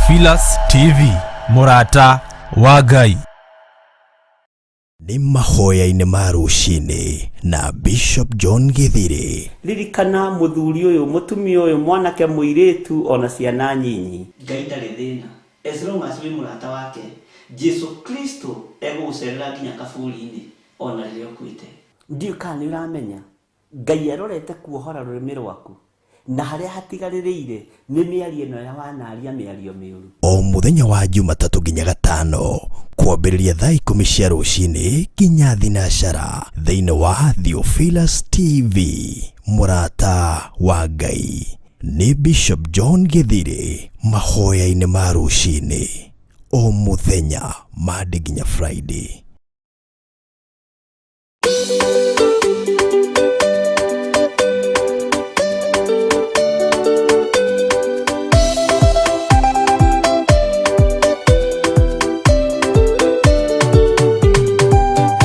Theophilus TV, mũrata wa Ngai. Nĩ mahoya-inĩ ma rũcinĩ na Bishop John Githiri. Ririkana mũthuri ũyũ, mũtumia ũyũ, mwanake, mũirĩtu ona ciana nyinyi. Ngai ndarĩ thĩna as long as wĩ mũrata wake. Jesu Kristo egũgũcerera nginya kaburi-inĩ ona rĩrĩa ũkuĩte. Ndiũĩ kana nĩ ũramenya Ngai arorete kuohora rũrĩmĩ rwaku na harĩa hatigarĩrĩire nĩ mĩario ĩno ya wanaria mĩario mĩũru. O mũthenya wa Jumatatũ nginya Gatano kwambĩrĩria thaa 10 cia rũcinĩ nginya thinacara thĩinĩ wa Theophilus TV, mũrata wa Ngai. Nĩ Bishop John Githiri mahoya-inĩ ma rũcinĩ o mũthenya Monday nginya Friday.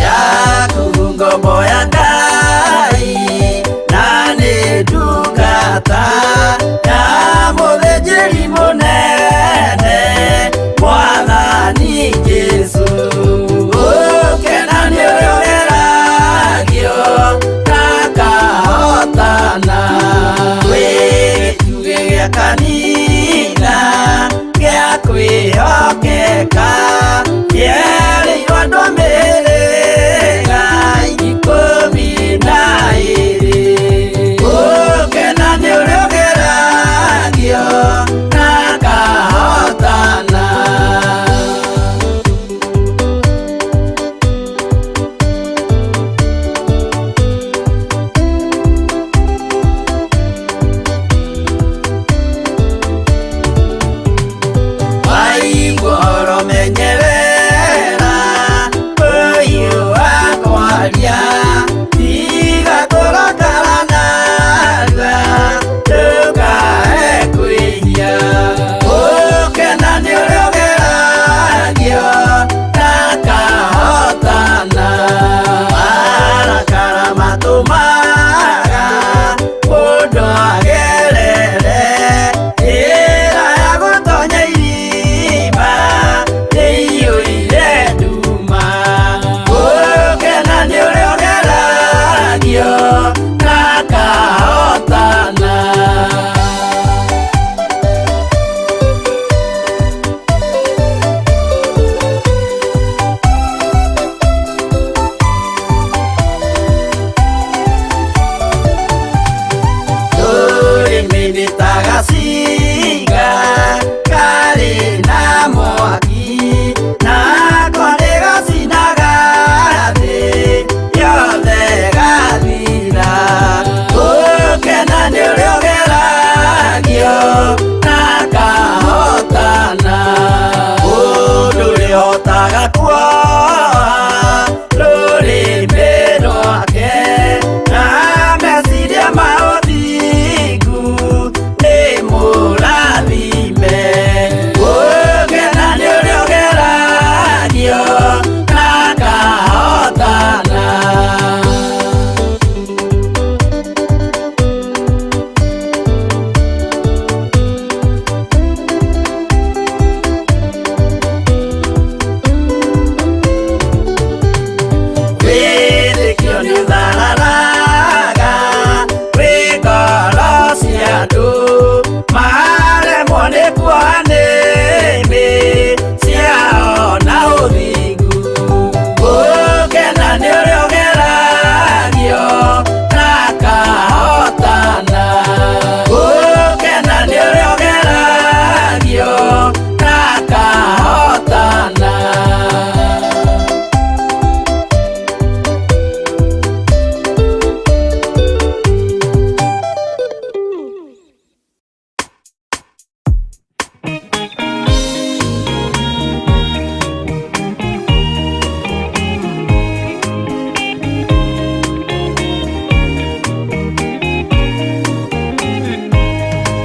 Yaku ngombo ya Ngai na nĩ ndungata ya mũthĩnjĩri mũnene Mwathani Jesũ. Ũkena nĩ ũrĩa ũgeragio na akahotana. Wĩ gĩtugĩ gĩa kanitha gĩa kwĩhokeka, kĩerĩirwo andũ a mĩhĩrĩga 12. Ũkena nĩ ũrĩa ũgeragio na akahotana. Waigua ũhoro menyerera, ũyũ wakwaria, tiga kũrakara narua, ndũkae kwĩhia. Ũkena nĩ ũrĩa ũgeragio na akahotana. Marakara matũmaga mũndũ agerere njĩra ya gũtonya irima rĩiyũire nduma. Ũkena nĩ ũrĩa ũgeragio na akahotana. Rũrĩmĩ nĩ ta gacinga karĩ na mwaki, nako nĩ gacinaga thĩ yothe gathira. Ũkena nĩ ũrĩa ũgeragio na akahotana. Mũndũ ũrĩhotaga kuoha rũrĩmĩ rwake na meciria ma ũthingu nĩ mũrathime. Ũkena nĩ ũrĩa ũgeragio na akahotana. Wĩtĩkio nĩ ũthararaga wĩ ngoro cia andũ, maremwo nĩ kuoha nĩmĩ ciao na ũthingu. Ũkena nĩ ũrĩa ũgeragio na akahotana. Ũkena nĩ ũrĩa ũgeragio na akahotana.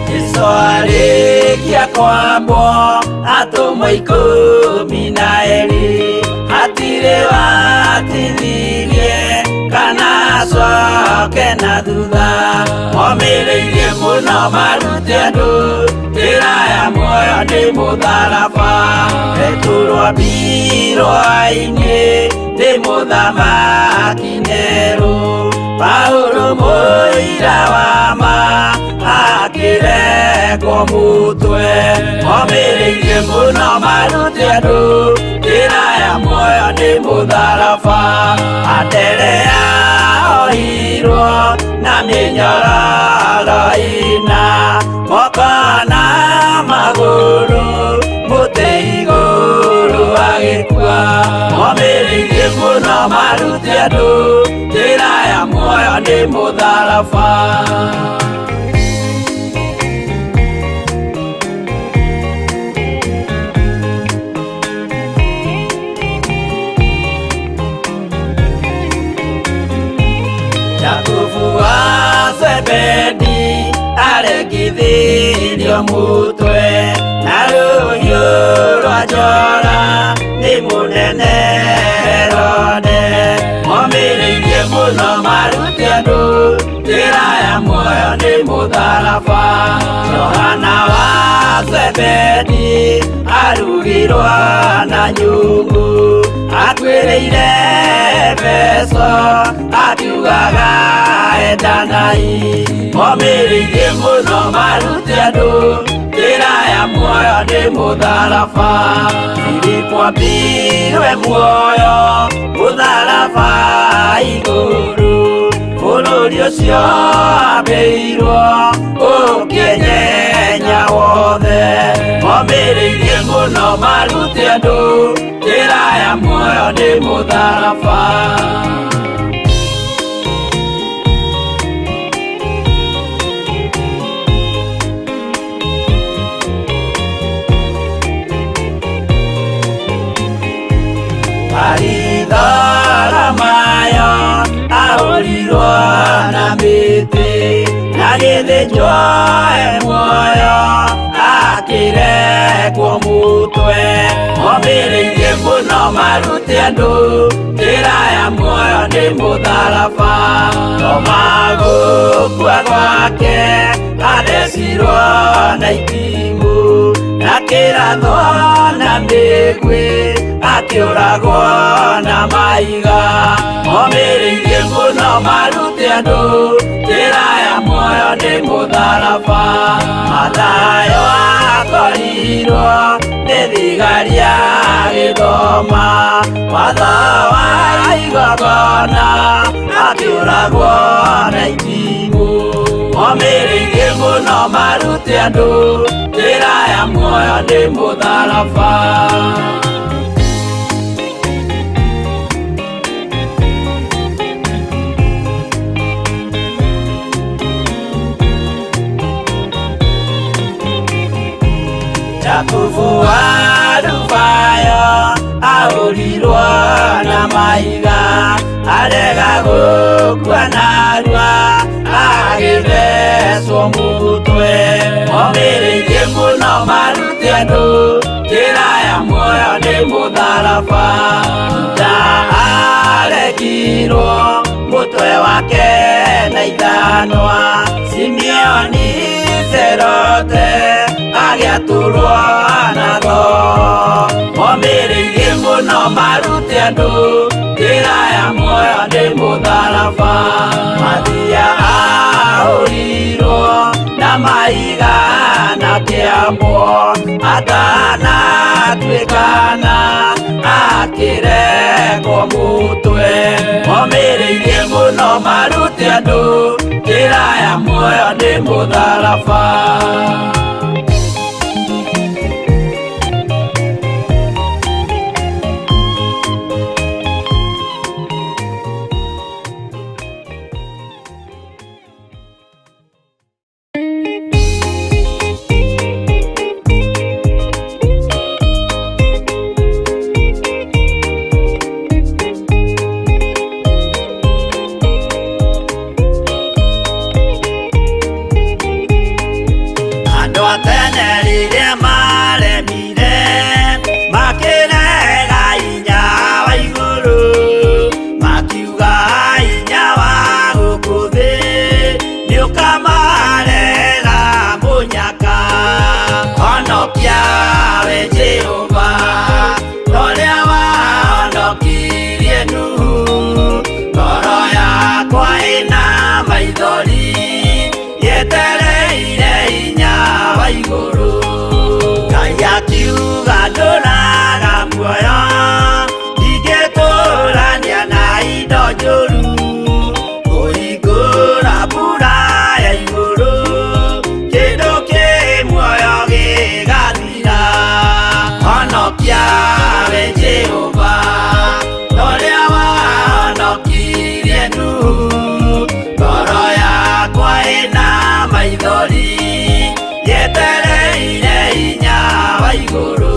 Jesu arĩkia kwambwo atũmwo 12, hatirĩ watithirie kana macoke na thutha momĩrĩirie mũno marute andũ njĩra ya muoyo nĩ mũtharaba Petero ambirwo-inĩ nĩ mũthamaki Nero Paulo mũira wa ma akĩrekwo mũtwe momĩrĩirie mũno marute andũ njĩra ya muoyo nĩ mũtharaba Anderea ohirwo na mĩnyororo ĩna moko na magũrũ mũtĩ igũrũ agĩkua momĩrĩirie mũno marute andũ njĩra ya muoyo nĩ mũtharaba Jakubu wa Zebedi arekithirio mutwe na rũhiũ rwa njora nĩ mũnene Herode momĩrĩirie mũno marute andũ njĩra ya muoyo nĩ mũtharaba Johana wa Zebedi arugirwo na nyungu akuĩrĩire Efeso akiugaga endanai momĩrĩirie mũno marute andũ njĩra ya muoyo nĩ mũtharaba Filipo ambirwe muoyo mũtharaba igũrũ bũrũri ũcio ambĩirwo ũkĩnyenya wothe momĩrĩirie mũno marute andũ njĩra ya muoyo nĩ mũtharaba Baritholomayo ahũrirwo na mĩtĩ na gĩthĩnjwo e muoyo akĩrekwo mũtwe momĩrĩirie mũno marute andũ njĩra ya muoyo nĩ mũtharaba Toma gũkua gwake athecirwo na itimũ na kĩrathwo na mĩguĩ akĩũragwo na mahiga momĩrĩirie mũno marute andũ njĩra ya muoyo nĩ mũtharaba Mathayo akorirwo nĩ thigari agĩthoma watho wa igongona akĩũragwo na itimũ momĩrĩirie mũno marute andũ njĩra ya muoyo nĩ mũtharaba Jakubu wa Alufayo ahũrirwo na mahiga arega gũkua narua agĩthecwo mũtwe momĩrĩirie mũno marute andũ njĩra ya muoyo nĩ mũtharaba Juda arekirwo mũtwe wake na ithanwa Simeoni Serote agĩatũrwo na thoo momĩrĩirie mũno marute andũ njĩra ya muoyo nĩ mũtharaba Mathia ahũrirwo na mahiga na kĩambwo atanatuĩkana akĩrekwo mũtwe momĩrĩirie mũno marute andũ njĩra ya muoyo nĩ mũtharaba Andũ Maithori yetereire hinya wa igũrũ. Ngai akiuga ndũraga muoyo, ndingĩtũrania na indo njũru, kũhingũra mbura ya igũrũ, kĩndũ kĩ muoyo gĩgathira. Honokia we Jehova, ũrĩa wahonokirie Nuhu, ngoro yakwa ĩna maithori yetereire hinya wa igũrũ.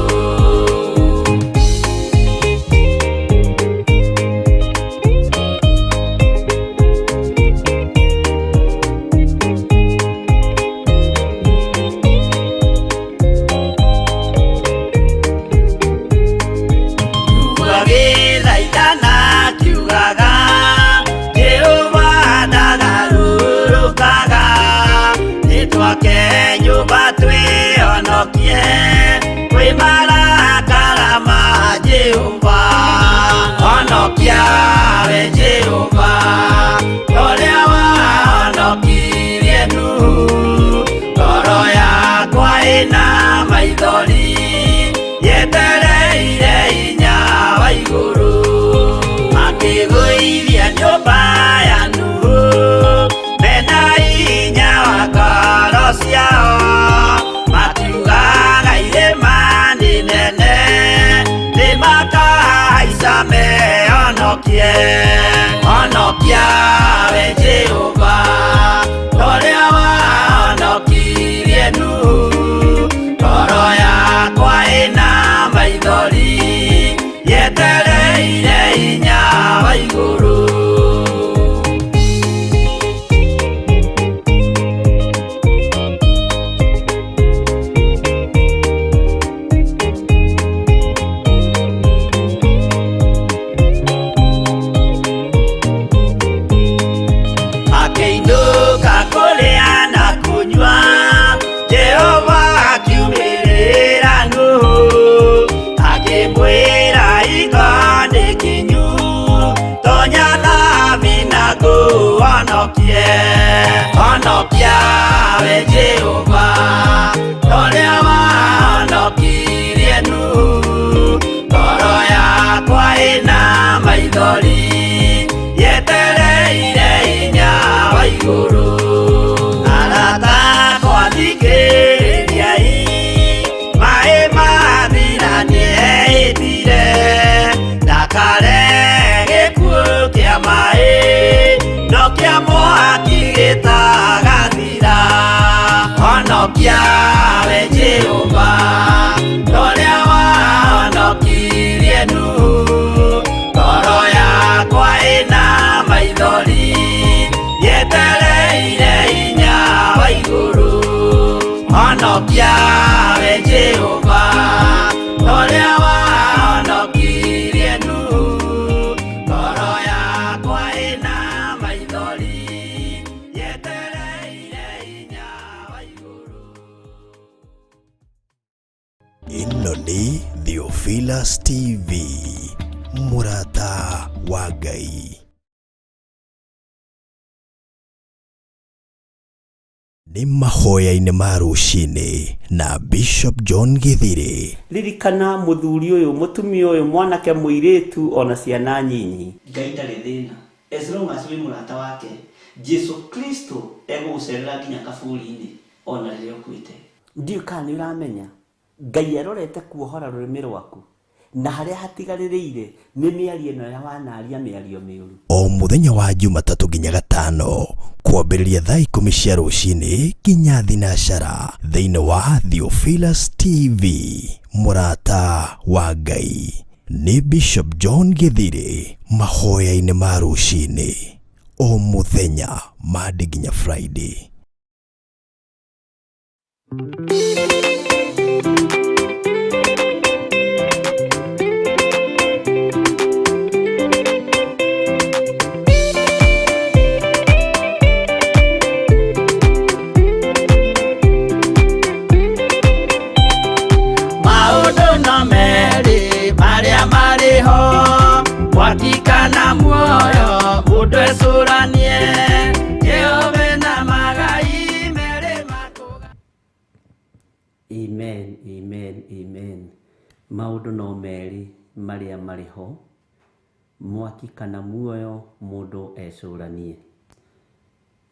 Agĩthaithana akiugaga, Jehova ndagarũrũkaga, nĩtwake nyũmba twĩhonokie kwĩ marakara ma Jehova. Honokia we Jehova, ũrĩa wahonokirie Nuhu, ngoro yakwa ĩna maithori yetereire hinya wa igũrũ. Makĩgũithia nyũmba ya Nuhu mena hinya wa ngoro ciao, makiugaga irĩma nĩ nene, nĩmakahaica mehonokie. Honokia we Jehova, ũrĩa wahonokirie Nuhu, ngoro yakwa ĩna maithori yetereire hinya wa igũrũ. Akĩinũka kũrĩa na kũnyua, Jehova akiumĩrĩra Nuhu, akĩmwĩra hingo nĩ kinyu, tonya thabina ngũhonokie. Honokia we Jehova, ũrĩa wahonokirie Nuhu, ngoro yakwa ĩna maithori yetereire hinya wa igũrũ. Arata akwa thikĩrĩriai, maĩ mathira nĩehĩtire, ndakare gĩkuũ kĩa maĩ, no kĩa mwaki gĩtagathira. Honokia we Jehova, ũrĩa wahonokirie Nuhu, ngoro yakwa ĩna maithori yetereire hinya wa igũrũ. Honokia we Jehova, ũrĩa wahonokirie Nuhu, ngoro yakwa ĩna maithori yetereire hinya wa igũrũ. Ĩno nĩ Theophilus TV, mũrata wa Ngai. Nĩ mahoya-inĩ ma rũcinĩ na Bishop John Githiri. Ririkana mũthuri ũyũ, mũtumia ũyũ, mwanake mũirĩtu ona ciana nyinyi, Ngai ndarĩ thĩna as long as wĩ mũrata wake. Jesu Kristo egũgũcerera nginya kaburi-inĩ ona rĩrĩa ũkuĩte. Ndiũĩ kana nĩ ũramenya Ngai arorete kuohora rũrĩmĩ rwaku na harĩa hatigarĩrĩire nĩ mĩario ĩno ya wanaria mĩario mĩũru. O mũthenya wa Jumatatũ nginya Gatano kwambĩrĩria thaa 10 cia rũcinĩ nginya thinacara thĩinĩ wa Theophilus TV, mũrata wa Ngai. Nĩ Bishop John Githiri mahoya-inĩ ma rũcinĩ o mũthenya Monday nginya Friday. Maũndũ no merĩ marĩa marĩ ho, mwaki kana muoyo, mũndũ ecũranie. Jehova Maũndũ no merĩ marĩa marĩ ho, mwaki kana muoyo mũndũ ecũranie.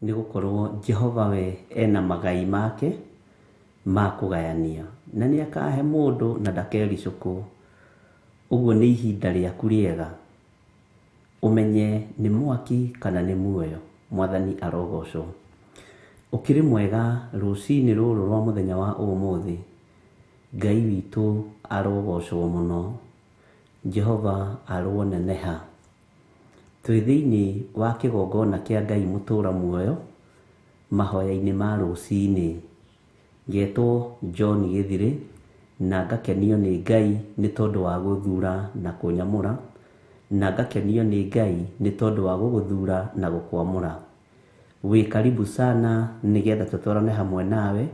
Nĩ gũkorwo Jehova we ena magai make ma kũgayania, na nĩ akahe mũndũ na ndakericũkwo. Ũguo nĩ ihinda rĩaku rĩega ũmenye nĩ mwaki kana nĩ muoyo. Mwathani arogocwo. Ũkĩrĩ mwega rũcinĩ rũrũ rwa mũthenya wa ũmũthĩ. Ngai witũ arogocwo mũno. Jehova aroneneha. Twĩ thĩinĩ wa kĩgongona kĩa Ngai mũtũra muoyo mahoya-inĩ ma rũcinĩ. Ngetwo John Gĩthirĩ na ngakenio nĩ Ngai nĩ tondũ wa gũthura na kũnyamũra, na ngakenio nĩ Ngai nĩ tondũ wa gũgũthura na gũkwamũra. Wĩ karibu sana nĩgetha tũtwarane hamwe nawe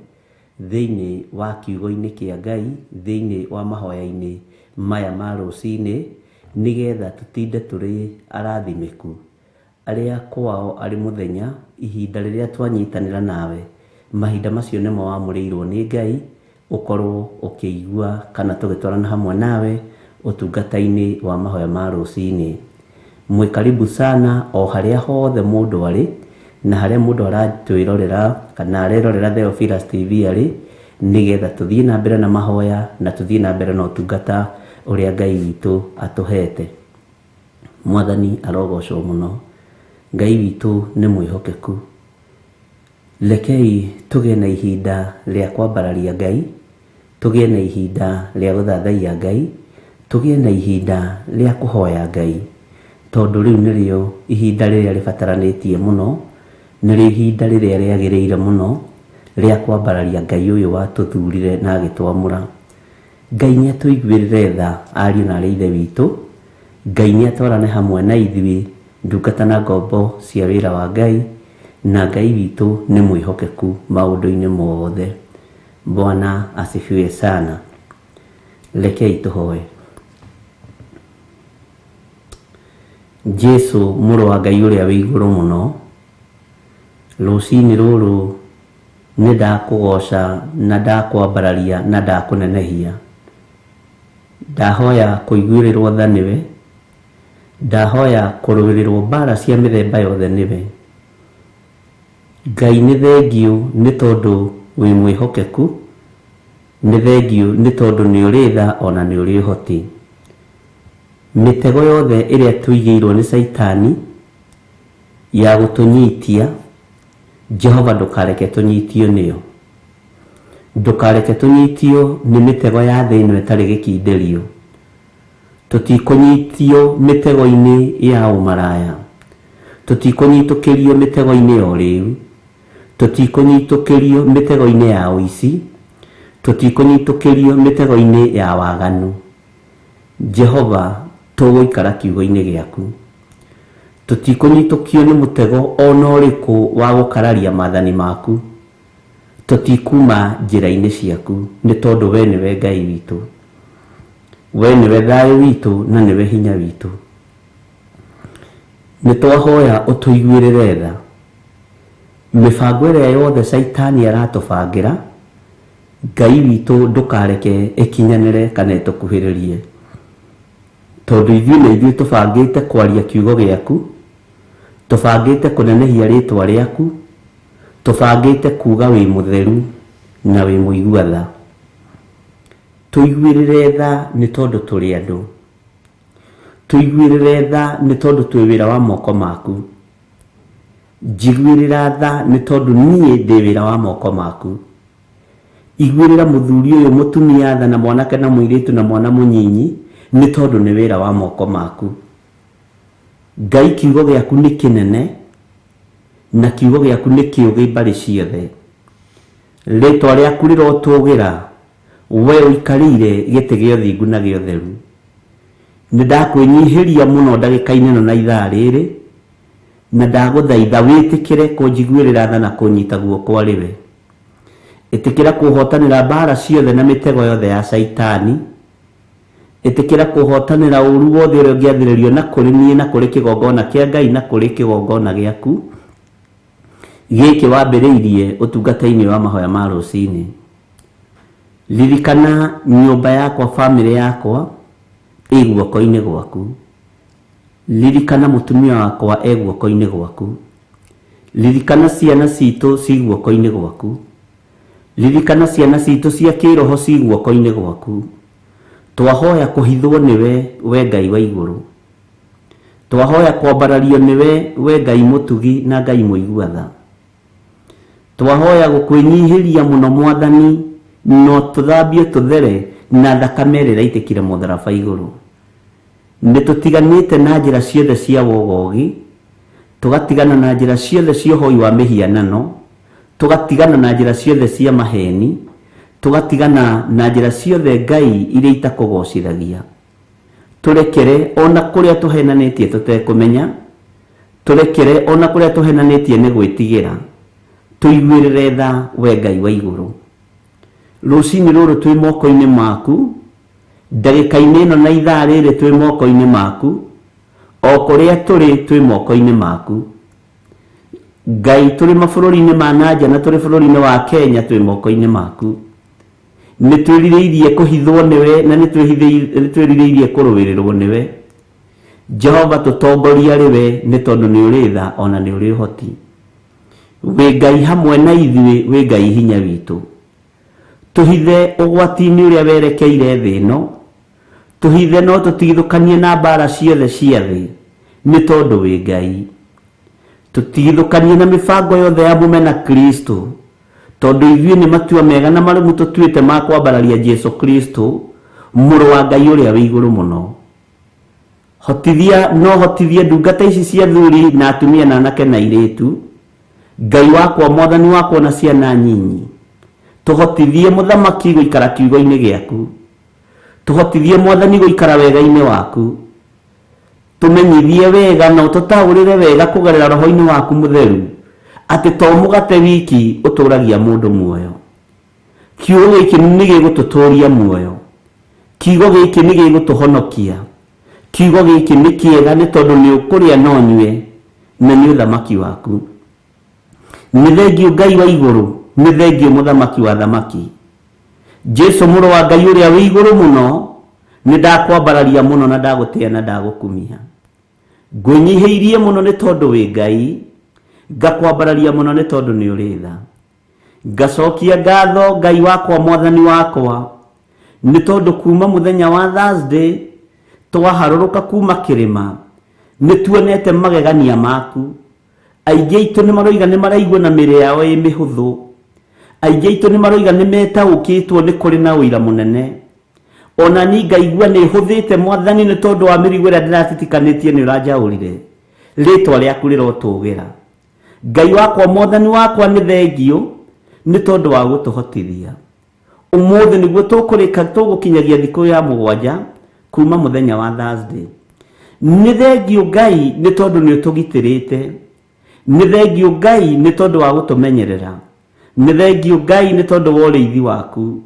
thĩinĩ wa kiugo-inĩ kĩa Ngai, thĩinĩ wa mahoya-inĩ maya ma rũcinĩ, nĩgetha tũtinde tũrĩ arathimĩku. Arĩa kwao arĩ mũthenya, ihinda rĩrĩa twanyitanĩra nawe, mahinda macio nĩmo wamũrĩirwo nĩ Ngai, ũkorwo ũkĩigua kana tũgĩtwarana hamwe nawe ũtungata-inĩ wa mahoya ma rũcinĩ. Mwĩ karibu sana o harĩa hothe mũndũ arĩ, na harĩa mũndũ aratwĩrorera kana arerorera Theophilus TV arĩ, nĩgetha tũthiĩ na mbere na mahoya na tũthiĩ na mbere na ũtungata ũrĩa Ngai witũ atũhete. Mwathani arogocwo mũno. Ngai witũ nĩ mwĩhokeku. Rekei tũgĩe na ihinda rĩa kwambararia Ngai, tũgĩe na ihinda rĩa gũthathaiya Ngai, tũgĩe na ihinda rĩa kũhoya Ngai, tondũ rĩu nĩrĩo ihinda rĩrĩa rĩbataranĩtie mũno, nĩrĩo ihinda rĩrĩa rĩagĩrĩire mũno rĩa kwambararia Ngai ũyũ watũthurire na agĩtwamũra. Ngai nĩ atũiguĩrĩre tha ariũ na arĩ ithe witũ. Ngai nĩ atwarane hamwe na ithuĩ ndungata na ngombo cia wĩra wa Ngai, na Ngai witũ nĩ mwĩhokeku maũndũ-inĩ mothe. Bwana asifiwe sana. Rekei tũhoe. Jesu mũrũ wa Ngai ũrĩa wĩ igũrũ mũno, rũcinĩ rũrũ nĩ ndakũgoca na ndakwambararia na ndakũnenehia. Ndahoya kũiguĩrĩrwo tha nĩwe, ndahoya kũrũĩrĩrwo mbara cia mĩthemba yothe nĩwe. Ngai nĩ thengiũ nĩ tondũ wĩ mwĩhokeku, nĩ thengiũ nĩ tondũ nĩ ũrĩ tha ona nĩ ũrĩ ũhoti. Mĩtego yothe ĩrĩa tũigĩirwo nĩ Caitani ya gũtũnyitia, Jehova ndũkareke tũnyitio nĩyo. Ndũkareke tũnyitio nĩ mĩtego ya thĩ ĩno ĩtarĩ gĩkindĩrio. Tũtikũnyitio mĩtego-inĩ ya ũmaraya, tũtikũnyitũkĩrio mĩtego-inĩ ya ũrĩu, tũtikũnyitũkĩrio mĩtego-inĩ ya ũici, tũtikũnyitũkĩrio mĩtego-inĩ ya waganu. Jehova tũgũikara kiugo-inĩ gĩaku. Tũtikũnyitũkio nĩ mũtego ona ũrĩkũ wa gũkararia maathani maku. Tũtikuma njĩra-inĩ ciaku nĩ tondũ we nĩwe Ngai witũ. We nĩwe thayũ witũ na nĩwe hinya witũ. Nĩ twahoya ũtũiguĩrĩre tha. Mĩbango ĩrĩa yothe Caitani aratũbangĩra, Ngai witũ ndũkareke ĩkinyanĩre kana ĩtũkuhĩrĩrie. Tondũ ithuĩ nĩ ithuĩ tũbangĩte kwaria kiugo gĩaku, tũbangĩte kũnenehia rĩtwa rĩaku, tũbangĩte kuga wĩ mũtheru na wĩ mũigua tha. Tũiguĩrĩre tha nĩ tondũ tũrĩ andũ. Tũiguĩrĩre tha nĩ tondũ twĩ wĩra wa moko maku. Njiguĩrĩra tha nĩ tondũ niĩ ndĩ wĩra wa moko maku. Iguĩrĩra mũthuri ũyũ mũtumia tha na mwanake na mũirĩtu na mwana mũnyinyi nĩ tondũ nĩ wĩra wa moko maku. Ngai kiugo gĩaku nĩ kĩnene na kiugo gĩaku nĩ kĩũgĩ mbarĩ ciothe. Rĩtwa rĩaku rĩrotũgĩra we ũikarĩire gĩtĩ gĩa ũthingu na gĩa ũtheru. Nĩ ndakwĩnyihĩria mũno ndagĩka-inĩ ĩno na ithaa rĩrĩ, na ndagũthaitha wĩtĩkĩre kũnjiguĩrĩra tha na kũnyita guoko arĩ we. Ĩtĩkĩra kũhotanĩra mbara ciothe na mĩtego yothe ya Caitani. Ĩtĩkĩra kũhotanĩra ũru wothe ũrĩa ũngĩathĩrĩrio na kũrĩ niĩ na kũrĩ kĩgongona kĩa Ngai na kũrĩ kĩgongona gĩaku gĩkĩ wambĩrĩirie ũtungata-inĩ wa mahoya ma rũcinĩ. Ririkana nyũmba yakwa, bamĩrĩ yakwa ĩ guoko-inĩ gwaku. Ririkana mũtumia wakwa e guoko-inĩ gwaku. Ririkana ciana citũ ci guoko-inĩ gwaku. Ririkana ciana citũ cia kĩroho ci guoko-inĩ gwaku. Twahoya kũhithwo nĩwe, we Ngai wa igũrũ. Twahoya kwambarario nĩwe, we Ngai mũtugi na Ngai mũigua tha. Twahoya gũkwĩnyihĩria mũno Mwathani, no tũthambio tũthere na thakame ĩrĩa ĩraitĩkire mũtharaba igũrũ. Nĩ tũtiganĩte na njĩra ciothe cia wogogi, tũgatigana na njĩra ciothe cia ũhoi wa mĩhianano, tũgatigana na njĩra ciothe cia maheni, tũgatigana na njĩra ciothe Ngai iria itakũgocithagia. Tũrekere ona kũrĩa tũhenanĩtie tũtekũmenya, tũrekere ona kũrĩa tũhenanĩtie nĩ gwĩtigĩra, tũiguĩrĩre tha we Ngai wa igũrũ. Rũcinĩ rũrũ twĩ moko-inĩ maku, ndagĩka-inĩ ĩno na ithaa rĩrĩ twĩ moko-inĩ maku, o kũrĩa tũrĩ twĩ moko-inĩ maku. Ngai tũrĩ mabũrũri-inĩ ma nanja na tũrĩ bũrũri-inĩ wa Kenya twĩ moko-inĩ maku. Nĩ twĩrirĩirie kũhithwo nĩwe na nĩ twĩrirĩirie kũrũĩrĩrwo nĩwe. Jehova tũtongoria arĩ we nĩ tondũ nĩ ũrĩ tha ona nĩ ũrĩ ũhoti. Wĩ Ngai hamwe na ithuĩ, wĩ Ngai hinya witũ. Tũhithe ũgwati-inĩ ũrĩa werekeire thĩ ĩno, tũhithe no tũtigithũkanie na mbara ciothe cia thĩ, nĩ tondũ wĩ Ngai. Tũtigithũkanie na mĩbango yothe ya mũmena Kristo, tondũ ithuĩ nĩ matua mega na marũmu tũtuĩte ma kwambararia Jesu Kristo, mũrũ wa Ngai ũrĩa wĩ igũrũ mũno. Hotithia no hotithie ndungata ici cia thuri na atumia na anake na airĩtu, Ngai wakwa, Mwathani wakwa na ciana nyinyi, tũhotithie mũthamaki gũikara kiugo-inĩ gĩaku, tũhotithie Mwathani gũikara wega-inĩ waku, tũmenyithie wega na ũtũtaũrĩre wega kũgerera roho-inĩ waku mũtheru atĩ to mũgate wiki ũtũragia mũndũ muoyo. Kiugo gĩkĩ nĩ gĩgũtũtũria muoyo, kiugo gĩkĩ nĩ gĩgũtũhonokia, kiugo gĩkĩ nĩ kĩega nĩ tondũ nĩ ũkũrĩa na ũnyue na nĩ ũthamaki waku. Nĩ thengio Ngai wa igũrũ, nĩ thengio mũthamaki wa thamaki. Jesu mũrũ wa Ngai ũrĩa wĩ igũrũ mũno, nĩ ndakwambararia mũno na ndagũtĩa na ndagũkumia. Ngwĩnyihĩirie mũno nĩ tondũ wĩ Ngai, ngakwambararia mũno nĩ tondũ nĩ ũrĩ tha. Ngacokia ngatho Ngai wakwa Mwathani wakwa, nĩ tondũ kuma mũthenya wa Thursday twaharũrũka kuma kĩrĩma, nĩ tuonete magegania maku. Aingĩ aitũ nĩ maroiga nĩ maraigua na mĩĩrĩ yao ĩ mĩhũthũ. Aingĩ aitũ nĩ maroiga nĩ metaũkĩtwo nĩ kũrĩ na ũira mũnene. Ona niĩ ngaigua nĩ hũthĩte Mwathani nĩ tondũ wa mĩrigo ĩrĩa ndĩratitikanĩtie nĩ ũranjaũrire. Rĩtwa rĩaku rĩrotũgĩra. Ngai wakwa Mwathani wakwa nĩ thengio nĩ tondũ wa gũtũhotithia. Ũmũthĩ nĩguo tũkũrĩka tũgũkinyagia thikũ ya mũgwanja kuma mũthenya wa Thursday. Nĩ thengio Ngai nĩ tondũ nĩ ũtũgitĩrĩte. Nĩ thengio Ngai nĩ tondũ wa gũtũmenyerera. Nĩ thengio Ngai nĩ tondũ wa ũrĩithi waku.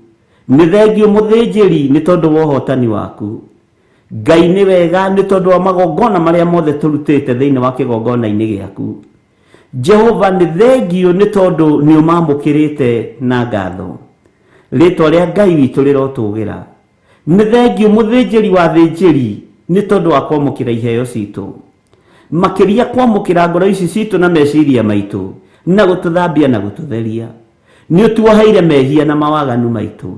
Nĩ thengio mũthĩnjĩri nĩ tondũ wa ũhotani waku. Ngai nĩ wega nĩ tondũ wa magongona marĩa mothe tũrutĩte thĩinĩ wa kĩgongona-inĩ gĩaku. Jehova nĩ thengio nĩ tondũ nĩ ũmamũkĩrĩte na ngatho. Rĩtwa rĩa Ngai witũ rĩrotũgĩra. Nĩ thengio mũthĩnjĩri wa thĩnjĩri nĩ tondũ wa kwamũkĩra iheo citũ. Makĩria kwamũkĩra ngoro ici citũ na meciria maitũ na gũtũthambia na gũtũtheria. Nĩ ũtuoheire mehia na mawaganu maitũ.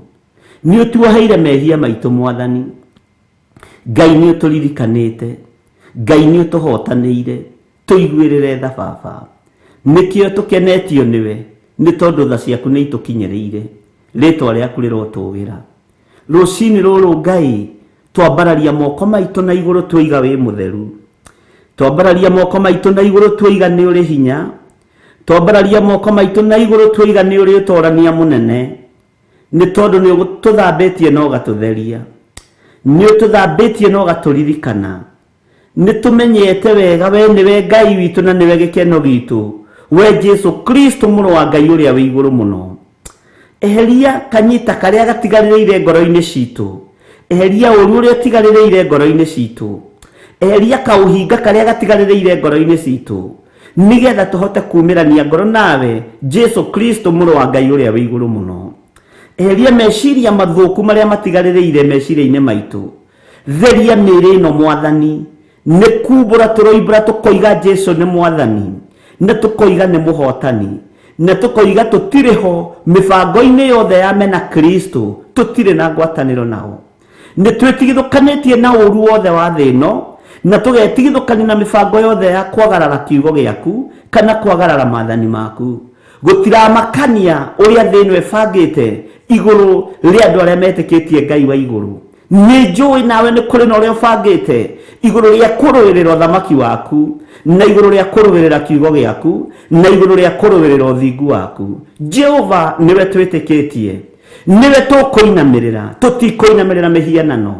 Nĩ ũtuoheire mehia maitũ Mwathani. Ngai nĩ ũtũririkanĩte. Ngai nĩ ũtũhotanĩire. Tũiguĩrĩre tha baba. Nĩkĩo tũkenetio nĩwe nĩ tondũ tha ciaku nĩ itũkinyĩrĩire. Rĩtwa rĩaku rĩrotũgĩra. Rũcinĩ rũrũ Ngai twambararia moko maitũ na igũrũ twoiga wĩ mũtheru. Twambararia moko maitũ na igũrũ twoiga nĩ ũrĩ hinya. Twambararia moko maitũ na igũrũ twoiga nĩ ũrĩ ũtorania mũnene. Nĩ tondũ nĩ ũtũthambĩtie na ũgatũtheria. Nĩ ũtũthambĩtie na ũgatũririkana. Nĩ tũmenyete wega we nĩwe Ngai witũ na nĩwe gĩkeno gitũ. We Jesu Kristo mũrũ wa Ngai ũrĩa wĩ igũrũ mũno. Eheria kanyita karĩa gatigarĩrĩire ngoro-inĩ citũ. Eheria ũru ũrĩa ũtigarĩrĩire ngoro-inĩ citũ. Eheria kaũhinga karĩa gatigarĩrĩire ngoro-inĩ citũ. Nĩgetha tũhote kumĩrania ngoro nawe Jesu Kristo mũrũ wa Ngai ũrĩa wĩ igũrũ mũno. Eheria meciria mathũku marĩa matigarĩrĩire meciria-inĩ maitũ. Theria mĩĩrĩ ĩno Mwathani, nĩ kumbũra tũroimbũra tũkoiga Jesu nĩ Mwathani, na tũkoiga nĩ mũhotani, na tũkoiga tũtirĩ ho mĩbango-inĩ yothe ya mena Kristo, tũtirĩ na ngwatanĩro nao. Nĩ twĩtigithũkanĩtie na ũru wothe wa thĩ ĩno, na tũgetigithũkania na mĩbango yothe ya kwagarara kiugo gĩaku kana kwagarara maathani maku. Gũtiramakania ũrĩa thĩ ĩno ĩbangĩte igũrũ rĩa andũ arĩa metĩkĩtie Ngai wa igũrũ. Nĩ njũĩ nawe nĩ kũrĩ na ũrĩa ũbangĩte igũrũ rĩa kũrũĩrĩra ũthamaki waku, na igũrũ rĩa kũrũĩrĩra kiugo gĩaku, na igũrũ rĩa kũrũĩrĩra ũthingu waku. Jehova nĩwe twĩtĩkĩtie, nĩwe tũkũinamĩrĩra, tũtikũinamĩrĩra mĩhianano,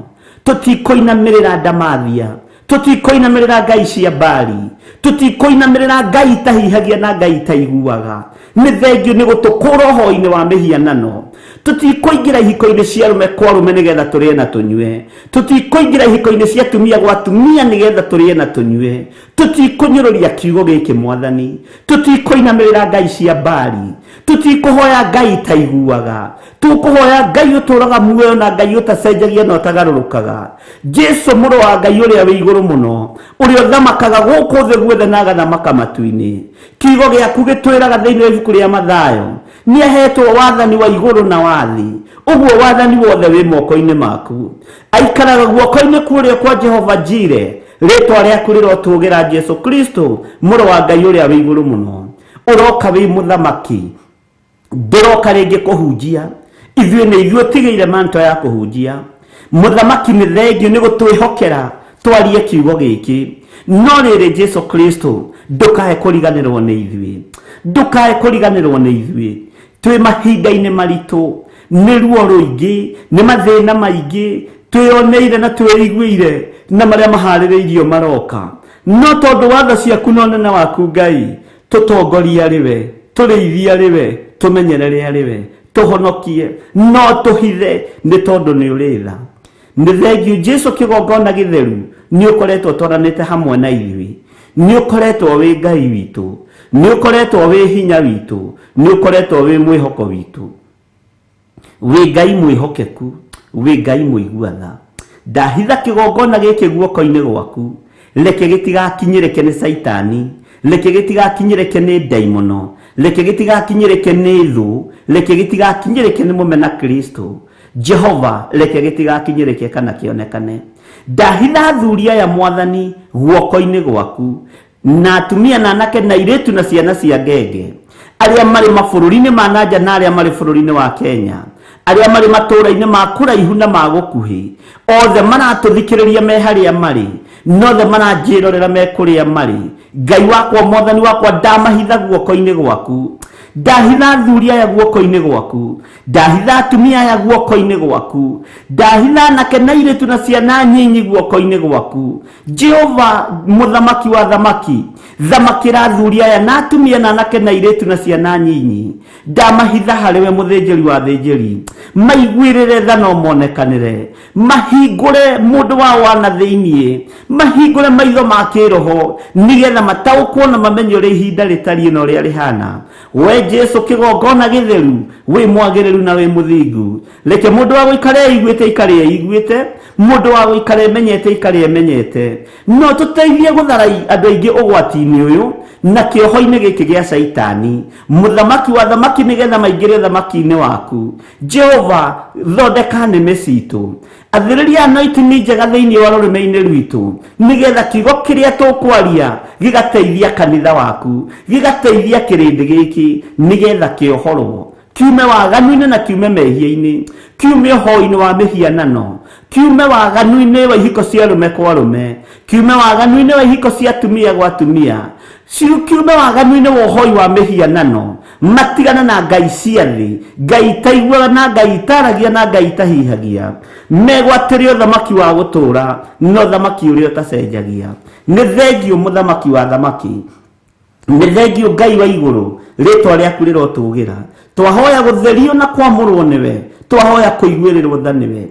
tũtikũinamĩrĩra ndamathia, tũtikũinamĩrĩra ngai cia Baali, tũtikũinamĩrĩra ngai itahihagia na ngai itaiguaga. Nĩ thengio nĩ gũtũkũra ũhoi-inĩ wa mĩhianano. Tũtikũingĩra ihiko-inĩ cia arũme kwa arũme nĩgetha tũrĩe na tũnyue, tũtikũingĩra ihiko-inĩ cia atumia gwa atumia nĩgetha tũrĩe na tũnyue, tũtikũnyũrũria kiugo gĩkĩ Mwathani, tũtikũinamĩrĩra ngai cia Baali, tũtikũhoya ngai itaiguaga, tũkũhoya Ngai ũtũraga muoyo na Ngai ũtacenjagia na ũtagarũrũkaga. Jesu mũrũ wa Ngai ũrĩa wĩ igũrũ mũno, ũrĩa ũthamakaga gũkũ thĩ guothe na agathamaka matu-inĩ. Kiugo gĩaku gĩtwĩraga thĩinĩ wa ibuku rĩa Mathayo, nĩ ahetwo wathani wa igũrũ na wa thĩ, ũguo wathani wothe wĩ moko-inĩ maku. Aikaraga guoko-inĩ kũrĩa kwa Jehova Jire, rĩtwa rĩaku rĩrotũgĩra Jesu Kristo mũrũ wa Ngai ũrĩa wĩ igũrũ mũno. Ũroka wĩ mũthamaki, ndũroka rĩngĩ kũhunjia, ithuĩ nĩ ithuĩ ũtigĩire manto ya kũhunjia. Mũthamaki nĩ thengio nĩ gũtwĩhokera twarie kiugo gĩkĩ, no rĩrĩ Jesu Kristo ndũkae kũriganĩrwo nĩ ithuĩ, ndũkae kũriganĩrwo nĩ ithuĩ. Twĩ mahinda-inĩ maritũ, nĩ ruo rũingĩ, nĩ mathĩna maingĩ twĩyoneire na twĩiguĩire na marĩa maharĩrĩirio maroka, no tondũ wa tha ciaku na ũnene waku Ngai, tũtongorie arĩ we, tũrĩithie arĩ we, tũmenyerere arĩ we, tũhonokie, no tũhithe nĩ tondũ nĩ ũrĩ tha. Nĩ thengio Jesu kĩgongona gĩtheru, nĩ ũkoretwo ũtwaranĩte hamwe na ithuĩ, nĩ ũkoretwo wĩ Ngai witũ, nĩ ũkoretwo wĩ hinya witũ, nĩ ũkoretwo wĩ mwĩhoko witũ. Wĩ Ngai mwĩhokeku, wĩ Ngai mũigua tha. Ndahitha kĩgongona gĩkĩ guoko-inĩ gwaku, reke gĩtigakinyĩrĩke nĩ Caitani, reke gĩtigakinyĩrĩke nĩ ndaimono, reke gĩtigakinyĩrĩke nĩ thũ, reke gĩtigakinyĩrĩke nĩ mũmena Kristo. Jehova, reke gĩtigakinyĩrĩke kana kĩonekane. Ndahitha athuri aya Mwathani guoko-inĩ gwaku, na atumia na anake na airĩtu na ciana cia ngenge, arĩa marĩ mabũrũri-inĩ ma na nja na arĩa marĩ bũrũri-inĩ wa Kenya, arĩa marĩ matũũra-inĩ ma kũraihu na ma gũkuhĩ, othe maratũthikĩrĩria me harĩa marĩ, na othe maranjĩrorera me kũrĩa marĩ. Ngai wakwa, Mwathani wakwa, ndamahitha guoko-inĩ gwaku, ndahitha athuri aya guoko-inĩ gwaku, ndahitha atumia aya guoko-inĩ gwaku, ndahitha anake na airĩtu na ciana nyinyi guoko-inĩ gwaku. Jehova mũthamaki wa thamaki, thamakĩra athuri aya na atumia na anake na airĩtu na ciana nyinyi. Ndamahitha harĩ we mũthĩnjĩri wa thĩnjĩri, maiguĩrĩre tha no monekanĩre, mahingũre mũndũ wao wa na thĩiniĩ, mahingũre maitho ma kĩroho nĩgetha mataũkwo na mamenye ũrĩa ihinda rĩtariĩ na ũrĩa rĩhana. We Jesu kĩgongona gĩtheru, wĩ mwagĩrĩru na wĩ mũthingu. Reke mũndũ wa gũikara eiguĩte aikare eiguĩte, mũndũ wa gũikara emenyete aikare emenyete. No tũteithie gũthara andũ aingĩ ũgwati-inĩ ũyũ na kĩoho-inĩ gĩkĩ gĩa Caitani, mũthamaki wa thamaki, nĩgetha maingĩre ũthamaki-inĩ waku. Jehova, thondeka nĩmĩ citũ, athĩrĩria anointing njega thĩinĩ wa rũrĩmĩ-inĩ rwitũ, nĩgetha kiugo kĩrĩa tũkwaria gĩgateithia kanitha waku, gĩgateithia kĩrĩndĩ gĩkĩ, nĩgetha kĩohorwo kiume waganu-inĩ na kiume mehia-inĩ, kiume ũhoi-inĩ wa mĩhianano, kiume waganu-inĩ wa ihiko cia arũme kwa arũme, kiume waganu-inĩ wa ihiko cia atumia gwa atumia, kiume waganu-inĩ wa ũhoi wa mĩhianano, matigane na ngai cia thĩ, ngai itaiguaga na ngai itaragia na ngai itahihagia, megwatĩre ũthamaki wa gũtũũra na ũthamaki ũrĩa ũtacenjagia. Nĩ thengio mũthamaki wa thamaki, nĩ thengio Ngai wa igũrũ, rĩtwa rĩaku rĩrotũgĩra. Twahoya gũtherio na kwamũrwo nĩwe, twahoya kũiguĩrĩrwo tha nĩwe.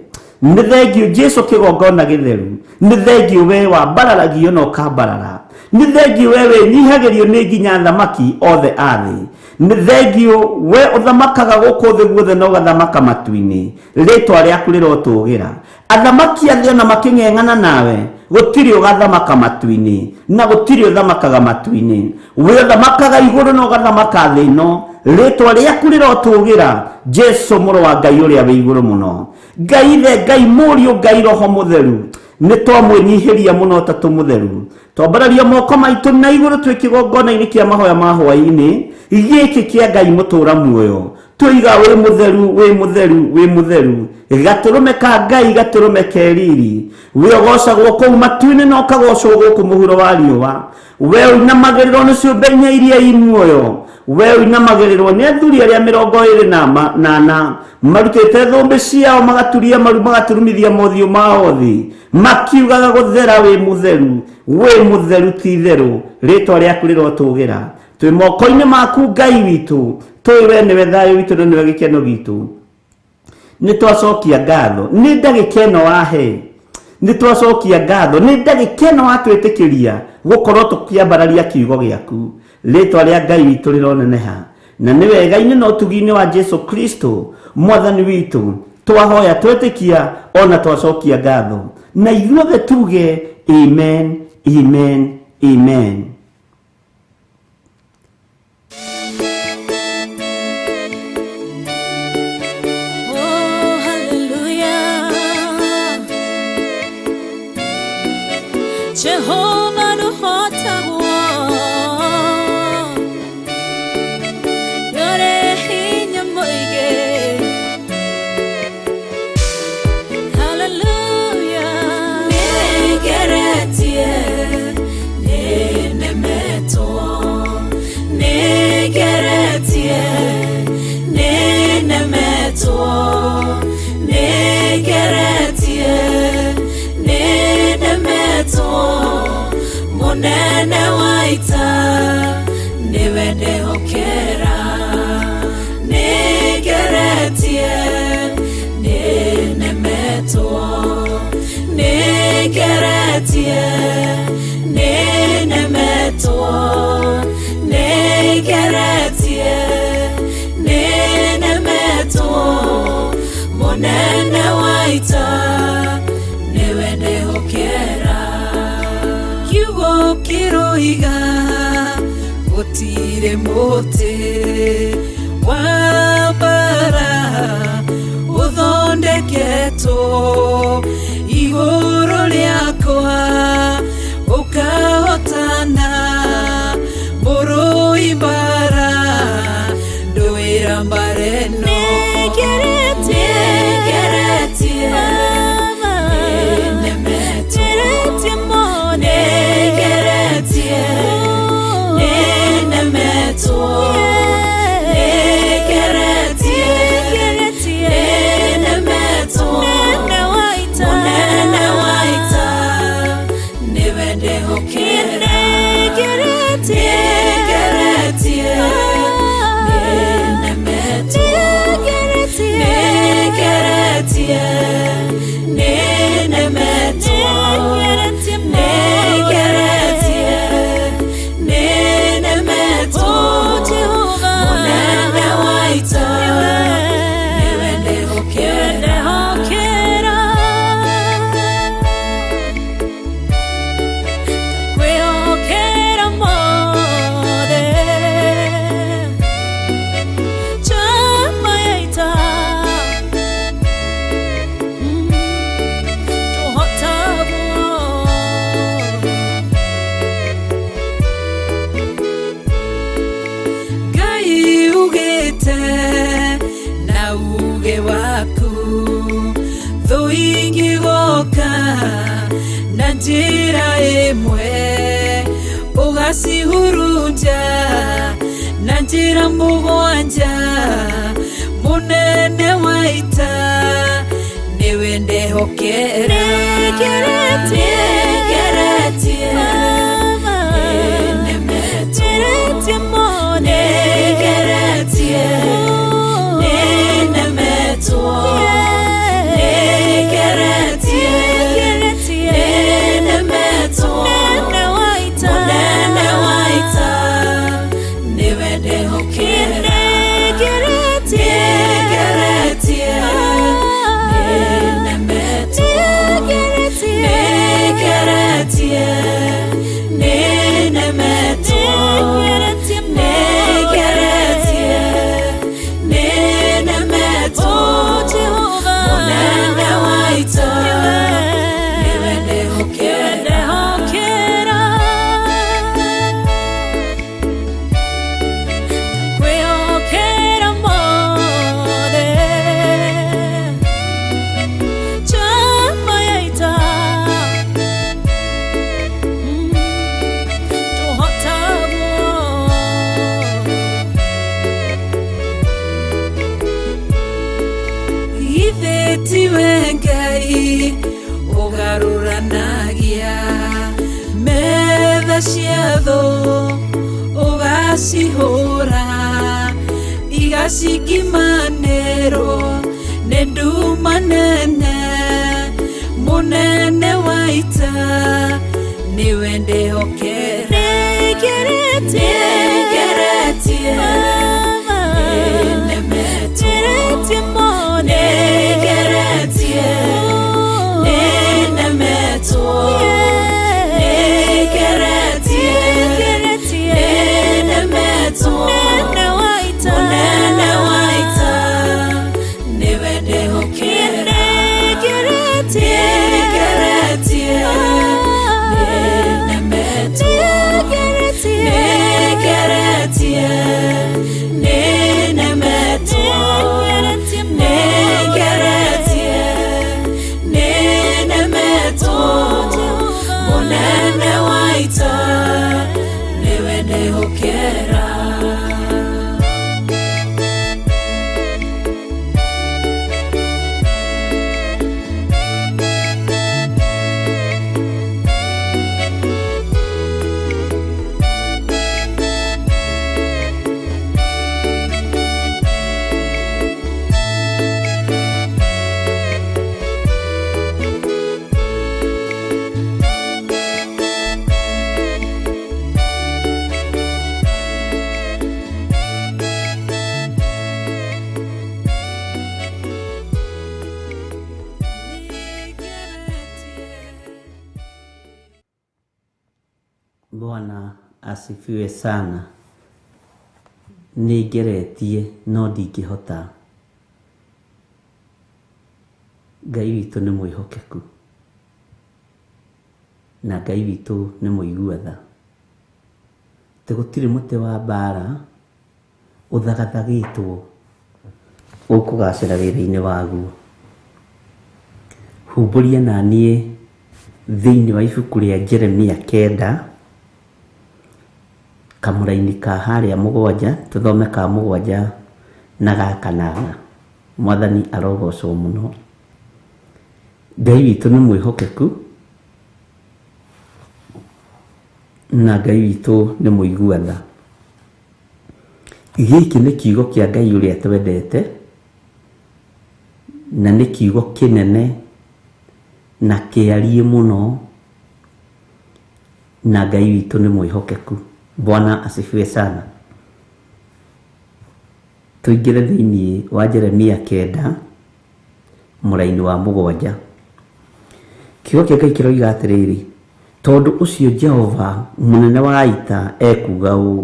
Nĩ thengio Jesu kĩgongona gĩtheru, nĩ thengio we wambararagio na ũkambarara, nĩ thengio we wĩnyihagĩrio nĩ nginya thamaki othe a thĩ. Nĩ thengio we ũthamakaga gũkũ thĩ guothe na ũgathamaka matu-inĩ, rĩtwa rĩaku rĩrotũgĩra. Athamaki a thĩ ona makĩng'eng'ana nawe, gũtirĩ ũgathamaka matu-inĩ na gũtirĩ ũthamakaga matu-inĩ. We ũthamakaga igũrũ na ũgathamaka thĩ ĩno, rĩtwa rĩaku rĩrotũgĩra. Jesu mũrũ wa Ngai ũrĩa wĩ igũrũ mũno, Ngai Ithe, Ngai Mũriũ, Ngai Roho Mũtheru, nĩ twamwĩnyihĩria mũno Ũtatũ Mũtheru. Twambararia moko maitũ na igũrũ twĩ kĩgongona-inĩ kĩa mahoya ma hwaĩ-inĩ gĩkĩ kĩa Ngai mũtũra muoyo, tũiga wĩ mũtheru, wĩ mũtheru, wĩ mũtheru, gatũrũme ka Ngai, gatũrũme ke riri. We ũgocagwo kũu matu-inĩ na ũkagocwo gũkũ mũhuro wa riũa. We ũinamagĩrĩrwo nĩ ciũmbe inya iria i muoyo, we ũinamagĩrĩrwo nĩ athuri arĩa 24 marutĩte thũmbĩ ciao, magaturia maru, magaturumithia mothiũ mao thĩ, makiugaga gũthera, wĩ mũtheru, wĩ mũtheru ti itherũ, rĩtwa rĩaku rĩrotũgĩra. Twĩ moko-inĩ maku Ngai witũ, tũĩ we nĩwe thayũ witũ na nĩwe gĩkeno gitũ. Nĩ twacokia ngatho nĩ ndagĩka ĩno wahe, nĩ twacokia ngatho nĩ ndagĩka ĩno watwĩtĩkĩria gũkorwo tũkĩambararia kiugo gĩaku. Rĩtwa rĩa Ngai witũ rĩroneneha, na nĩ wega-inĩ na ũtugi-inĩ wa Jesu Kristo mwathani witũ twahoya, twetĩkia ona twacokia ngatho, na ithuothe tuge amen, amen, amen. Oh, hallelujah. Jehovah nũhotagwo, nĩũrĩ hinya mũingĩ. Hallelujah. Nĩngeretie, nĩnemetwo, nĩngeretie, nĩnemetwo, nĩngeretie, nĩnemetwo, mũnene wa ita nĩwe ndehokera. Nĩngeretie, nĩnemetwo, nĩngeretie, nĩnemetwo, nĩngeretie, nĩnemetwo, mũnene wa ita nĩwe ndehokera. Kiugo kĩroiga gũtirĩ mũtĩ wa mbara ũthondeketwo igũrũ rĩakwa ũkahotana, mũrũi mbara ndũĩra mbara ĩno. Nĩngeretie, nĩnemetwo, nĩngeretie, nĩnemetwo, nĩngeretie, nĩnemetwo, mũnene wa ita nĩwe ndehokera. Nĩngeretie, nĩnemetwo, nĩngeretie, nĩnemetwo, nĩngeretie, nĩnemetwo, mũnene wa ita nĩwe ndehokera. Kwĩhokera mothe, njamba ya ita, tũhotagwo. Ngai ugĩte na uge waku, thũ ingĩgoka na njĩra ĩmwe, ũgacihurunja na njĩra mũgwanja, mũnene wa ita nĩwe ndehokera. Nĩngeretie, nĩnemetwo, nĩngeretie, nĩnemetwo, nĩngeretie, nĩnemetwo, mũnene wa ita nĩwe ndehokera. Nĩngeretie, nĩnemetwo. Nĩngeretie, nĩnemetwo. Mũnene wa ita, nĩwe ndehokera. Kwĩhokera mothe njamba ya ita tũhotagwo Githĩ tiwe Ngai ũgarũranagia metha cia thũ, ũgacihũra igacikimanĩrwo nĩ nduma nene. Mũnene wa ita, nĩwe ndehokera. Nĩngeretie, Nĩngeretie, nĩnemetwo. nĩngeretie mothe. Nĩngeretie, nĩnemetwo. Nĩngeretie, nĩnemetwo. Mũnene wa ita, Mũnene wa ita, nĩwe ndehokera. Nĩngeretie, Nĩngeretie, nĩnemetwo. nĩngeretie, Nĩngeretie, nĩnemetwo. Nĩngeretie, nĩnemetwo. Mũnene wa ita, nĩwe ndehokera. Bwana asifiwe sana. Nĩngeretie no ndingĩhota. Ngai witũ nĩ mwĩhokeku na Ngai witũ nĩ mũigua tha. Atĩ gũtirĩ mũtĩ wa mbara ũthagathagĩtwo ũkũgacĩra wĩra-inĩ waguo. Humbũria na niĩ thĩinĩ wa ibuku rĩa Jeremia 9 kamũraini ka harĩa 7, tũthome ka 7 na ga 8. Mwathani arogocwo mũno. Ngai witũ nĩ mwĩhokeku na Ngai witũ nĩ mũigua tha. Gĩkĩ nĩ kiugo kĩa Ngai ũrĩa twendete, na nĩ kiugo kĩnene na kĩariĩ mũno, na Ngai witũ nĩ mwĩhokeku. Bwana asifiwe sana. Tũingĩre thĩinĩ wa Jeremia 9 mũraini wa 7. Kiugo kĩa Ngai kĩroiga atĩrĩrĩ, tondũ ũcio Jehova mũnene wa ita ekuuga ũũ,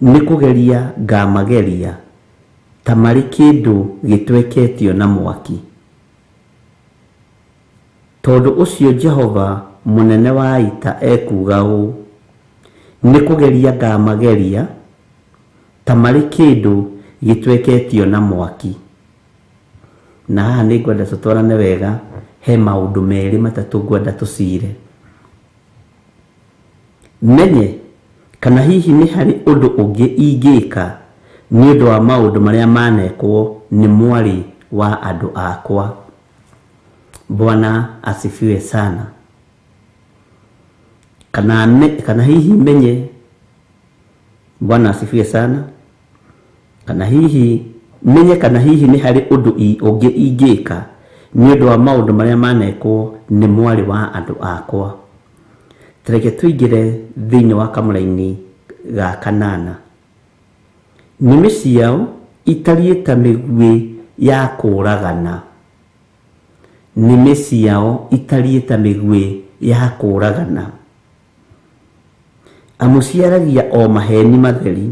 nĩ kũgeria ngamageria ta marĩ kĩndũ gĩtweketio na mwaki. Tondũ ũcio Jehova mũnene wa ita ekuuga ũũ, nĩ kũgeria ngamageria ta marĩ kĩndũ gĩtweketio na mwaki. Na haha nĩ ngwenda tũtwarane wega, he maũndũ merĩ matatũ ngwenda tũcire. Menye kana hihi nĩ harĩ ũndũ ũngĩ ingĩka nĩ ũndũ wa maũndũ marĩa manekwo nĩ mwarĩ wa andũ akwa. Bwana asifiwe sana. Kana hihi menye, Bwana asifiwe sana. Kana hihi menye kana hihi nĩ harĩ ũndũ ũngĩ ingĩka nĩ ũndũ wa maũndũ marĩa manekwo nĩ mwarĩ wa andũ akwa. Tareke tũingĩre thĩinĩ wa kamũraini ga 8. Nĩmĩ ciao itariĩ ta mĩguĩ ya kũũragana. Nĩmĩ ciao itariĩ ta mĩguĩ ya kũũragana. Amu ciaragia o maheeni matheri.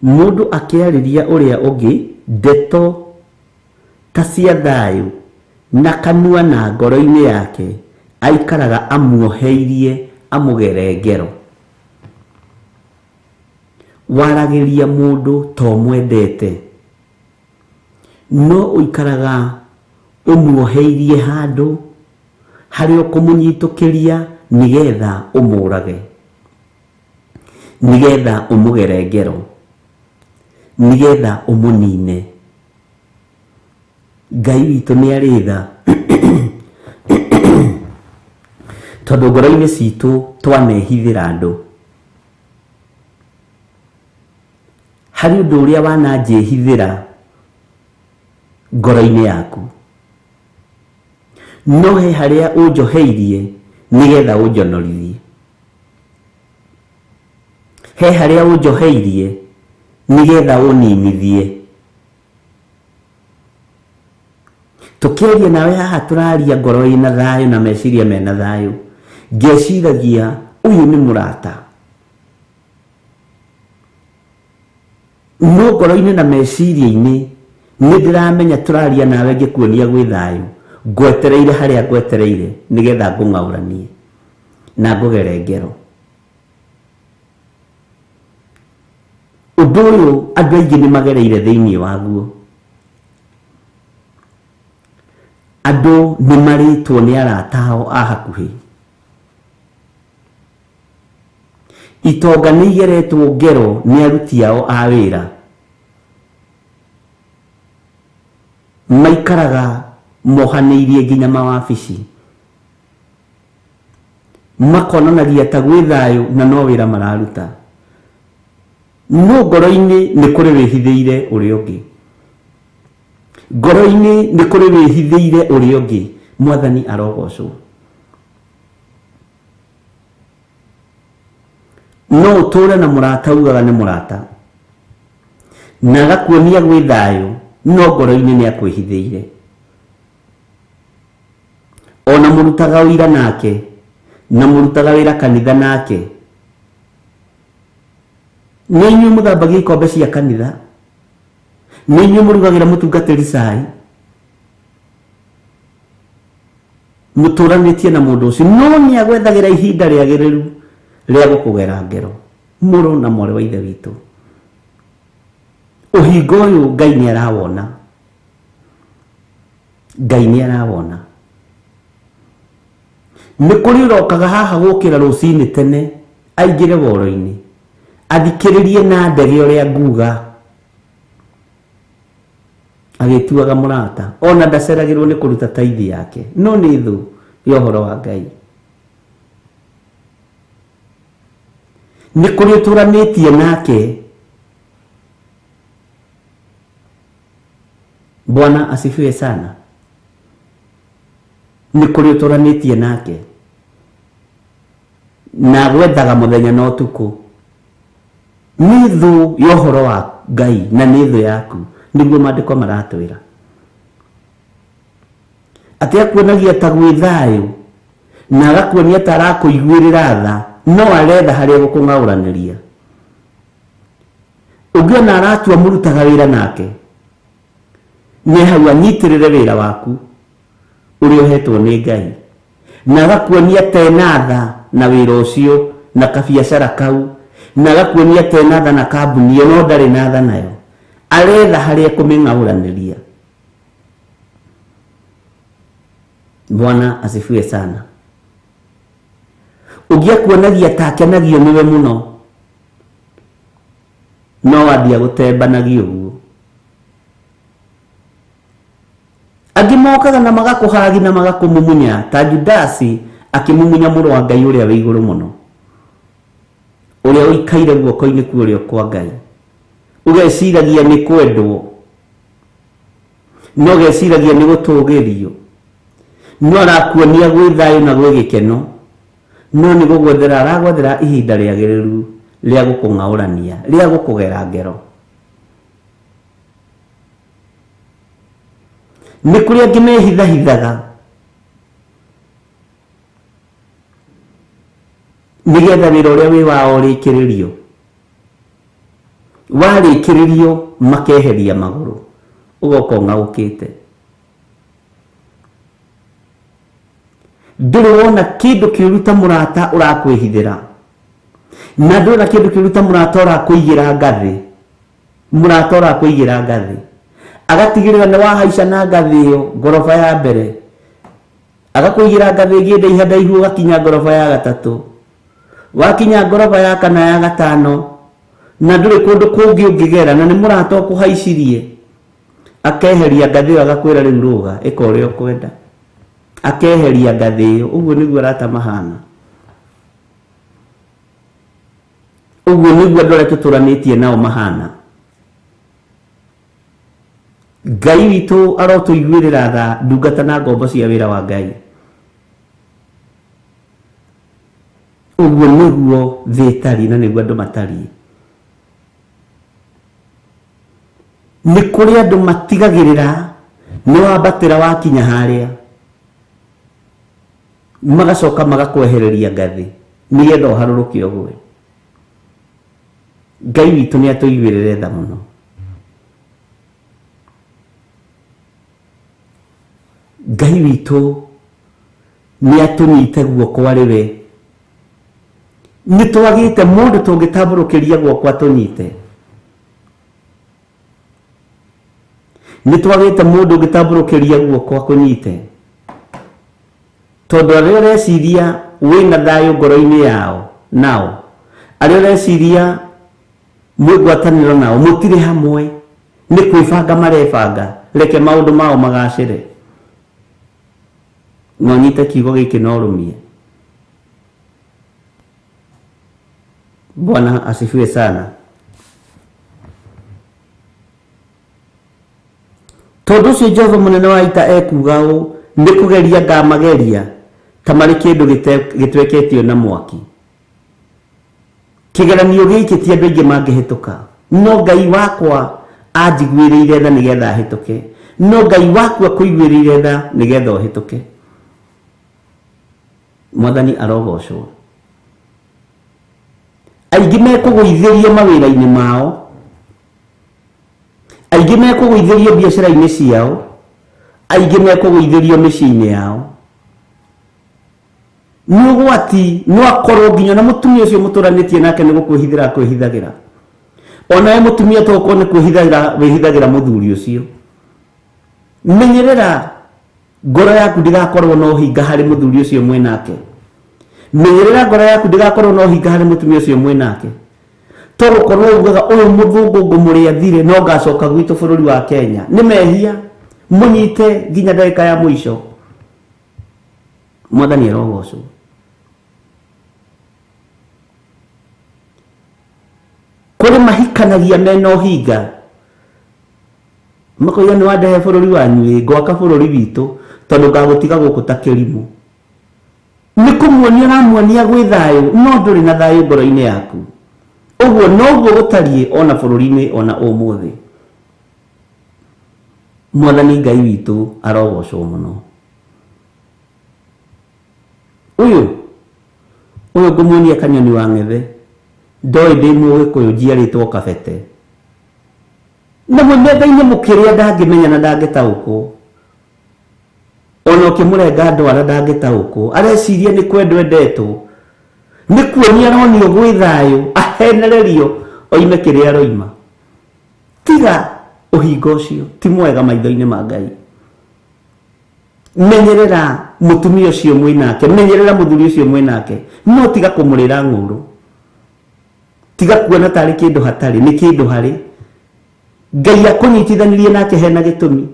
Mũndũ akĩarĩria ũrĩa ũngĩ ndeto ta cia thayũ na kanua na ngoro-inĩ yake aikaraga amuoheirie amũgere ngero. Waragĩria mũndũ ta ũmwendete, no ũikaraga ũmuoheirie handũ harĩa ũkũmũnyitũkĩria nĩgetha ũmũrage, nĩgetha ũmũgere ngero, nĩgetha ũmũnine. Ngai witũ nĩ arĩ tha tondũ ngoro-inĩ citũ twanehithĩra andũ. Harĩ ũndũ ũrĩa wananjĩhithĩra ngoro-inĩ yaku, no he harĩa ũnjoheirie nĩgetha ũnjonorithie, he harĩa ũnjoheirie nĩgetha ũninithie. Tũkĩaria nawe haha tũraria ngoro ĩna thayũ na meciria mena thayũ, ngeciragia ũyũ nĩ mũrata, no ngoro-inĩ na meciria-inĩ nĩ ndĩramenya tũraria nawe ngĩkuonia gwĩ thayũ, ngwetereire harĩa ngwetereire nĩgetha ngũng'aũranie na ngũgere ngero. Ũndũ ũyũ andũ aingĩ nĩ magereire thĩinĩ waguo. Andũ nĩ marĩtwo nĩ arata ao a hakuhĩ. Itonga nĩ igeretwo ngero nĩ aruti ao a wĩra. Maikaraga mohanĩirie nginya mawabici, makonanagia ta gwĩ thayũ na no wĩra mararuta, no ngoro-inĩ nĩ kũrĩ wĩhithĩire ũrĩa ũngĩ, ngoro-inĩ nĩ kũrĩ wĩhithĩire ũrĩa ũngĩ. Mwathani arogocwo. No ũtũre na mũrata ugaga nĩ mũrata na agakuonia gwĩ thayũ, no ngoro-inĩ nĩ akwĩhithĩire. Ona mũrutaga ũira nake na mũrutaga wĩra kanitha nake, nĩ inyuĩ mũthambagia ikombe cia kanitha, nĩ inyuĩ mũrugagĩra mũtungatĩri cai, mũtũranĩtie na mũndũ ũcio, no nĩ agwethagĩra ihinda rĩagĩrĩru rĩa gũkũgera ngero. Mũrũ na mwarĩ wa Ithe witũ, ũhinga ũyũ Ngai nĩ arawona, Ngai nĩ arawona. Nĩ kũrĩ ũrokaga haha gũkĩra rũcinĩ tene aingĩre woro-inĩ athikĩrĩrie na ndege ũrĩa nguga, agĩtuaga mũrata, ona ndaceragĩrwo nĩ kũruta taithi yake, no nĩ thũ ya ũhoro wa Ngai. Nĩ kũrĩ ũtũranĩtie nake. Bwana asifiwe sana. Nĩ kũrĩ ũtũranĩtie nake na gwethaga mũthenya na ũtukũ. Nĩ thũ ya ũhoro wa Ngai na nĩ thũ yaku, nĩguo maandĩko maratwĩra. Atĩ akuonagia ta gwĩ thayũ na agakuonia ta arakũiguĩrĩra tha, no aretha harĩa gũkũng'aũranĩria. Ũngĩona aratua mũrutaga wĩra nake, nĩ hau anyitĩrĩre wĩra waku ũrĩa ũhetwo nĩ Ngai, na agakuonia ta ena tha na wĩra ũcio na kabiacara kau, na agakuonia ta ena tha na kambuni ĩyo, no ndarĩ na tha nayo, aretha harĩa kũmĩng'aũranĩria. Bwana asifiwe sana. Ũngĩ akuonagia ta akenagio nĩwe mũno, no wambia gũtembanagia ũguo. Angĩ mokaga na magakũhagi na magakũmumunya ta Judasi akĩmumunya mũrũ wa Ngai ũrĩa wĩ igũrũ mũno, ũrĩa ũikaire guoko-inĩ kwa ũrĩo kwa Ngai. Ũgeciragia nĩ kwendwo, no ũgeciragia nĩ gũtũgĩrio, no arakuonia gwĩ thayũ na gwĩ gĩkeno, no nĩ gũgwethera aragwethera ihinda rĩagĩrĩru rĩa gũkũng'aũrania, rĩa gũkũgera ngero. Nĩ kũrĩ angĩ mehithahithaga Nĩgetha wĩra ũrĩa wĩ wao ũrĩkĩrĩrio. Warĩkĩrĩrio makeheria magũrũ, ũgoka ũng'aũkĩte. Ndũrĩ wona kĩndũ kĩũru ta mũrata ũrakwĩhithĩra, na ndũrĩ na kĩndũ kĩũru ta mũrata ũrakũigĩra ngathĩ. Mũrata ũrakũigĩra ngathĩ agatigĩrĩra nĩ wahaica na ngathĩ ĩyo ngoroba ya mbere, agakũigĩra ngathĩ ĩngĩ ndaiha ndaihu ũgakinya ngoroba ya gatatũ, wakinya ngoroba ya kana ya gatano na ndũrĩ kũndũ kũngĩ ũngĩgera, na nĩ mũrata ũkũhaicirie, akeheria ngathĩ ĩyo agakwĩra rĩu rũga, ĩka ũrĩa ũkwenda, akeheria ngathĩ ĩyo. Ũguo nĩguo arata mahana. Ũguo nĩguo andũ arĩa tũtũranĩtie nao mahana. Ngai witũ arotũiguĩrĩra tha, ndungata na ngombo cia wĩra wa Ngai. Ũguo nĩguo thĩ ĩtariĩ na nĩguo andũ matariĩ. Nĩ kũrĩ andũ matigagĩrĩra nĩ wambatĩra wakinya harĩa, magacoka magakwehereria ngathĩ nĩgetha ũharũrũke ũgwe. Ngai witũ nĩ atũiguĩrĩre tha mũno. Ngai witũ nĩ atũnyite guoko arĩ we. Nĩ twagĩte mũndũ tũngĩtambũrũkĩria guoko atũnyite. Nĩ twagĩte mũndũ ũngĩtambũrũkĩria guoko akũnyite. Tondũ arĩa ũreciria wĩna thayũ ngoro-inĩ yao nao, arĩa ũreciria mwĩ ngwatanĩro nao, mũtirĩ hamwe, nĩ kwĩbanga marebanga, reke maũndũ mao magacĩre. Na ũnyite kiugo gĩkĩ na ũrũmie. Bwana asifiwe sana. Tondũ ũcio Jehova mũnene wa ita ekuuga ũũ, nĩ kũgeria ngamageria ta marĩ kĩndũ gĩtweketio na mwaki. Kĩgeranio gĩkĩ ti andũ aingĩ mangĩhĩtũka, no Ngai wakwa anjiguĩrĩire tha nĩgetha hĩtũke, no Ngai waku akũiguĩrĩire tha nĩgetha ũhĩtũke. Mwathani arogocwo. Aingĩ mekũgũithĩrio mawĩra-inĩ mao, aingĩ mekũgũithĩrio biacara-inĩ ciao, aingĩ mekũgũithĩrio mĩciĩ-inĩ yao. Nĩ ũgwati, no akorwo nginya na mũtumia ũcio mũtũranĩtie nake nĩ gũkwĩhithĩra akwĩhithagĩra. Onawe mũtumia to ũkorwo nĩ kwĩhithagĩra wĩhithagĩra mũthuri ũcio. Menyerera ngoro yaku ndĩgakorwo na ũhinga harĩ mũthuri ũcio mwĩnake. Menyerera ngoro yaku ndĩgakorwo na ũhinga harĩ mũtumia ũcio mwĩnake. To gũkorwo ugaga ũyũ mũthũngũ ngũmũrĩa thirĩ no ngacoka gwitũ bũrũri wa Kenya. Nĩ mehia, mũnyite nginya ndagĩka ya mũico. Mwathani arogocwo. Kũrĩ mahikanagia mena ũhinga, makoiga nĩ wandehe bũrũri wanyu ĩ, ngwaka bũrũri witũ tondũ ngagũtiga gũkũ ta kĩrimũ. Nĩ kũmuonia ũramuonia gwĩ thayũ, no ndũrĩ na thayũ ngoro-inĩ yaku. Ũguo noguo gũtariĩ ona bũrũri-inĩ ona ũmũthĩ. Mwathani Ngai witũ arogocwo mũno. Ũyũ ũyũ ngũmuonia kanyoni wa ng'ethe, ndoĩ ndĩ mũgĩkũyũ njiarĩtwo kabete. Na mwĩ metha-inĩ mũkĩrĩa ndangĩmenya na ndangĩtaũkwo. Ona ũkĩmũrenga ndwara ndangĩtaũkwo. Areciria nĩ kwendwo endetwo. Nĩ kuonia aronio gwĩ thayũ, ahenererio oime kĩrĩa aroima. Tiga ũhinga ũcio, ti mwega maitho-inĩ ma Ngai. Menyerera mũtumia ũcio mwĩnake, menyerera mũthuri ũcio mwĩnake, no tiga kũmũrĩra ng'ũrũ. Tiga kuona tarĩ kĩndũ hatarĩ, nĩ kĩndũ harĩ. Ngai akũnyitithanirie nake hena gĩtũmi.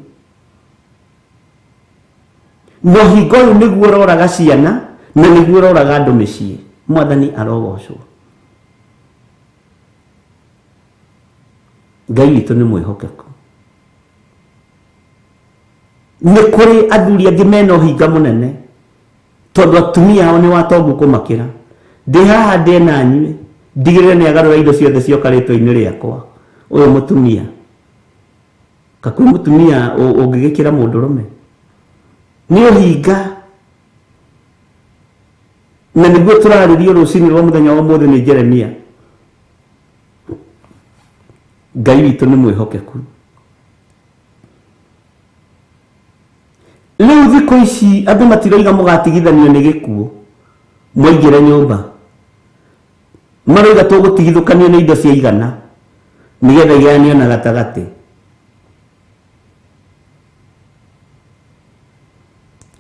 Na ũhinga ũyũ nĩguo ũroraga ciana na nĩguo ũroraga andũ mĩciĩ. Mwathani arogocwo. Ngai witũ nĩ mwĩhokeku. Nĩ kũrĩ athuri angĩ mena ũhinga mũnene tondũ atumia ao nĩ watongu kũmakĩra. Ndĩ haha ndĩ na nyuĩ, ndigĩrĩre nĩ agarũra indo ciothe cioka rĩtwa-inĩ rĩakwa. Ũyũ mũtumia kakwĩ mũtumia ũngĩgĩkĩra mũndũrũme nĩ ũhinga. Na nĩguo tũrarĩrio rũcinĩ rwa mũthenya wa ũmũthĩ nĩ Jeremia. Ngai witũ nĩ mwĩhokeku. Rĩu thikũ ici andũ matiroiga mũgatigithanio nĩ gĩkuũ mwaingĩra nyũmba, maroiga tũgũtigithũkanio nĩ indo cia igana nĩgetha igayanio na gatagatĩ.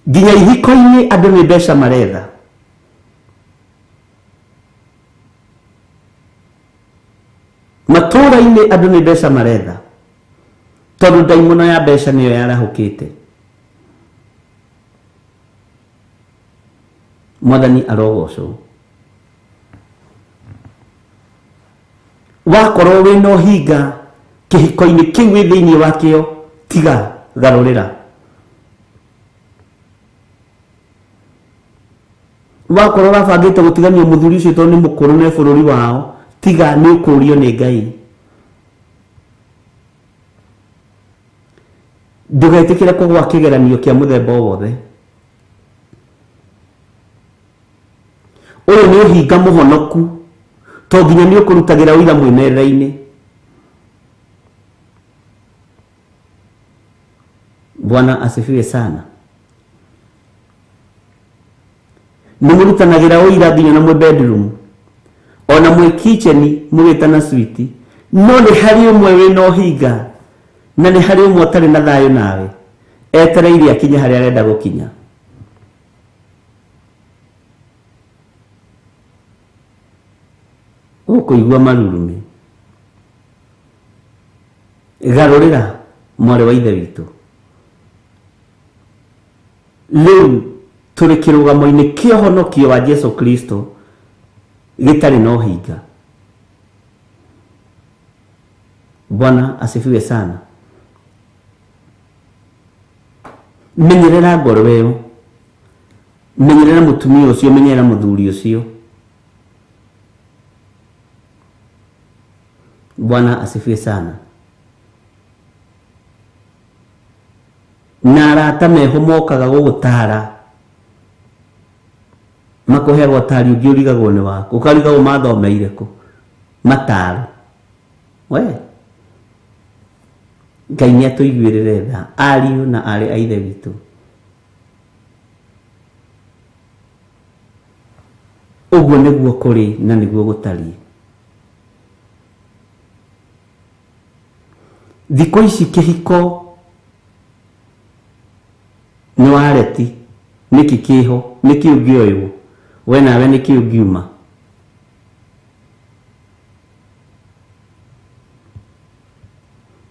Nginya ihiko-inĩ andũ nĩ mbeca maretha. Matũũra-inĩ andũ nĩ mbeca maretha, tondũ ndaimono ya mbeca nĩyo yarahũkĩte. Mwathani arogocwo. Wakorwo wĩna ũhinga kĩhiko-inĩ kĩu wĩ thĩinĩ wakĩo, tiga, garũrĩra. Wakorwo ũrabangĩte gũtigania mũthuri ũcio tondũ nĩ mũkũrũ na bũrũri wao, tiga, nĩ ũkũũrio nĩ Ngai. Ndũgetĩkĩre kũgwa kĩgeranio kĩa mũthemba o wothe. Ũyũ nĩ ũhinga mũhonoku, to nginya nĩ ũkũrutagĩra ũira mwĩ metha-inĩ. Bwana asifiwe sana. Nĩ mũrutanagĩra ũira nginya na mwĩ bedroom, ona mwĩ kitchen mũgĩtana switi, no nĩ harĩ ũmwe wĩna ũhinga na nĩ harĩ ũmwe ũtarĩ na thayũ nawe, etereire akinye harĩa arenda gũkinya. Ũkũigua marurumĩ. Garũrĩra mwarĩ wa ithe witũ. Rĩu tũrĩ kĩrũgamo-inĩ kĩa ũhonokio wa Jesu Kristo gĩtarĩ na ũhinga. Bwana asifiwe sana. Menyerera ngoro ĩyo, menyerera mũtumia ũcio, menyerera mũthuri ũcio. Bwana asifiwe sana. Na arata meho mokaga gũgũtara, makũheaga ũtari ũngĩ ũrigagwo nĩ waku, ũkarigagwo mathomeire kũ, mataro. We Ngai nĩ atũiguĩrĩre tha, ariũ na aarĩ a ithe witũ. Ũguo nĩguo kũrĩ na nĩguo gũtariĩ. Thikũ ici kĩhiko nĩ wareti, nĩkĩ kĩho, nĩkĩ ũngĩoywo, we nawe nĩkĩ ũngiuma.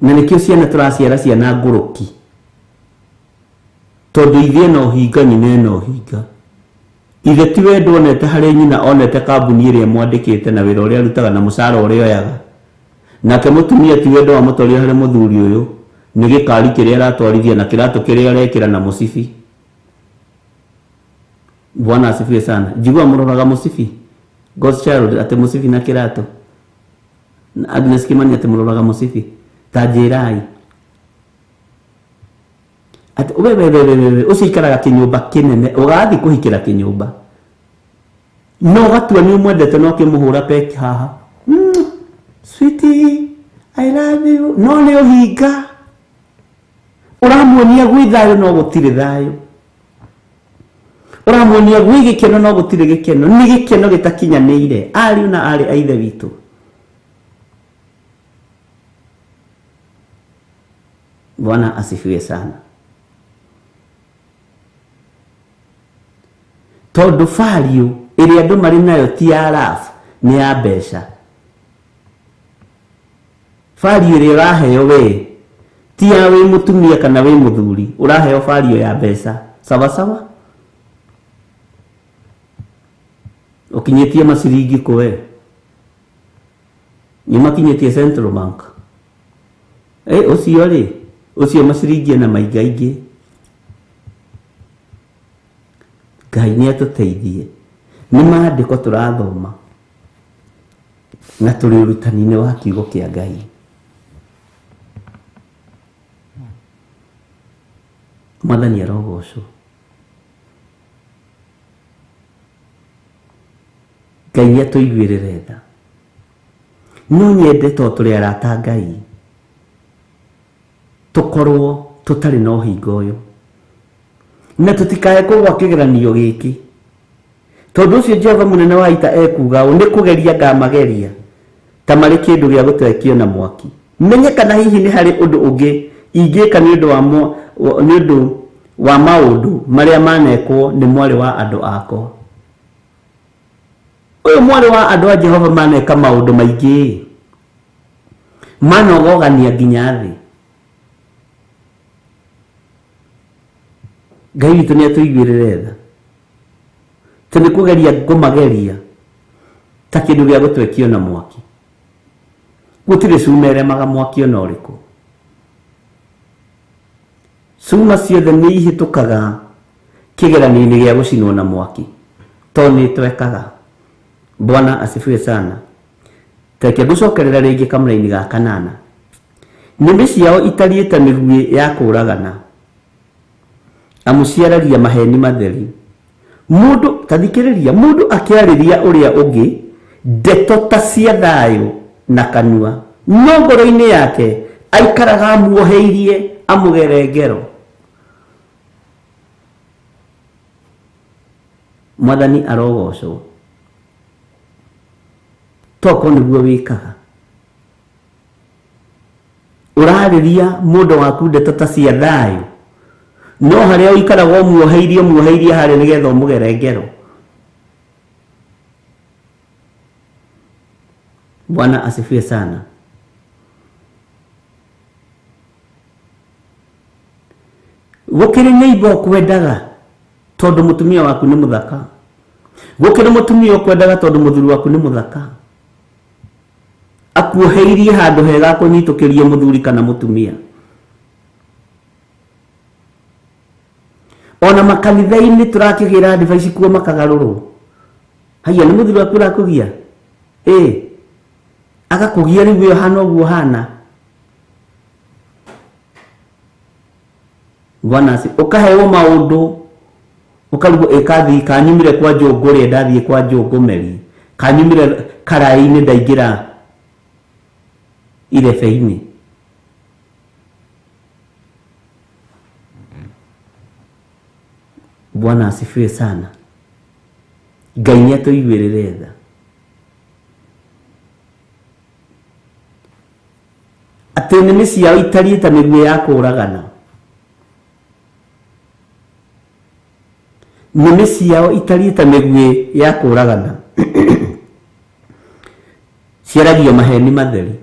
Na nĩkĩo ciana tũraciara ciana ngũrũki, tondũ ithe ena ũhinga, nyina ena ũhinga. Ithe ti wendo onete harĩ nyina, onete kambuni ĩrĩa ĩmwandĩkĩte na wĩra ũrĩa arutaga na mũcara ũrĩa oyaga. Nake mũtumia ti wendo wamũtwarire harĩ mũthuri ũyũ, nĩ gĩkari kĩrĩa aratwarithia na kĩratũ kĩrĩa arekĩra na mũcibi. Bwana asifiwe sana. Njiguaga mũroraga mũcibi, God's child, atĩ mũcibi na kĩratũ. Agnes Kimani atĩ mũroraga mũcibi. Ta njĩrai atĩ we we we we we ũcio ikaraga kĩnyũmba kĩnene, ũgathiĩ kũhikĩra kĩnyũmba, no ũgatua nĩ ũmwendete no ũkĩmũhũra peki haha, sweetie I love you, no nĩ ũhinga. Ũramuonia gwĩ thayũ no gũtirĩ thayũ, ũramuonia gwĩ gĩkeno no gũtirĩ gĩkeno, nĩ gĩkeno gĩtakinyanĩire. Ariũ na aarĩ a ithe witũ, Bwana asifiwe sana. Tondũ value ĩrĩa andũ marĩ nayo ti ya love, nĩ ya mbeca. Value ĩrĩa ũraheo we ti ya wĩ mũtumia kana wĩ mũthuri, ũraheo value ya mbeca. Sawa sawa. Ũkinyĩtie maciringi kũ we? Nĩ makinyĩtie Central Bank. Ũcio rĩ, ũcio maciringi ena maingaingĩ. Ngai nĩ atũteithie. Nĩ maandĩko tũrathoma na tũrĩ ũrutani-inĩ wa kiugo kĩa Ngai. Mwathani arogocwo. Ngai nĩ atũiguĩrĩre tha. No nyende to tũrĩ arata Ngai tũkorwo tũtarĩ na ũhinga ũyũ na tũtikae kũgwa kĩgeranio gĩkĩ tondũ ũcio Jehova mũnene wa ita ekuga ũũ nĩ kũgeria ngamageria ta marĩ kĩndũ gĩa gũtwekio na mwaki menye kana hihi nĩ harĩ ũndũ ũngĩ ingĩka nĩ ũndũ wa maũndũ marĩa manekwo nĩ mwarĩ wa andũ akwa. Ũyũ mwarĩ wa andũ a Jehova maneka maũndũ maingĩ manogogania nginya thĩ. Ngai witũ nĩ atũiguĩrĩre tha tondũ nĩ kũgeria ngũmageria ta kĩndũ gĩa gũtwekio na mwaki. Gũtirĩ cuma ĩremaga mwaki ona ũrĩkũ. Cuma ciothe nĩ ihĩtũkaga kĩgeranio-inĩ gĩa gũcinwo na mwaki tondũ nĩ twekaga. Bwana asifiwe sana. Reke ngũcokerera rĩngĩ kamũraini ga kanana. Nĩmĩ ciao itariĩ ta mĩguĩ ya kũũragana, amu ciaragia maheni matheri. Mũndũ ta thikĩrĩria, mũndũ akĩarĩria ũrĩa ũngĩ ndeto ta cia thayũ na kanua, no ngoro-inĩ yake aikaraga amuoheirie amũgere ngero. Mwathani arogocwo. Toko nĩguo wĩkaga. Ũrarĩria mũndũ waku ndeto ta cia thayũ, no harĩa ũikaraga ũmuoheirie muoheirie harĩa nĩgetha ũmũgere ngero. Bwana asifiwe sana. Gũkĩrĩ neighbor ũkwendaga tondũ mũtumia waku nĩ mũthaka. Gũkĩrĩ mũtumia ũkwendaga tondũ mũthuri waku nĩ mũthaka. Akuoheirie handũ hega kũnyitũkĩria mũthuri kana mũtumia. Ona makanitha-inĩ tũrakĩgĩra advice kuo makagarũrwo. Haiya nĩ mũthuri waku ũrakũgia? Ĩ agakũgia rĩu we ũhana ũguo ũhana. Bwana asi ũkaheo maũndũ ũkarigwo ĩkathi kanyumire kwa Njũngũ rĩ ndathiĩ kwa Njũngũ Meri kanyumire karaĩ-inĩ ndaingĩra irebe-inĩ. Bwana asifiwe sana. Ngai nĩ atũiguĩrĩre tha. Atĩ nĩmĩ ciao itariĩ ta mĩguĩ ya kũũragana. Nĩmĩ ciao itariĩ ta mĩguĩ ya kũũragana. Ciaragia maheni matheri.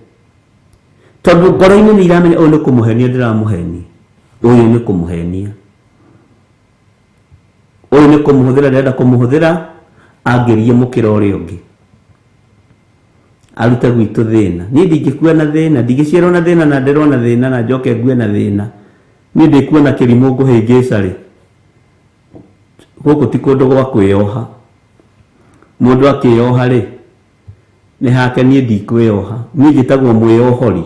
Tondũ ngoro-inĩ nĩ iramenya ũyũ nĩ kũmũhenia ndĩramũhenia. Ũyũ nĩ kũmũhenia. Ũyũ nĩ kũmũhũthĩra ndĩrenda kũmũhũthĩra angĩrie mũkĩra ũrĩa ũngĩ. Arute gwitũ thĩna. Niĩ ndingĩkua na thĩna, ndingĩciarwo na thĩna na nderwo na thĩna na njoke ngue na thĩna. Niĩ ndĩkuo na kĩrimũ ngũhĩngĩca rĩ. Gũkũ ti kũndũ gwa kwĩyoha. Mũndũ akĩyoha rĩ, nĩ hake niĩ ndikwĩyoha. Niĩ njĩtagwo mwĩyohori.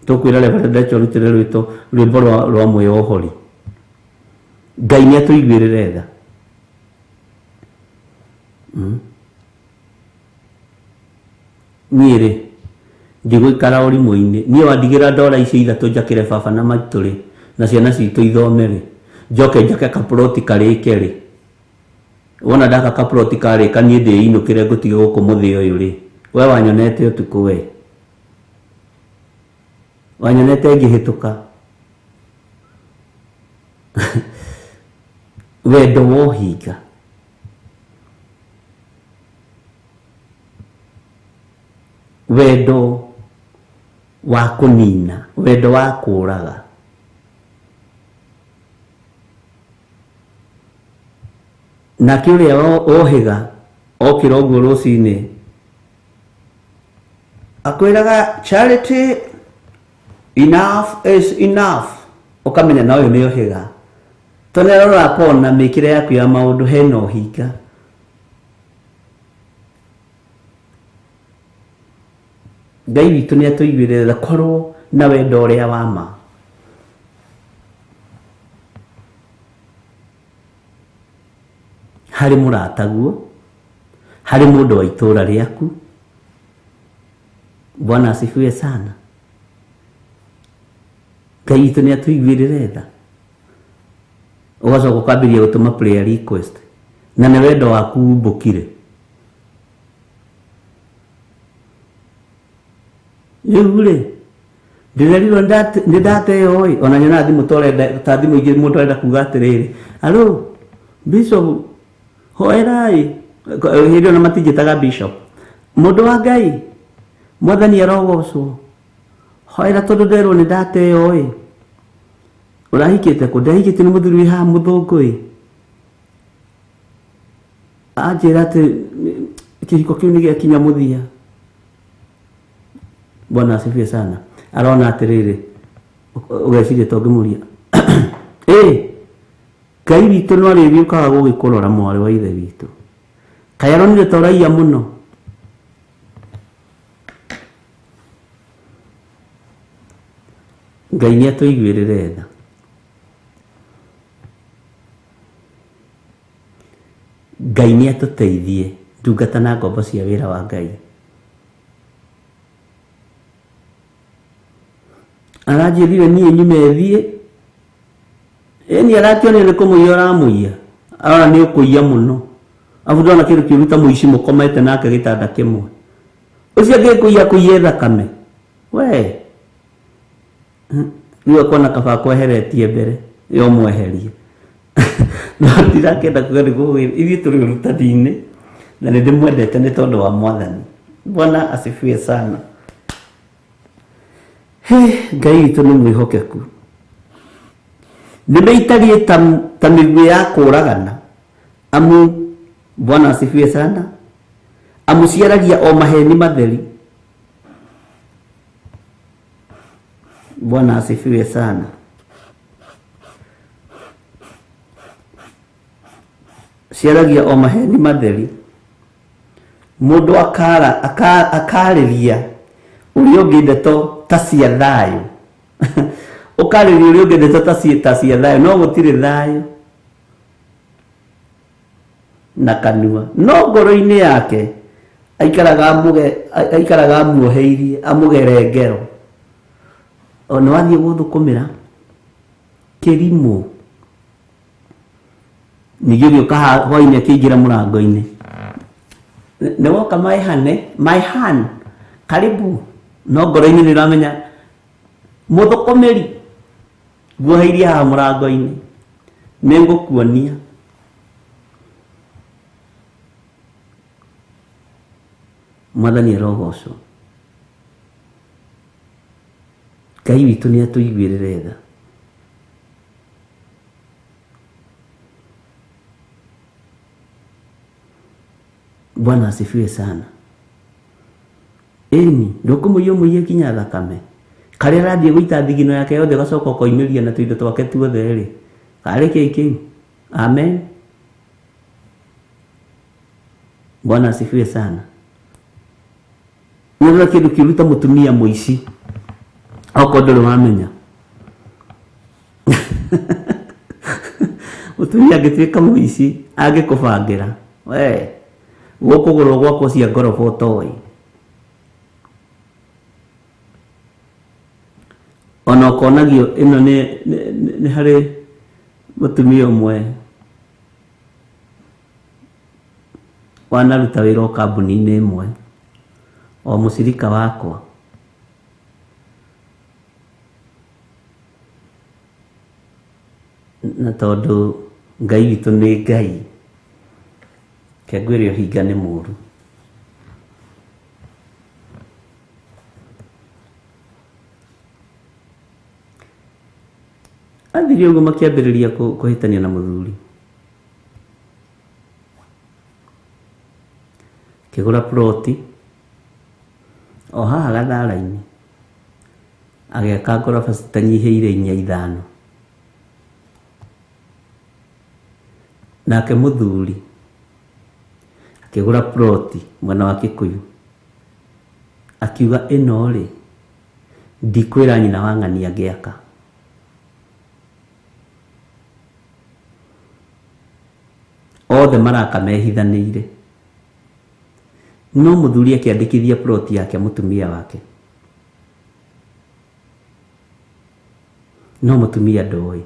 Tũkwĩra Reverend Rachel arutĩre rwĩmbo rwa mwĩyohori. Ngai nĩ atũiguĩrĩre tha. Niĩ rĩ ndigũikara ũrimũ-inĩ. Niĩ wandigĩra ndora icio ithatũ njakĩre baba na maitũ rĩ na ciana citũ ithome rĩ njoke njake kaploti karĩke rĩ wona ndaka kaploti karĩka niĩ ndĩinũkĩre ngũtige gũkũ mũthĩ ũyũ rĩ we wanyonete ũtukũ we wanyonete ngĩhĩtũka. Wendo wa ũhinga. Wendo wa kũnina, wendo wa kũũraga. Nake ũrĩa wohĩga okĩra ũguo rũcinĩ akwĩraga Charity, enough is enough. Ũkamenya na ũyũ nĩ ũhĩga. Tondũ nĩ arora akona mĩkĩre yaku ya maũndũ hena ũhinga. Ngai witũ nĩ atũiguĩrĩre tha, korwo na wendo ũrĩa wa ma. Harĩ mũrataguo, Harĩ mũndũ wa itũũra rĩaku. Bwana asifiwe sana. Ngai witũ nĩ atũiguĩrĩre tha. Ũgacoka ũkambĩrĩria gũtũma prayer request na nĩ wendo waku umbũkire. Rĩu rĩ ndĩrerirwo nĩ ndateo ĩ, ona nyonaga thimũ ta ũrenda ta thimũ ingĩ mũndũ arenda kuga atĩrĩrĩ, alo bishop hoerai. Hĩndĩ ĩyo na matinjĩtaga bishop, mũndũ wa Ngai, mwathani arogocwo, hoera tondũ nderwo nĩ ndateo ĩ. Ũrahikĩte kũ? Ndahikĩte nĩ mũthuri wĩ haha mũthũngũ ĩ, anjĩra atĩ kĩhiko kĩu nĩ gĩakinya mũthia. Bwana asifiwe sana. Arona atĩrĩrĩ, ũgeciria ta ũngĩmũria ĩ, Ngai witũ no arĩgĩũkaga gũgĩkũrora mwarĩ wa ithe witũ. Kaĩ aronire ta ũraiya mũno. Ngai nĩ atũiguĩrĩre tha. Ngai nĩ atũteithie ndungata na ngombo cia wĩra wa Ngai. Aranjĩrire niĩ nyume thiĩ, ĩni arakĩonire nĩ kũmũiya ũramũiya, arona nĩ ũkũiya mũno, abu ndona kĩndũ kĩũru ta mũici mũkomete nake gĩtanda kĩmwe, ũcio angĩkũiya kũiye thakame we rĩu akona kaba kweheretie mbere yo mweherie. No ndirakĩenda kuga nĩ ithuĩ tũrĩ ũrutani-inĩ na nĩ ndĩmwendete nĩ tondũ wa mwathani. Bwana asifiwe sana. Ngai witũ nĩ mwĩhokeku. Nĩ meitariĩ ta mĩguĩ ya kũũragana, amu Bwana asifiwe sana, amu ciaragia o maheni matheri. Bwana asifiwe sana. Ciaragia o maheni matheri. Mũndũ akarĩria ũrĩa ũngĩ ndeto ta cia thayũ. Ũkarĩria ũrĩa ũngĩ ndeto ta cia thayũ, no gũtirĩ thayũ na kanua, no ngoro-inĩ yake aikaraga amuoheirie, amũgere ngero. O nĩ wathiĩ gũthũkũmĩra kĩrimũ. Ningĩ ũgĩũka hwainĩ akĩingĩra mũrango-inĩ, nĩ woka my hand karibu, no ngoro-inĩ nĩ ũramenya mũthũkũmĩri nguoheirie haha mũrango-inĩ, nĩ ngũkuonia. Mwathani arogocwo. Ngai witũ nĩ atũiguĩrĩre tha. Bwana asifiwe sana. Ĩni ndũkũmũiya ũmũiye nginya thakame. Karĩa arathiĩ gũita thigino yake yothe ũgacoka ũkoimĩria na tũindo twake tuothe rĩ, karĩ kĩĩ kĩu? Amen. Bwana asifiwe sana. Nĩ kĩndũ kĩũru ta mũtumia mũici, okorwo ndũrĩ wamenya. Mũtumia angĩtuĩka mũici angĩkũbangĩra, we gũkũgũrwo gwakwo cia ngoroba ũtoĩ. Ona ũkonagio ĩno nĩ harĩ mũtumia ũmwe wanaruta wĩra o kambuni-inĩ ĩmwe, o mũcirika wakwa. Na tondũ Ngai witũ nĩ Ngai, reke ngwĩre ũhinga nĩ mũũru. Athire ũguo makĩambĩrĩria kũhĩtania na mũthuri. Kĩgũra ploti o haha Gathara-inĩ, agĩaka ngoroba citanyihĩire 4 5. Nake mũthuri akĩgũra ploti mwena wa Kikuyu, akiuga ĩno rĩ ndikwĩra nyina wa ng'ania ngĩaka. Othe maraka mehithanĩire. No mũthuri akĩandĩkithia plot yake mũtumia wake, no mũtumia ndoĩ.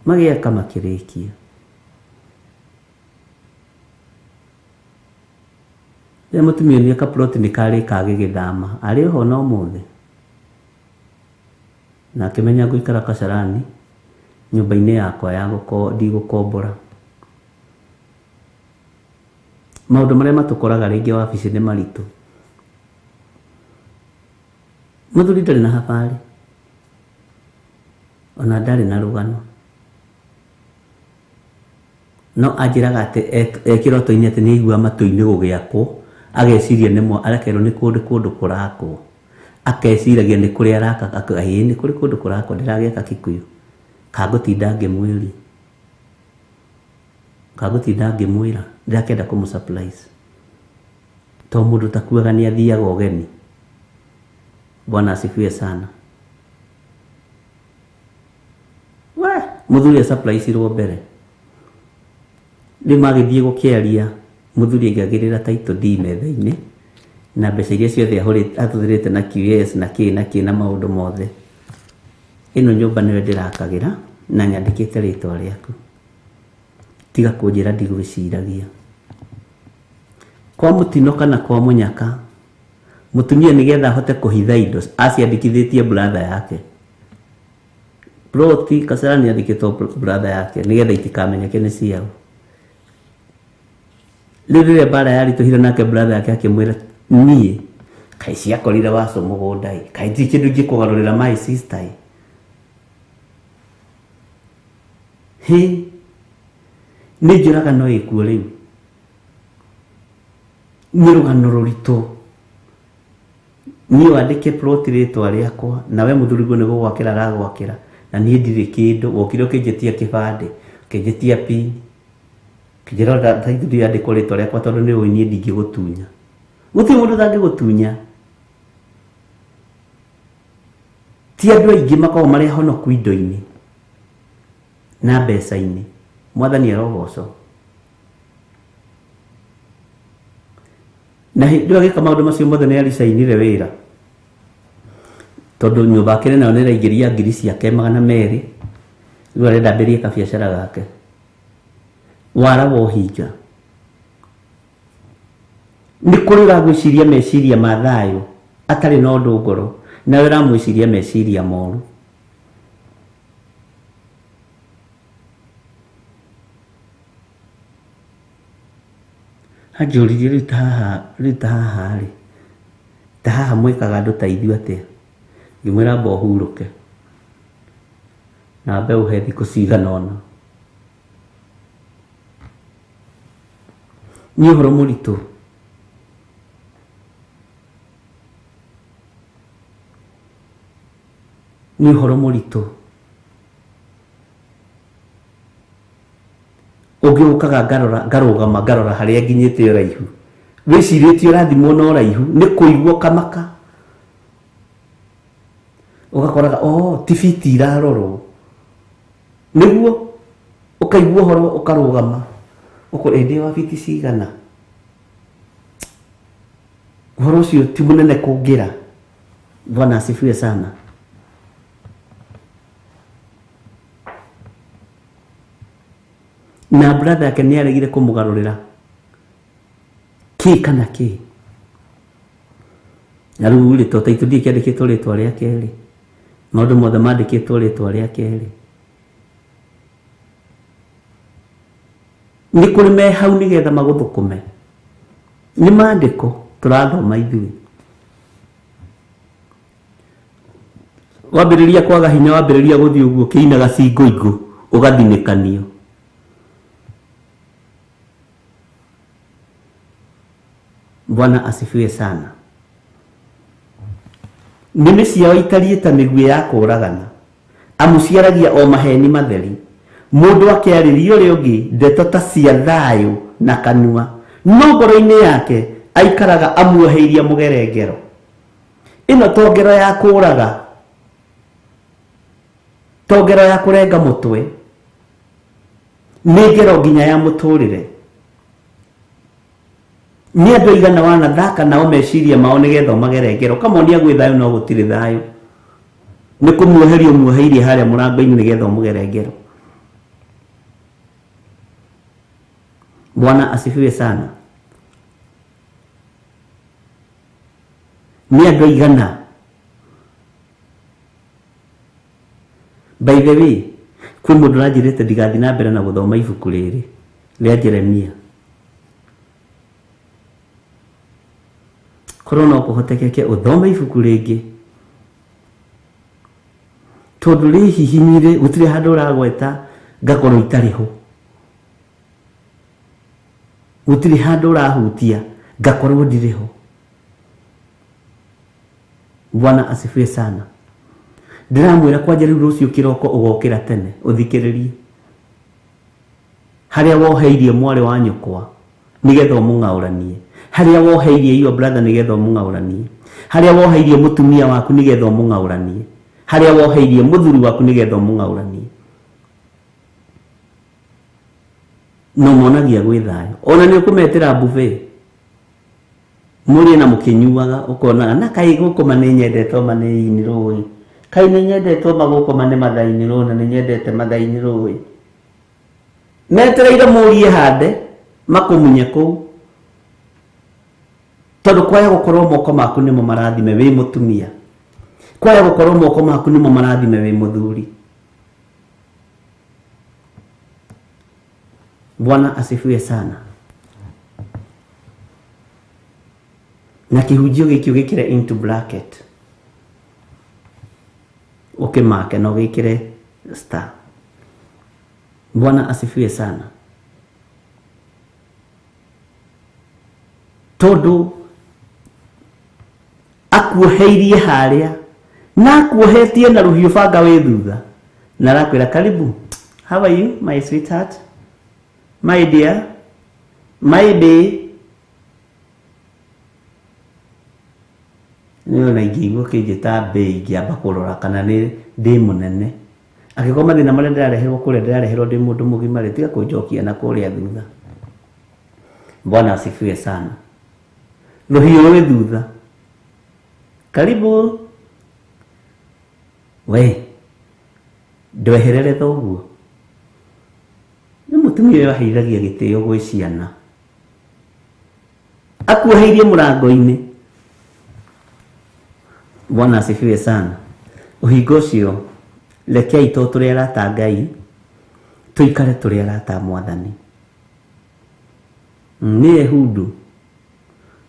Magĩaka makĩrĩkia. Rĩrĩa mũtumia onire kaploti nĩ karĩka agĩgĩthama, arĩ oho na ũmũthĩ. Na akĩmenya ngũikara Kasarani nyũmba-inĩ yakwa ya ndigũkombora. Maũndũ marĩa matũkoraga rĩngĩ wabici nĩ maritũ. Mũthuri ndarĩ na habarĩ, ona ndarĩ na rũgano. No anjĩraga atĩ e kĩroto-inĩ atĩ nĩ aigua matũ-inĩ gũgĩakwo, ageciria nĩ arekerwo nĩ kũndũ kũndũ kũrakwo. Akeciragia nĩ kũrĩa araka, akauga ĩĩ nĩ kũrĩ kũndũ kũrakwo ndĩragĩaka Kikuyu. Kangũtinda ngĩmwĩri, kangũtinda ngĩmwĩra, ndĩrakĩenda kũmũ surprise. To mũndũ ũtakuaga nĩ athiaga ũgeni. Bwana asifiwe sana. We, mũthuri asurprise-irwo mbere. Rĩu magĩthiĩ gũkĩaria, mũthuri aigagĩrĩra title deed metha-inĩ na mbeca iria ciothe ahũthĩrĩte na QS na kĩ na kĩ na maũndũ mothe. Ĩno nyũmba nĩyo ndĩrakagĩra na nyandĩkĩte rĩtwa rĩaku. Tiga kũnjĩra ndigwĩciragia. Kwa mũtino kana kwa mũnyaka, mũtumia nĩgetha ahote kũhitha indo aciandĩkithĩtie brother yake. Ploti Kasarani yandĩkĩtwo brother yake nĩgetha itikamenyeke nĩ ciao. Rĩu rĩrĩa mbara yaritũhire nake brother yake akĩmwĩra niĩ kaĩ ciakorire waco mũgũnda ĩ, kaĩ ndirĩ kĩndũ ingĩkũgarũrĩra my sister ĩ. Hĩ, nĩ njũragano ĩkuo rĩu, nĩ rũgano rũritũ. Niĩ wandĩke plot rĩtwa rĩakwa na we mũthuriguo nĩ gũgwakĩra aragwakĩra na niĩ ndirĩ kĩndũ, wokire ũkĩnjĩtia kĩbandĩ, ũkĩnjĩtia pin, ũkĩnjĩra title deed yandĩkwo rĩtwa rĩakwa tondũ nĩ ũĩ niĩ ndingĩgũtunya. Gũtirĩ mũndũ ũtangĩgũtunya. Ti andũ aingĩ makoragwo marĩ ahonoku indo-inĩ na mbeca-inĩ. Mwathani arogocwo. Na hĩndĩ ĩyo agĩka maũndũ macio mothe nĩ aricainire wĩra, tondũ nyũmba akĩrĩ nayo nĩ ĩraingĩria ngiri ciake 200, rĩu arenda ambĩrĩrie kabiacara gake. Wara wa ũhinga. Nĩ kũrĩ ũragwĩciria meciria ma thayũ atarĩ na ũndũ ngoro, nawe ũramwĩciria meciria moru. Anjũririe rĩu ta haha, rĩu ta haha rĩ, ta haha mwĩkaga andũ ta ithuĩ atĩa? Ngĩmwĩra amba ũhurũke na ambe ũhe thikũ cigana ũna. Nĩ ũhoro mũritũ. Nĩ ũhoro mũritũ. Ũngĩ ũkaga ngarora, ngarũgama ngarora harĩa nginyĩte ũraihu. Wĩcirĩtie ũrathimwo na ũraihu, nĩ kũigua ũkamaka. Ũgakoraga, oh, ti fiti irarorwo. Nĩguo ũkaigua ũhoro ũkarũgama. Ũkora ĩndĩ wa fiti cigana. Ũhoro ũcio ti mũnene kũngĩra. Bwana asifiwe sana. Na brother yake nĩ aregire kũmũgarũrĩra kĩ kana kĩ. Na rĩu rĩ, to title deed kĩandĩkĩtwo rĩtwa rĩake rĩ, maũndũ mothe mandĩkĩtwo rĩtwa rĩake rĩ, nĩ kũrĩ me hau nĩgetha magũthũkũme. Nĩ maandĩko tũrathoma ithuĩ. Wambĩrĩria kwaga hinya, wambĩrĩria gũthiĩ ũguo ũkĩinaga cingoingũ, ũgathinĩkanio. Bwana asifiwe sana. Nĩmĩ ciao itariĩ ta mĩguĩ ya kũũragana, amu ciaragia o maheni matheri. Mũndũ akĩarĩria ũrĩa ũngĩ ndeto ta cia thayũ na kanua, no ngoro-inĩ yake aikaraga amuoheirie mũgerengero. Ĩno to ngero ya kũũraga, to ngero ya kũrenga mũtwe. Nĩ ngero nginya ya mũtũrĩre. Nĩ andũ aigana wanathaka nao meciria mao nĩgetha ũmagere ngero, ũkamonia gwĩ thayũ no gũtirĩ thayũ. Nĩ kũmuoheria ũmuoheirie harĩa mũrango-inĩ nĩgetha ũmũgere ngero. Bwana asifiwe sana. Nĩ andũ aigana. By the way, kwĩ mũndũ ũranjĩrĩte ndigathiĩ na mbere na gũthoma ibuku rĩrĩ rĩa Jeremia. Korwo no kũhotekeke ũthome ibuku rĩngĩ, tondũ rĩhihinyire gũtirĩ handũ ũragweta ngakorwo itarĩ ho, gũtirĩ handũ ũrahutia ngakorwo ndirĩ ho. Bwana asifiwe sana. Ndĩramwĩra kwanja rĩu rũciũ kĩroko ũgokĩra tene ũthikĩrĩrie harĩa woheirie mwarĩ wa nyũkwa nĩgetha ũmũng'aũranie, harĩa woheirie your brother nĩgetha ũmũng'aũranie, harĩa woheirie mũtumia waku nĩgetha ũmũng'aũranie, harĩa woheirie mũthuri waku nĩgetha ũmũng'aũranie. No monagia gwĩ thayũ. Ona nĩ ũkũmetĩra buffet mũrĩe na mũkĩnyuaga, ũkonaga na kaĩ gũkũma nĩ nyendete ma nĩ ini rũĩ, kaĩ nĩ nyendete ma gũkũma nĩ mathaini rũĩ, na nĩ nyendete mathaini rũĩ. Metereire mũrie hande makũmunye kũu, tondũ kwaya gũkorwo moko maku nĩmo marathime wĩ mũtumia, kwaya gũkorwo moko maku nĩmo marathime wĩ mũthuri. Bwana asifiwe sana. Na kĩhunjio gĩkĩ ũgĩkĩre into bracket, ũkĩmake na ũgĩkĩre star. Bwana asifiwe sana. Tondũ akuoheirie harĩa na akuohetie na rũhiũ banga wĩ thutha, na arakwĩra karibu, how are you my sweetheart, my dear, my babe. Nĩ ona ingĩigua ũkĩnjĩta bae ingĩamba kũrora kana nĩ ndĩ mũnene. Angĩkorwo mathĩna marĩa ndĩrareherwo kũrĩa ndĩrareherwo ndĩ mũndũ mũgima rĩ, tiga kũnjokia na kũrĩa thutha. Bwana asifiwe sana. Rũhiũ rwĩ thutha, karibu we ndweherere thoguo. Nĩ mũtumia ũyũ aheithagia gĩtĩo gwĩ ciana, akuoheirie mũrango-inĩ. Bwana asifiwe sana. Ũhingo ũcio rekei to tũrĩ arata a Ngai tũikare tũrĩ arata a Mwathani. Nĩ Ehudu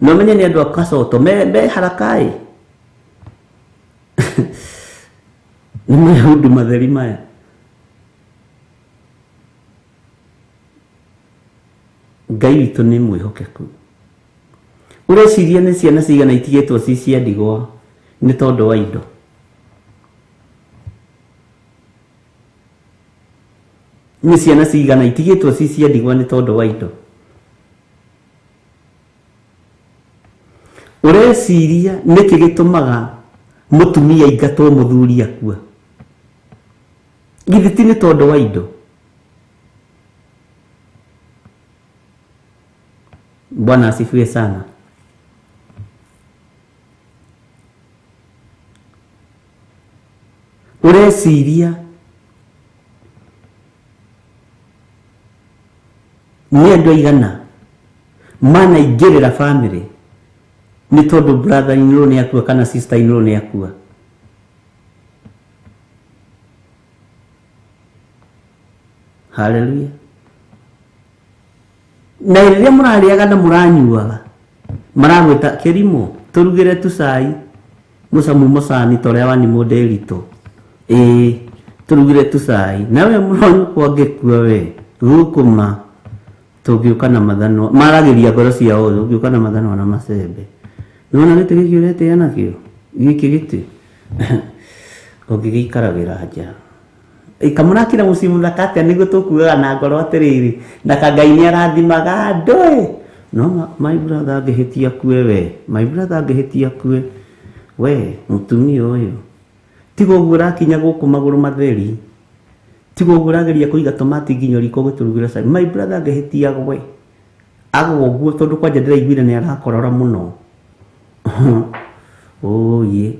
no menye nĩ andũ a Kacoto me haraka-ĩ. Nĩ Mayahudu matheri maya. Ngai witũ nĩ mwĩhokeku. Ũreciria nĩ ciana cigana itigĩtwo ci cia ndigwa nĩ tondũ wa indo? Nĩ ciana cigana itigĩtwo ci cia ndigwa nĩ tondũ wa indo? Ũreciria nĩkĩ gĩtũmaga mũtumia aingatwo mũthuri akua? Githĩ ti nĩ tondũ wa indo? Bwana asifiwe sana. Ũreciria nĩ andũ aigana manaingĩrĩra family nĩ tondũ brother in law nĩ akua kana sister in law nĩ akua? Haleluya. Na rĩrĩa mũrarĩaga na mũranyuaga maragwĩta kĩrimũ, tũrugĩre tu cai mũcamu mũcani ta ũrĩa wani mũndĩritũ, ĩĩ tũrugĩre tu cai. Nawe mũronyũkwa angĩkua we gũkũma tũngĩũka na mathanwa, maragĩria ngoro ciao, tũngĩũka na mathanwa na macembe. Nĩwona gĩtĩ gĩkĩ ũretĩa nakĩo gĩkĩ gĩtĩ ũngĩgĩikaragĩra nja. Kamũrakĩra mũciĩ mũthaka atĩa nĩguo tũkuaga na ngoro atĩrĩrĩ, na ka Ngai nĩ arathimaga andũ ĩ. No my brother angĩhĩtia kue we, my brother angĩhĩtia kue we, mũtumia ũyũ tiga ũguo ũrakinya gũkũ magũrũ matheri, Tigo ũrageria kũiga tomati nginya riko gũtũrugĩra cai. My brother angĩhĩtia gwe agwo ũguo tondũ kwanja ndĩraiguire nĩ arakorora mũno. Oye.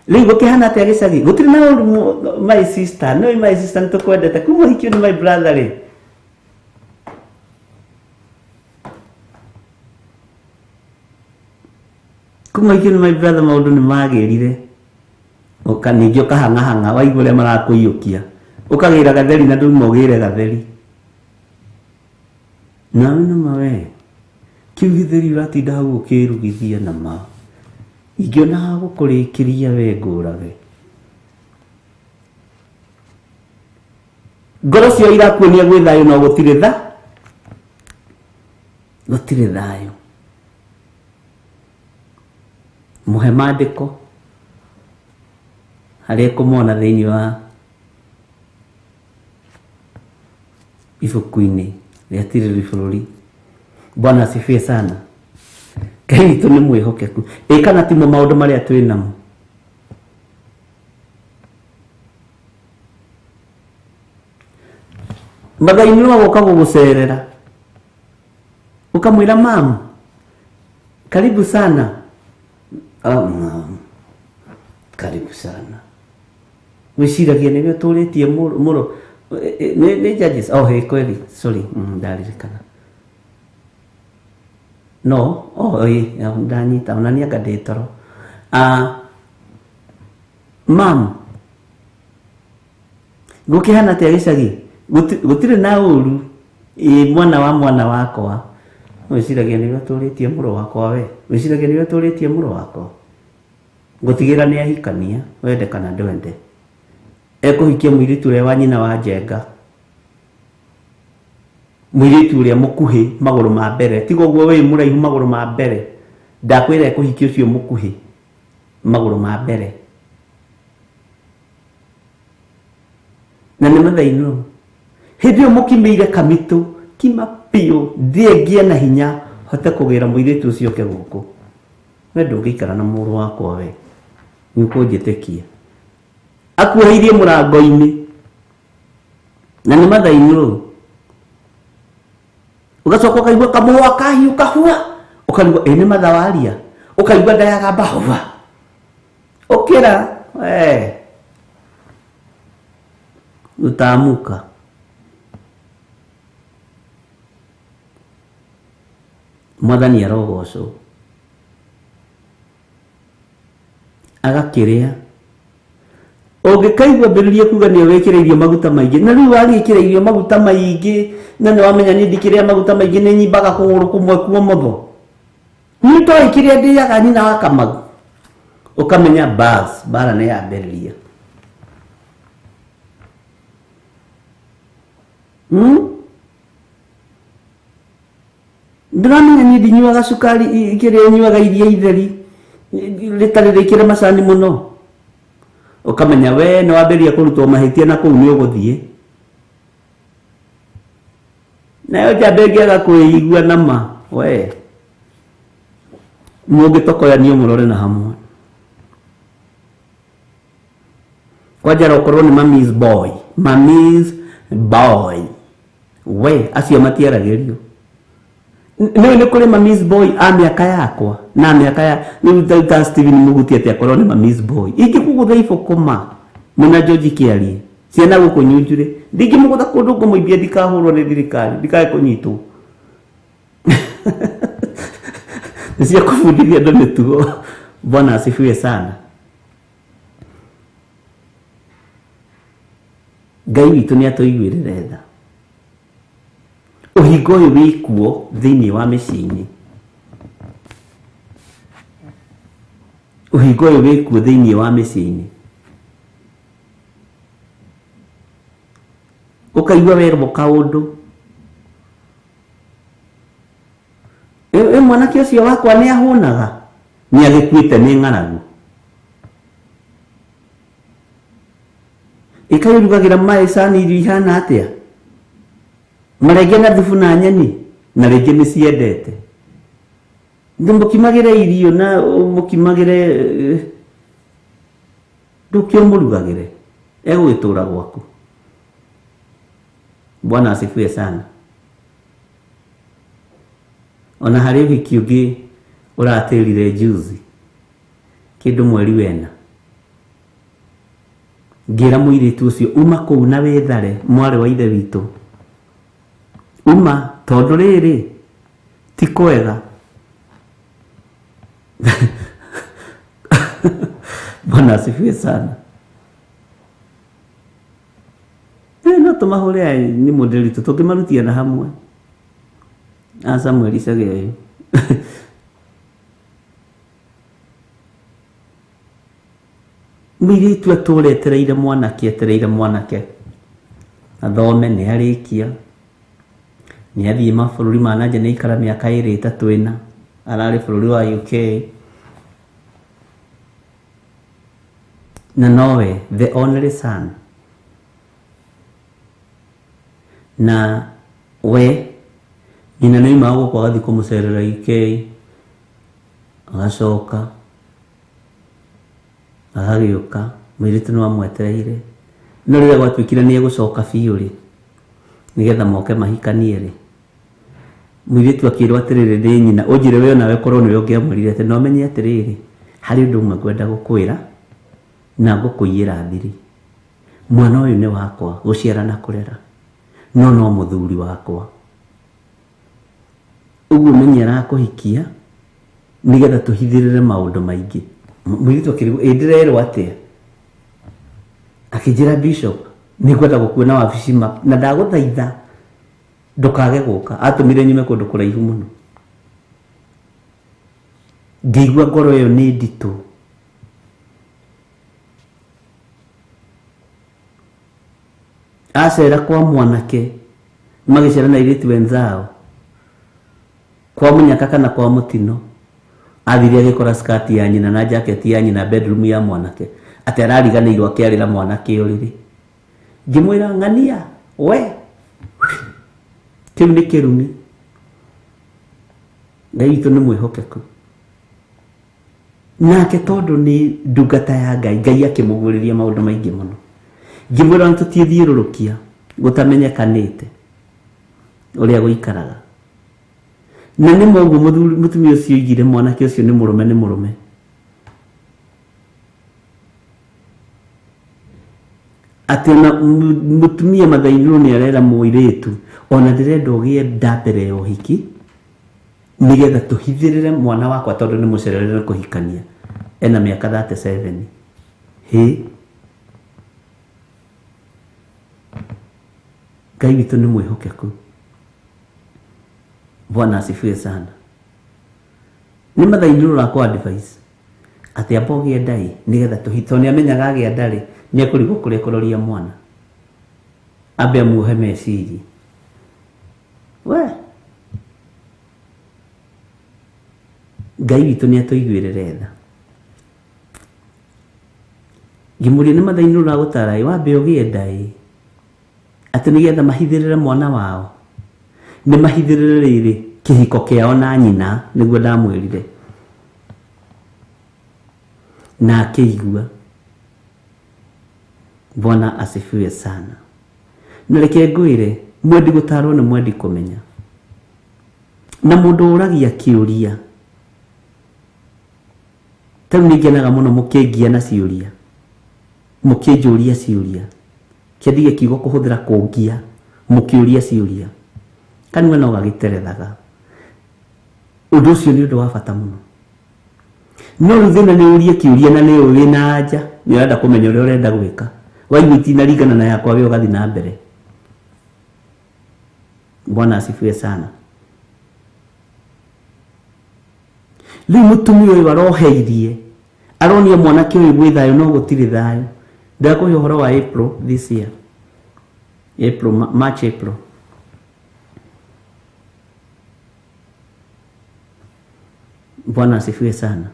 Rĩu gũkĩhana atĩa gĩcagi? Gũtirĩ na ũru my sister. No my sister nĩ tũkwendete. Kuma ũhikio nĩ my brother rĩ. Kuma ũhikio nĩ my brother maũndũ nĩ magĩrire. Ũka ningĩ ũkahang'ahang'a waigua ũrĩa marakũiyũkia. Ũkagĩra gatheri na ndũma ũgĩre gatheri. Nawe nama we. Kĩu gĩtheri ũratinda hau ũkĩrugithia nama. Ingĩona ha gũkũrĩkĩria we ngũrage. Ngoro ciao irakuonia gwĩ thayũ no gũtirĩ tha. Gũtirĩ thayũ. Mũhe maandĩko harĩa kũmona thĩinĩ wa ibuku-inĩ rĩa Tiriri Bũrũri. Bwana asifiwe sana. Ngai witũ nĩ mwĩhokeku. Ĩ kana timo maũndũ marĩa twĩ namo. Mathainĩ no agoka gũgũcerera. Ũkamwĩra mamu, karibu sana. Oh, mam, karibu sana. Wĩciragia nĩwe ũtũrĩtie mũro nĩ judges. Oh, hey, kweli. Sorry, ndaririkana. No, oh, ĩ, ndanyita ona niĩ anga ndĩ toro. Mam, gũkĩhana atĩa gĩcagi? Gũtirĩ na ũru. Ĩ mwana wa mwana wakwa. Wĩciragia nĩwe ũtũrĩtie mũrũ wakwa we. Wĩciragia nĩwe ũtũrĩtie mũrũ wakwa. Ngũtigĩra nĩ ahikania, wende kana ndwende. Ekũhikia mũirĩtu ũrĩa wa nyina wa Njenga. Mũirĩtu ũrĩa mũkuhĩ magũrũ ma mbere. Tiga ũguo wĩ mũraihu magũrũ ma mbere. Ndakwĩra ekũhikia ũcio mũkuhĩ magũrũ ma mbere. Na nĩ mathainũ. Hĩndĩ ĩyo mũkimĩire kamitũ kima biũ thiĩ ngĩe na hinya hote kũgĩra mũirĩtu ũcio oke gũkũ. We ndũngĩikara na mũrũ wakwa we. Nĩ ũkũnjĩtĩkia. Akuoheirie mũrango-inĩ. Na nĩ mathainũ. Ũgacoka ũkaigua kamũhũa kahiũka hua. Ũkarigwo ĩ nĩ mathawaria. Ũkaigua nda yagamba hua. Ũkĩra we. Utamuka. Mwathani arogocwo. Agakĩrĩa. Ũngĩkaigua mbĩrĩria kuga nĩ wĩkĩre irio maguta maingĩ. Na rĩu warĩkĩra irio maguta maingĩ na nĩ wamenya niĩ ndikĩrĩa maguta maingĩ nĩ nyimbaga kũgũrũ kũmwe kuomotho. Niĩ toĩ kĩrĩa ndĩaga nyina wa Kamau. Ũkamenya bas bara nĩ yambĩrĩria. Ndĩramenya niĩ ndinyuaga cukari kĩrĩa nyuaga iria itheri rĩtarĩ rĩkĩre macani mũno. Ũkamenya we nĩ wambĩrĩria kũrutwo mahĩtia na kũu nĩ ũgũthiĩ. Nayo njamba ĩngĩaga kwĩigua nama we mũngĩtokoyanio mũrore na hamwe. Kwanja okorwo nĩ mami's boy, mami's boy. We acio matiaragĩrio. Nĩ nĩ kũrĩ mami's boy a mĩaka yakwa na mĩaka ya rĩu ta Steven Muguti atĩ akorwo nĩ mami's boy. Ingĩkũgũtha iboko ma mwĩna George Kĩarie ciana gũkũ Nyunjurĩ ndingĩmũgũtha kũndũ ngũmũimbia ndikahũrwo nĩ thirikari ndikae kũnyitwo. Nĩ cia kũbundithia andũ mĩtugo. Bwana asifiwe sana. Ngai witũ nĩ atũiguĩrĩre tha. Ũhingo ũyũ wĩkuo thĩinĩ wa mĩciĩ-inĩ. Ũhingo ũyũ wĩkuo thĩinĩ wa mĩciĩ-inĩ. Ũkaigua werwo kaũndũ. Ĩ mwanake ũcio wakwa nĩ ahũnaga. Nĩ agĩkuĩte nĩ ng'aragu. Ĩkaĩ ũrugagĩra maĩ cani irio ihana atĩa? Marenge na thubu na nyeni na rĩngĩ nĩ ciendete. Mũkimagĩre irio na mũkimagĩre ndũkĩ ũmũrugagĩre egũgĩtũra gwaku. Bwana asifiwe sana. Ona harĩ ũhiki ũngĩ ũratĩrire juzi kĩndũ mweri wena, ngĩra mũirĩtu ũcio uma kũu na wĩthare, mwarĩ wa ithe witũ, uma tondũ rĩrĩ ti kwega. Bwana asifiwe sana. No tũmahũre aya nĩ mũndũ tũngĩmarutia na hamwe a Samuel Icage. Mũirĩtu atũra etereire mwanake, etereire mwanake athome, nĩ arĩkia, nĩ athiĩ mabũrũri ma nanja, nĩ aikara mĩaka 2 3 4, ararĩ bũrũri wa UK, na nowe the only son, na we nyina nĩ oimaga gũkũ agathiĩ kũmũcerera UK, agacoka agagĩũka, mũirĩtu nĩ wamwetereire, no rĩrĩa gwatuĩkire nĩ egũcoka biũ rĩ, nĩgetha moke mahikanie rĩ, mũirĩtu akĩrwo atĩrĩrĩ nĩ nyina, ũnjĩre we onawe korwo nĩwe ũngĩamwĩrire atĩ no menye atĩrĩrĩ, harĩ ũndũ ũmwe ngwenda gũkwĩra na ngũkũiyĩra thiri, mwana ũyũ nĩ wakwa gũciara na kũrera, no no mũthuri wakwa, ũguo menye arakũhikia nĩgetha tũhithĩrĩre maũndũ maingĩ. Mũirĩtu akĩrigwo, ĩ ndĩrerwo atĩa? Akĩnjĩra Bishop, nĩngwenda gũkuona wabici na ndagũthaitha ndũkage gũka. Atũmire nyume kũndũ kũraihu mũno. Ngĩigua ngoro ĩyo nĩ nditũ. Acera kwa mwanake magĩcera na airĩtu wenzao, kwa mũnyaka kana kwa mũtino, athire agĩkora skati ya nyina na jaketi ya nyina bedroom ya mwanake, atĩ arariganĩirwo akĩarĩra mwanake ũrĩrĩ. Ngĩmwĩra ng'ania we, kĩu nĩ kĩrumi. Ngai witũ nĩ mwĩhokeku. Nake tondũ nĩ ndungata ya Ngai, Ngai akĩmũguũrĩria maũndũ maingĩ mũno. Ngĩmwĩra nĩ tũtiĩthiũrũrũkia gũtamenyekanĩte ũrĩa gũikaraga. Na nĩ ma ũguo mũtumia ũcio oigire mwanake ũcio nĩ mũrũme, nĩ mũrũme. Atĩ ona mũtumia mathainirwo nĩ arera mũirĩtu, ona ndĩrenda ũgĩe nda mbere ya ũhiki nĩgetha tũhithĩrĩre mwana wakwa tondũ nĩ mũcerere kũhikania, ena mĩaka 37. Hĩ, Ngai witũ nĩ mwĩhokeku. Bwana asifiwe sana. Nĩ mathainirwo ũrakwa advice atĩ amba ũgĩe nda ĩ nĩgetha tũhithwo, nĩ amenyaga agĩa nda rĩ nĩ ekũrigwo kũrĩa ekũroria mwana, ambe amuohe meciria. We Ngai witũ nĩ atũiguĩrĩre tha. Ngĩmũria nĩ mathainirwo ũragũtara ĩ, wambe ũgĩe nda ĩ atĩ nĩgetha mahithĩrĩre mwana wao, nĩ mahithĩrĩre rĩrĩ kĩhiko kĩao na nyina, nĩguo ndamwĩrire. Na akĩigua. Bwana asifiwe sana. Na reke ngwĩre, mwendi gũtarwo nĩ mwendi kũmenya, na mũndũ ũragia kĩũria. Ta rĩu nĩngenaga mũno mũkĩngia na ciũria, mũkĩnjũria ciũria, kĩendige kiugo kũhũthĩra kũngia, mũkĩũria ciũria, kanua no gagĩterethaga. Ũndũ ũcio nĩ ũndũ wa bata mũno. No rĩu thĩna nĩ ũrie kĩũria na nĩ ũĩ wĩna anja, nĩ ũrenda kũmenya ũrĩa ũrenda gwĩka, waigua itinaringana na yakwa we ũgathiĩ na mbere. Bwana asifiwe sana. Rĩu mũtumia ũyũ aroheirie, aronia mwanake ũyũ gwĩ thayũ no gũtirĩ thayũ. Ndakũhe ũhoro wa April this year, April, March, April. Bwana asifiwe sana.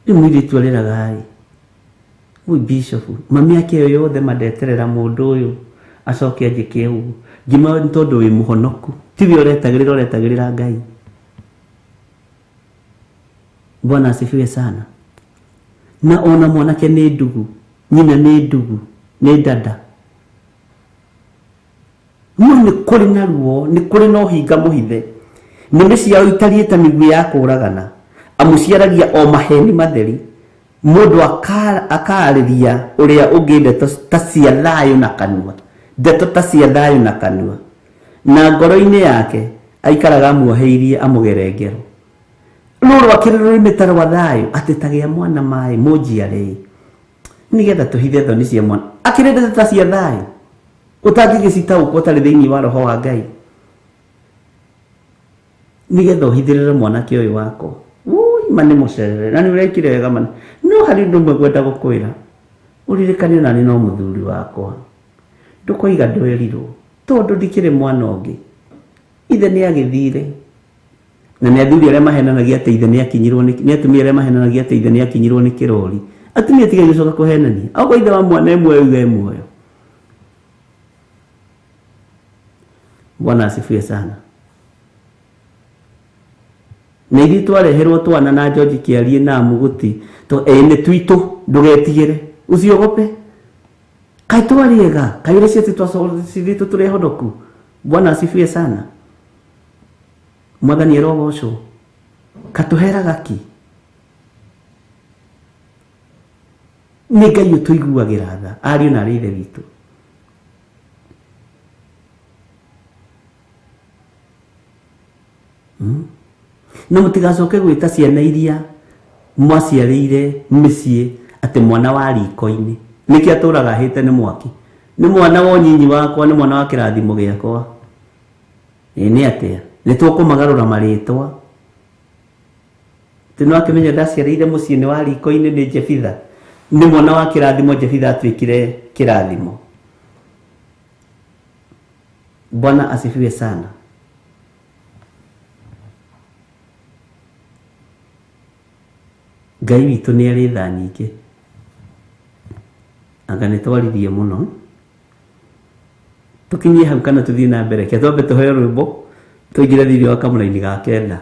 Rĩu mũirĩtu arĩraga ĩ, ui Bishop, mami ake ĩyo yothe mandeterera mũndũ ũyũ acoke anjĩke ũguo. Ngĩmwĩra nĩ tondũ wĩ mũhonoku, tiwe ũretagĩrĩra, ũretagĩrĩra Ngai. Bwana asifiwe sana. Na ona mwanake nĩ ndugu, nyina nĩ ndugu, nĩ dada. No nĩ kũrĩ na ruo, nĩ kũrĩ na ũhinga mũhithe. Nĩmĩ ciao itariĩ ta mĩguĩ ya kũũragana, amu ciaragia o maheeni matheri. Mũndũ akaarĩria ũrĩa ũngĩ ndeto ta cia thayũ na kanua, ndeto ta cia thayũ na kanua, na ngoro-inĩ yake aikaraga amuoheirie amũgere ngero. Rũrũ akĩrĩ rũrĩmĩ ta rwa thayũ, atĩ ta gĩa mwana maĩ mũnjiarei, nĩgetha tũhithe thoni cia mwana. Akĩrĩ ndeto ta cia thayũ ũtangĩgĩcitaũkwo ũtarĩ thĩinĩ wa roho wa Ngai, nĩgetha ũhithĩrĩre mwanake ũyũ wakwa. Ui, ma nĩ mũcerere na nĩ ũrekire wega mana. No harĩ ũndũ ũmwe ngwenda gũkwĩra, ũririkane ona nĩ no mũthuri wakwa. Ndũkoiga ndwerirwo, tondũ ndikĩrĩ mwana ũngĩ. Ithe nĩ agĩthire, na nĩ athuri arĩa mahenanagia atĩ ithe nĩ akinyirwo nĩ nĩ atumia arĩa mahenanagia atĩ ithe nĩ akinyirwo nĩ kĩrori. Atumia tigai gũcoka kũhenania. Okorwo ithe wa mwana e muoyo, uge e muoyo. Bwana asifiwe sana. Na ithuĩ twareherwo twana na George Kĩarie na Mũgũti to ĩ nĩ twitũ, ndũgetigĩre, usiogope. Kaĩ twarĩega, kaĩ ũrĩa ciatĩ twacithitũ tũrĩ honoku. Bwana asifiwe sana. Mwathani arogocwo. Katũheraga ki. Nĩ Ngai ũtũiguagĩra tha, ariũ na arĩ ithe witũ. Na mũtigacoke gwĩta ciana iria mwaciarĩire mĩciĩ atĩ mwana wa riko-inĩ. Nĩkĩ atũraga ahĩte nĩ mwaki? Nĩ mwana wa ũnyinyi wakwa, nĩ mwana wa kĩrathimo gĩakwa. Ĩ nĩ atĩa? Nĩ tũkũmagarũra marĩtwa. Tĩ no akĩmenya ndaciarĩire mũciĩ-inĩ wa riko-inĩ nĩ Jebitha. Nĩ mwana wa kĩrathimo, Jebitha atuĩkire kĩrathimo. Bwana asifiwe sana. Ngai witũ nĩ arĩ tha nyingĩ. Anga nĩ twaririe mũno. Tũkinyie hau kana tũthiĩ na mbere. Reke twambe tũheo rwĩmbo tũingĩre thĩinĩ wa kamũraini ga kenda.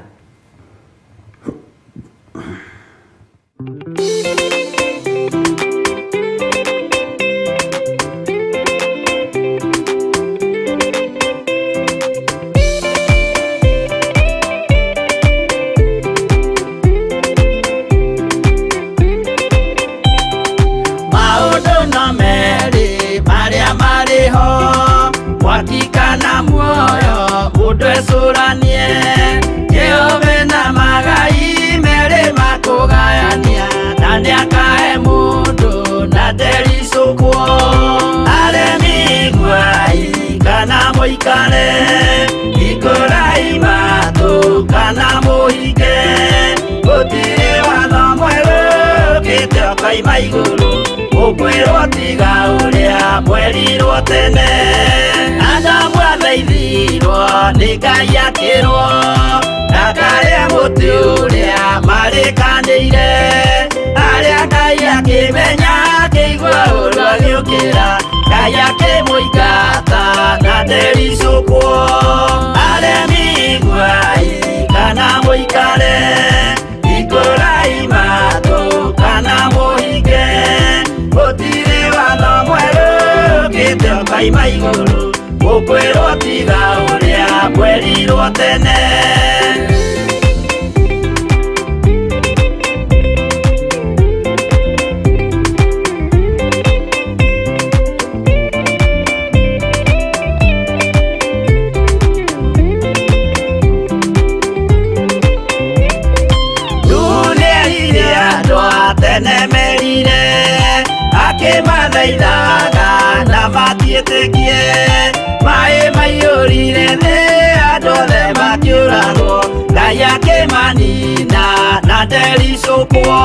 Maũndũ no merĩ marĩa marĩ ho, mwaki kana muoyo, mũndũ ecũranie. Jehova na magai merĩ makũgayania, na nĩakahe mũndũ na ndericũkwo. Aremi iguai kana mũikare, hingũrai matũ kana mũhinge. Gũtirĩ watho mwerũ ũkĩte ũkoima igũrũ, ũkwĩrwo tiga ũrĩa mwerirwo tene. Adamu athaithirwo nĩ Ngai akĩrwo ndakarĩe mũtĩ ũrĩa marĩkanĩire. Arĩa Ngai akĩmenya akĩigua ũru agĩũkĩra, Ngai akĩmũingata na ndericũkwo. Aremi iguai kana mũikare, hingũrai matũ kana mũhinge. Gũtirĩ watho mwerũ ũkĩte ũkoima igũrũ, ũkwĩrwo tiga ũrĩa mwerirwo tene. Nĩerire andũ a tene merire, akĩmathaithaga na matiĩtĩkie. Maĩ maiyũrire thĩ, andũ othe makĩũragwo, Ngai akĩmanina na ndericũkwo.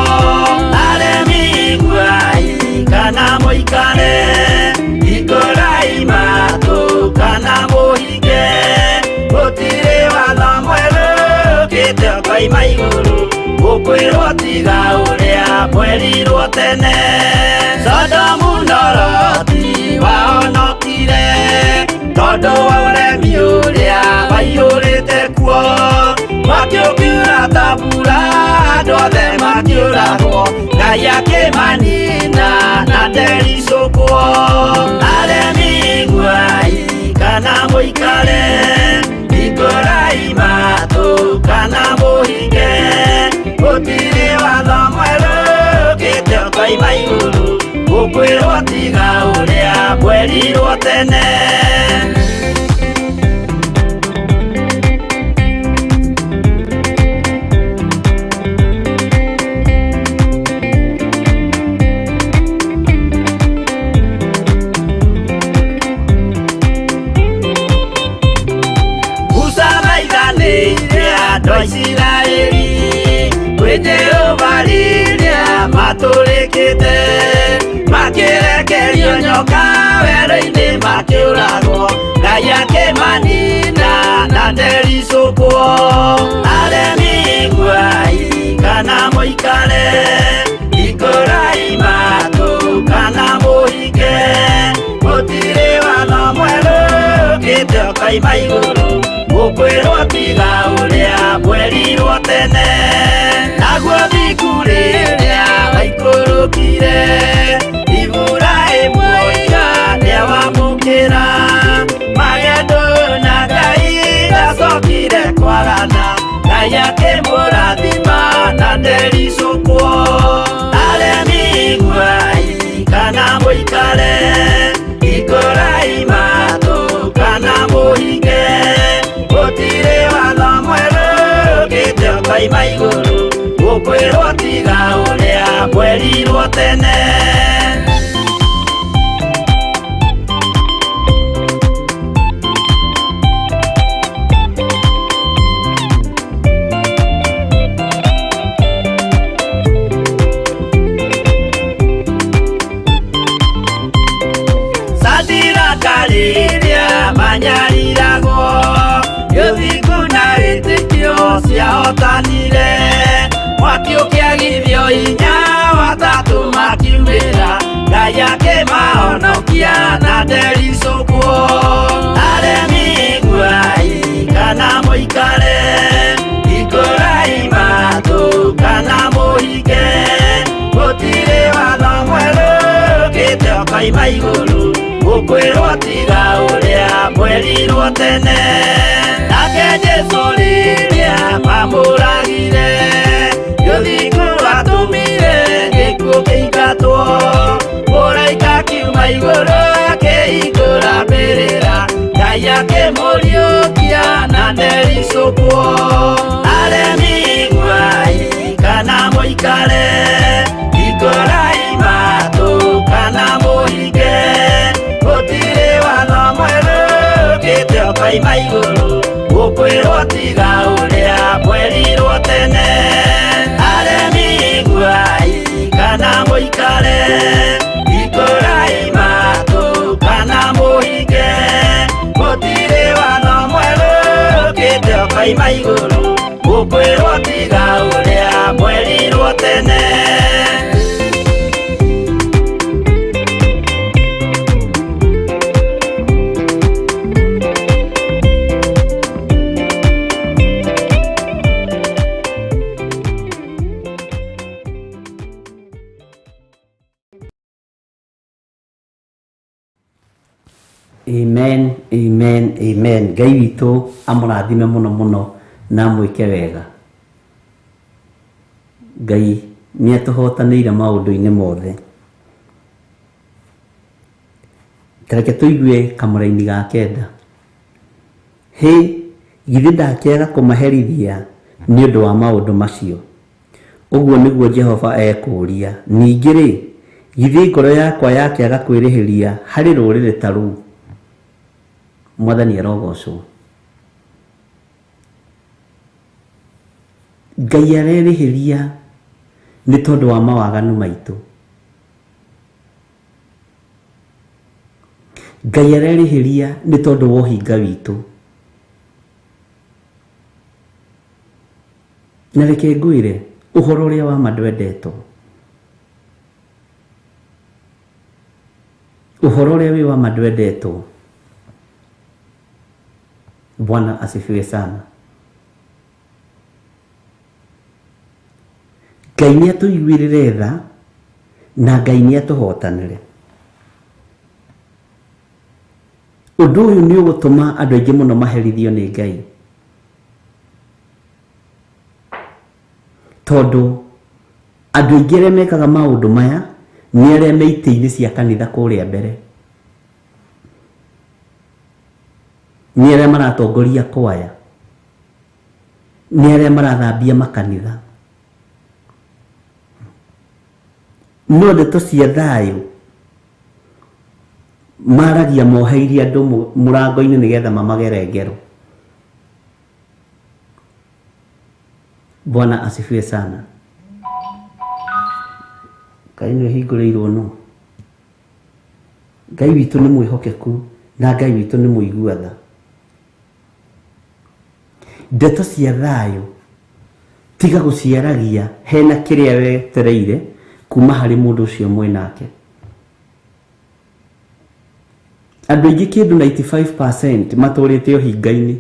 Aremi iguai kana mũikare, hingũrai matũ kana mũhinge. Gũtirĩ watho mwerũ ũkĩte ũkoima igũrũ, ũkwĩrwo tiga ũrĩa mwerirwo tene. Sodomu na Loti wahonokire, tondũ wa ũremi ũrĩa waiyũrĩte kuo. Mwaki ũkiura ta mbura, andũ othe makĩũragwo, Ngai akĩmanina na ndericũkwo. Aremi iguai kana mũikare Ikorai matũ kana mũhinge Gũtirĩ watho mwerũ ũkĩte ũkoima igũrũ Gũkwĩrwo tiga ũrĩa mwerirwo tene. Isiraeli kwĩ Jehova rĩrĩa matũrĩkĩte makĩrekerio nyoka werũ-inĩ makĩũragwo Ngai akĩmanina na ndericũkwo. Aremi iguai kana mũikare Ikorai matũ kana mũhinge Gũtirĩ watho mwerũ ũkĩte ũkoima igũrũ Gũkwĩrwo tiga ũrĩa mwerirwo tene. Naguo thingu rĩrĩa waikũrũkire Iburahĩmu oiga nĩawamũkĩra Magendo na Ngai ndacokire kwagana Ngai akĩmũrathima na ndericũkwo. Aremi iguai kana mũikare Ikorai matũ kana mũhinge Gũtirĩ watho mwerũ ũkĩte ũkoima igũrũ Gũkwĩrwo tiga ũrĩa mwerirwo tene. Sadiraka rĩrĩa manyariragwo Gĩthingu na wĩtĩkio ciahotanire Mwaki ũkĩagithio hinya watatũ makiumĩra Ngai akĩmahonokia na ndericũkwo. Aremi iguai kana mũikare Ikorai matũ kana mũhinge Gũtirĩ watho mwerũ ũkĩte ũkoima igũrũ Gũkwĩrwo tiga ũrĩa mwerirwo tene. Nake Jesũ rĩrĩa mamũragire Gĩthingu atũmire gĩkuũ kĩingatwo Mũraika akiuma igũrũ akĩhingũra mbĩrĩra Ngai akĩmũriũkia na ndericũkwo. Aremi iguai kana mũikare Ikorai matũ kana mũhinge Gũtirĩ watho mwerũ ũkĩte ũkoima igũrũ Gũkwĩrwo tiga ũrĩa mwerirwo tene. Aremi iguai kana mũikare Ikorai matũ kana mũhinge Gũtirĩ watho mwerũ ũkĩte ũkoima igũrũ Gũkwĩrwo tiga ũrĩa mwerirwo tene. Amen, amen, amen. Ngai witũ amũrathime mũno mũno na amwĩke wega. Ngai nĩ atũhotanĩire maũndũ-inĩ mothe. Tareke tũigue kamũraini ga kenda. Hĩ, githĩ ndakĩaga kũmaherithia nĩ ũndũ wa maũndũ macio? Ũguo nĩguo Jehova ekũũria. Ningĩ rĩ, githĩ ngoro yakwa yakĩaga kwĩrĩhĩria harĩ rũrĩrĩ ta rũu? Mwathani arogocwo. Ngai arerĩhĩria nĩ tondũ wa mawaganu maitũ. Ngai arerĩhĩria nĩ tondũ wa ũhinga witũ. Na reke ngwĩre ũhoro ũrĩa wa ma ndwendetwo. Ũhoro ũrĩa wĩ wa ma ndwendetwo. Bwana asifiwe sana. Ngai nĩ atũiguĩrĩre tha na Ngai nĩ atũhotanĩre. Ũndũ ũyũ nĩ ũgũtũma andũ aingĩ mũno maherithio nĩ Ngai, tondũ andũ aingĩ arĩa mekaga maũndũ maya nĩ arĩa me itĩ-inĩ cia kanitha kũrĩa mbere, nĩ arĩa maratongoria kwaya, nĩ arĩa marathambia makanitha. No ndeto cia thayũ maragia moheirie andũ mũrango-inĩ nĩgetha mamagere ngero. Bwana asifiwe sana. Ngai nĩ ũhingũrĩirwo no Ngai witũ nĩ mwĩhokeku na Ngai witũ nĩ mũigua tha. Ndeto cia thayũ tiga gũciaragia hena kĩrĩa wetereire kuma harĩ mũndũ ũcio mwĩnake. Andũ aingĩ kĩndũ 95% matũrĩte ũhinga-inĩ.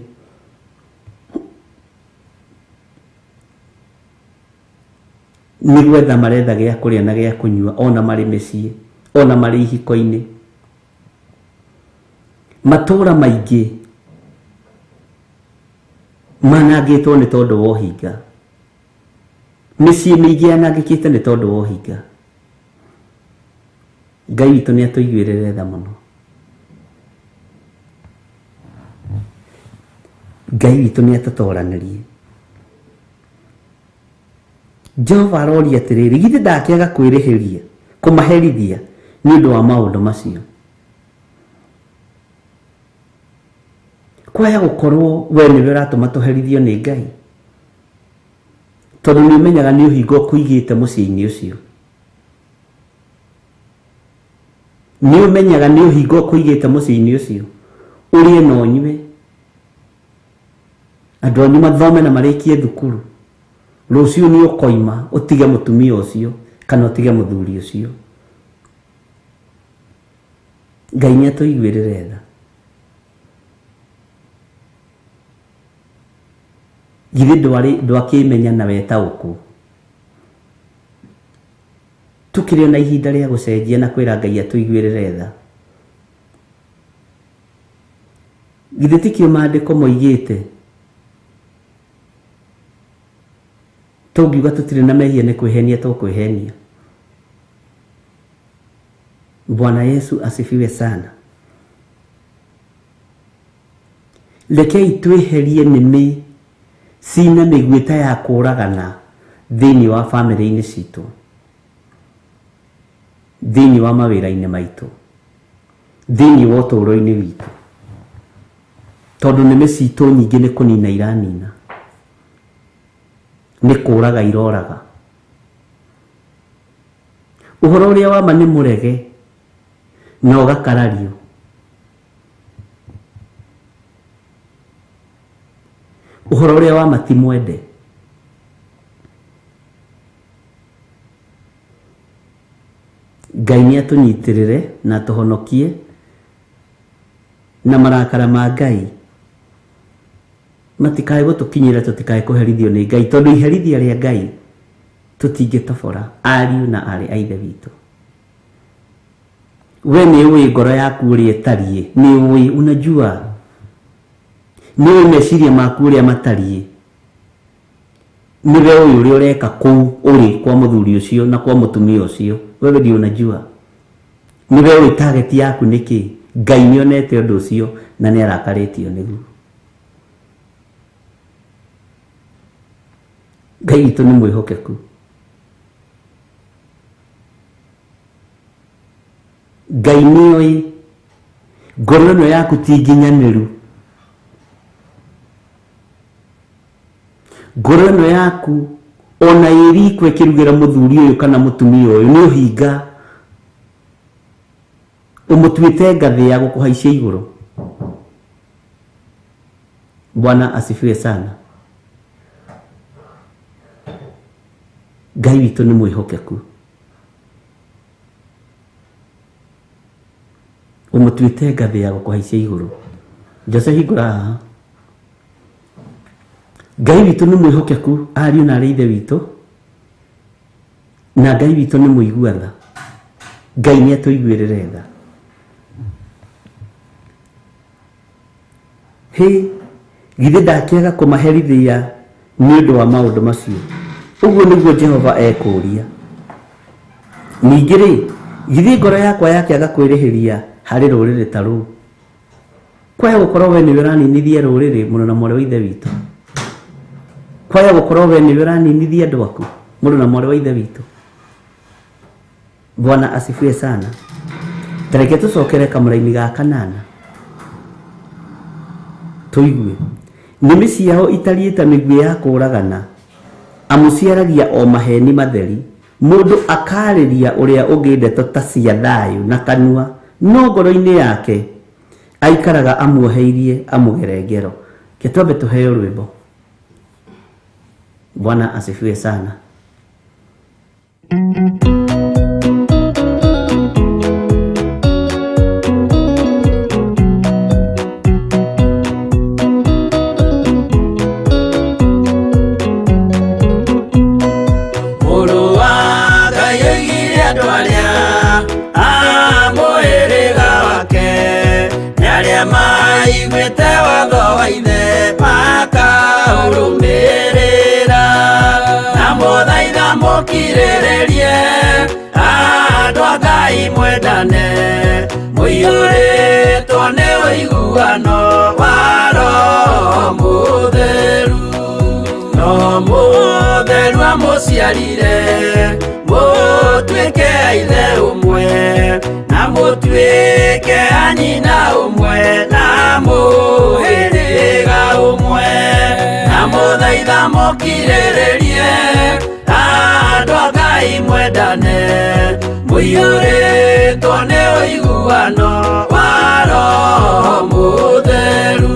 Nĩ gwetha maretha gĩa kũrĩa na gĩa kũnyua, ona marĩ mĩciĩ, ona marĩ ihiko-inĩ. Matũra maingĩ manangĩtwo nĩ tondũ wa ũhinga. Mĩciĩ mĩingĩ yanangĩkĩte nĩ tondũ wa ũhinga. Ngai witũ nĩ atũiguĩrĩre tha mũno. Ngai witũ nĩ atũtoranĩrie. Jehova aroria atĩrĩrĩ, githĩ ndakĩaga kwĩrĩhĩria, kũmaherithia nĩ ũndũ wa maũndũ macio? Kwaya gũkorwo we nĩwe ũratũma tũherithio nĩ Ngai, tondũ nĩ ũmenyaga nĩ ũhinga ũkũigĩte mũciĩ-inĩ ũcio. Nĩ ũmenyaga nĩ ũhinga ũkũigĩte mũciĩ-inĩ ũcio, ũrĩe na ũnyue, andũ anyu mathome na marĩkie thukuru, rũciũ nĩ ũkoima ũtige mũtumia ũcio kana ũtige mũthuri ũcio. Ngai nĩ atũiguĩrĩre tha. Githĩ ndwakĩmenya na wetaũkwo? Tũkĩrĩ ona ihinda rĩa gũcenjia na kwĩra Ngai atũiguĩrĩre tha. Githĩ tikĩo maandĩko moigĩte tũngiuga tũtirĩ na mehia nĩ kwĩhenia tũkwĩhenia. Bwana Yesu asifiwe sana. Rekei twĩherie nĩmĩ cina mĩguĩ ta ya kũragana thĩinĩ wa bamĩrĩ-inĩ citũ, thĩinĩ wa mawĩra-inĩ maitũ, thĩinĩ wa ũtũũro-inĩ witũ, tondũ nĩmĩ citũ nyingĩ nĩ kũnina iranina, nĩ kũraga iroraga. Ũhoro ũrĩa wa ma nĩ mũrege na ũgakarario. Ũhoro ũrĩa wa ma ti mwende. Ngai nĩ atũnyitĩrĩre na atũhonokie na marakara ma Ngai matikae gũtũkinyĩra, tũtikae kũherithio nĩ Ngai, tondũ iherithia rĩa Ngai tũtingĩtobora ariũ na aarĩ a Ithe witũ. We nĩ ũĩ ngoro yaku ũrĩa ĩtariĩ, nĩ ũĩ, unajua, nĩ ũĩ meciria maku ũrĩa matariĩ, nĩwe ũĩ ũrĩa ũreka kũu ũrĩ kwa mũthuri ũcio na kwa mũtumia ũcio, wewe ndio unajua, nĩwe ũĩ target yaku nĩ kĩ. Ngai nĩ onete ũndũ ũcio na nĩ arakarĩtio nĩguo. Ngai witũ nĩ mwĩhokeku. Ngai nĩ oĩ ngoro ĩno yaku ti nginyanĩru, ngoro ĩno yaku ona ĩ riko ĩkĩrugĩra mũthuri ũyũ kana mũtumia ũyũ nĩ ũhinga, ũmũtuĩte ngathĩ ya gũkũhaicia igũrũ. Bwana asifiwe sana. Ngai witũ nĩ mwĩhokeku. Ũmũtuĩte ngathĩ ya gũkũhaicia igũrũ. Jose hingũra haha. Ngai witũ nĩ mwĩhokeku, ariũ na aarĩ a Ithe witũ, na Ngai witũ nĩ mũigua tha. Ngai nĩ atũiguĩrĩre tha. Hĩ, githĩ ndakĩaga kũmaherithia nĩ ũndũ wa maũndũ macio? Ũguo nĩguo Jehova ekũũria. Ningĩ rĩ, githĩ ngoro yakwa yakĩaga kwĩrĩhĩria harĩ rũrĩrĩ ta rũu? Kwaya gũkorwo we nĩwe ũraninithia rũrĩrĩ mũno na mwarĩ wa ithe witũ. Kwaya gũkorwo we nĩwe ũraninithia andũ aku mũno na mwarĩ wa ithe witũ. Bwana asifiwe sana. Tareke tũcokere kamũraini ga kanana tũigue. Nĩmĩ ciao itariĩ ta mĩguĩ ya kũũragana, amu ciaragia o maheni matheri. Mũndũ akarĩria ũrĩa ũngĩ ndeto ta cia thayũ na kanua, no ngoro-inĩ yake aikaraga amuoheirie amũgere ngero. Ke twambe tũheo rwĩmbo. Bwana asifiwe sana. Maiguĩte watho wa ithe makaũrũmĩrĩra, na mũthaitha mũkirĩrĩrie andũ a Ngai mwendane, mũiyũrĩtwo nĩ ũiguano wa Roho Mũtheru. Roho Mũtheru amũciarire mũtuĩke a ithe ũmwe, na mũtuĩke a nyina ũmwe, na mũhĩrĩga ũmwe. Na mũthaitha mũkirĩrĩrie andũ a Ngai mwendane, mũiyũrĩtwo nĩ ũiguano wa Roho Mũtheru.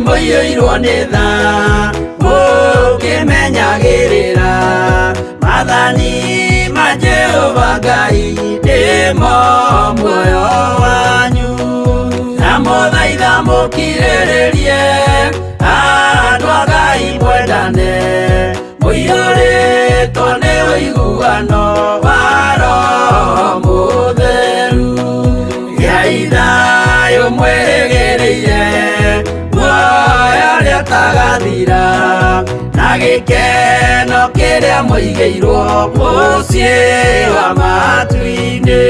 Mũiyũirwo nĩ tha mũkĩmenyagĩrĩra maathani ma Jehova Ngai nĩmo muoyo wanyu. Na mũthaitha mũkirĩrĩrie andũ a Ngai mwendane, mũiyũrĩtwo nĩ ũiguano wa Roho Mũtheru. Gĩai thayũ mwĩrĩgĩrĩire muoyo ũrĩa ũtagathira, na gĩkeno kĩrĩa mũigĩirwo mũciĩ wa matu-inĩ.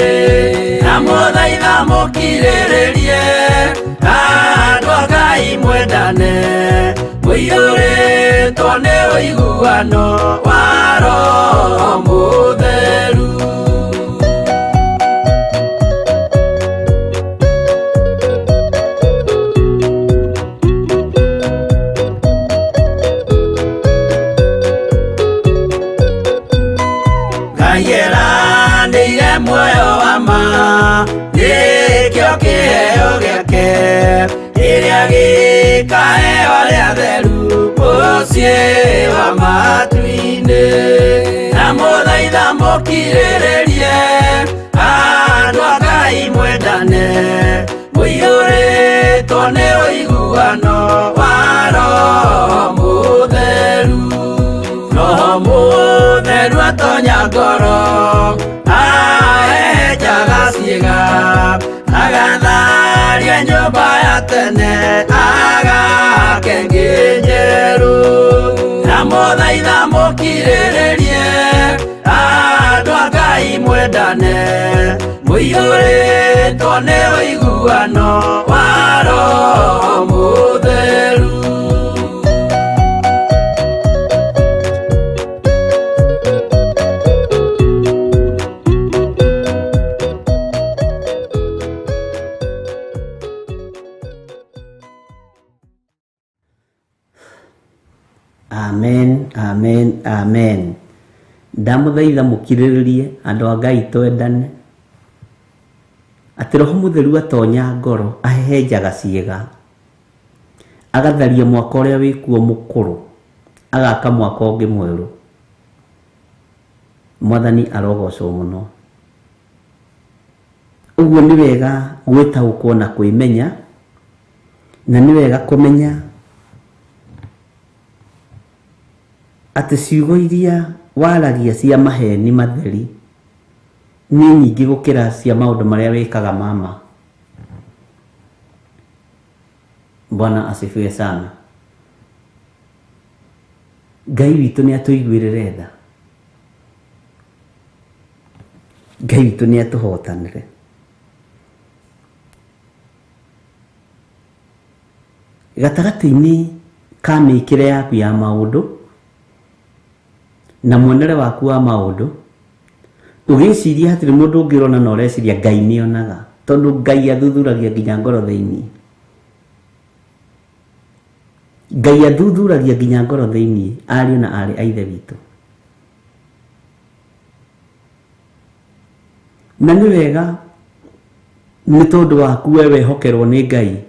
Na mũthaitha mũkirĩrĩrie andũ a Ngai mwendane, mũiyũrĩtwo nĩ ũiguano wa Roho Mũtheru. Ngai muoyo wa ma nĩkĩo kĩheo gĩake kĩrĩa gĩkaheo arĩa atheru mũciĩ wa matu-inĩ. Na mũthaitha mũkirĩrĩrie andũ a Ngai mwendane, mũiyũrĩtwo nĩ ũiguano wa Roho Mũtheru. Roho Mũtheru atonya ngoro ahehenjaga ciĩga, agatharia nyũmba ya tene agake ĩngĩ njerũ. Na mũthaitha mũkirĩrĩrie andũ a Ngai mwendane, mũiyũrĩtwo nĩ ũiguano wa Roho Mũtheru. Amen, amen, amen. Ndamũthaitha mũkirĩrĩrie andũ a Ngai twendane. Atĩ Roho Mũtheru atonya ngoro ahehenjaga ciĩga, agatharia mwaka ũrĩa wĩkuo mũkũrũ, agaka mwaka ũngĩ mwerũ. Mwathani arogocwo mũno. Ũguo nĩ wega gwĩtaũkwo na kwĩmenya, Na nĩ wega kũmenya atĩ ciugo iria waragia cia maheni matheri nĩ nyingĩ gũkĩra cia maũndũ marĩa wĩkaga mama. Bwana asifiwe sana. Ngai witũ nĩ atũiguĩrĩre tha. Ngai witũ nĩ atũhotanĩre. Gatagatĩ-inĩ ka mĩkĩre yaku ya maũndũ na muonere waku wa maũndũ, ũgĩciria hatirĩ mũndũ ũngĩ ũrona na ũreciria Ngai nĩonaga, tondũ Ngai athuthuragia nginya ngoro thĩinĩ. Ngai athuthuragia nginya ngoro thĩinĩ, ariũ na aarĩ a Ithe witũ. Na nĩ wega nĩ tondũ waku we wehokerwo nĩ Ngai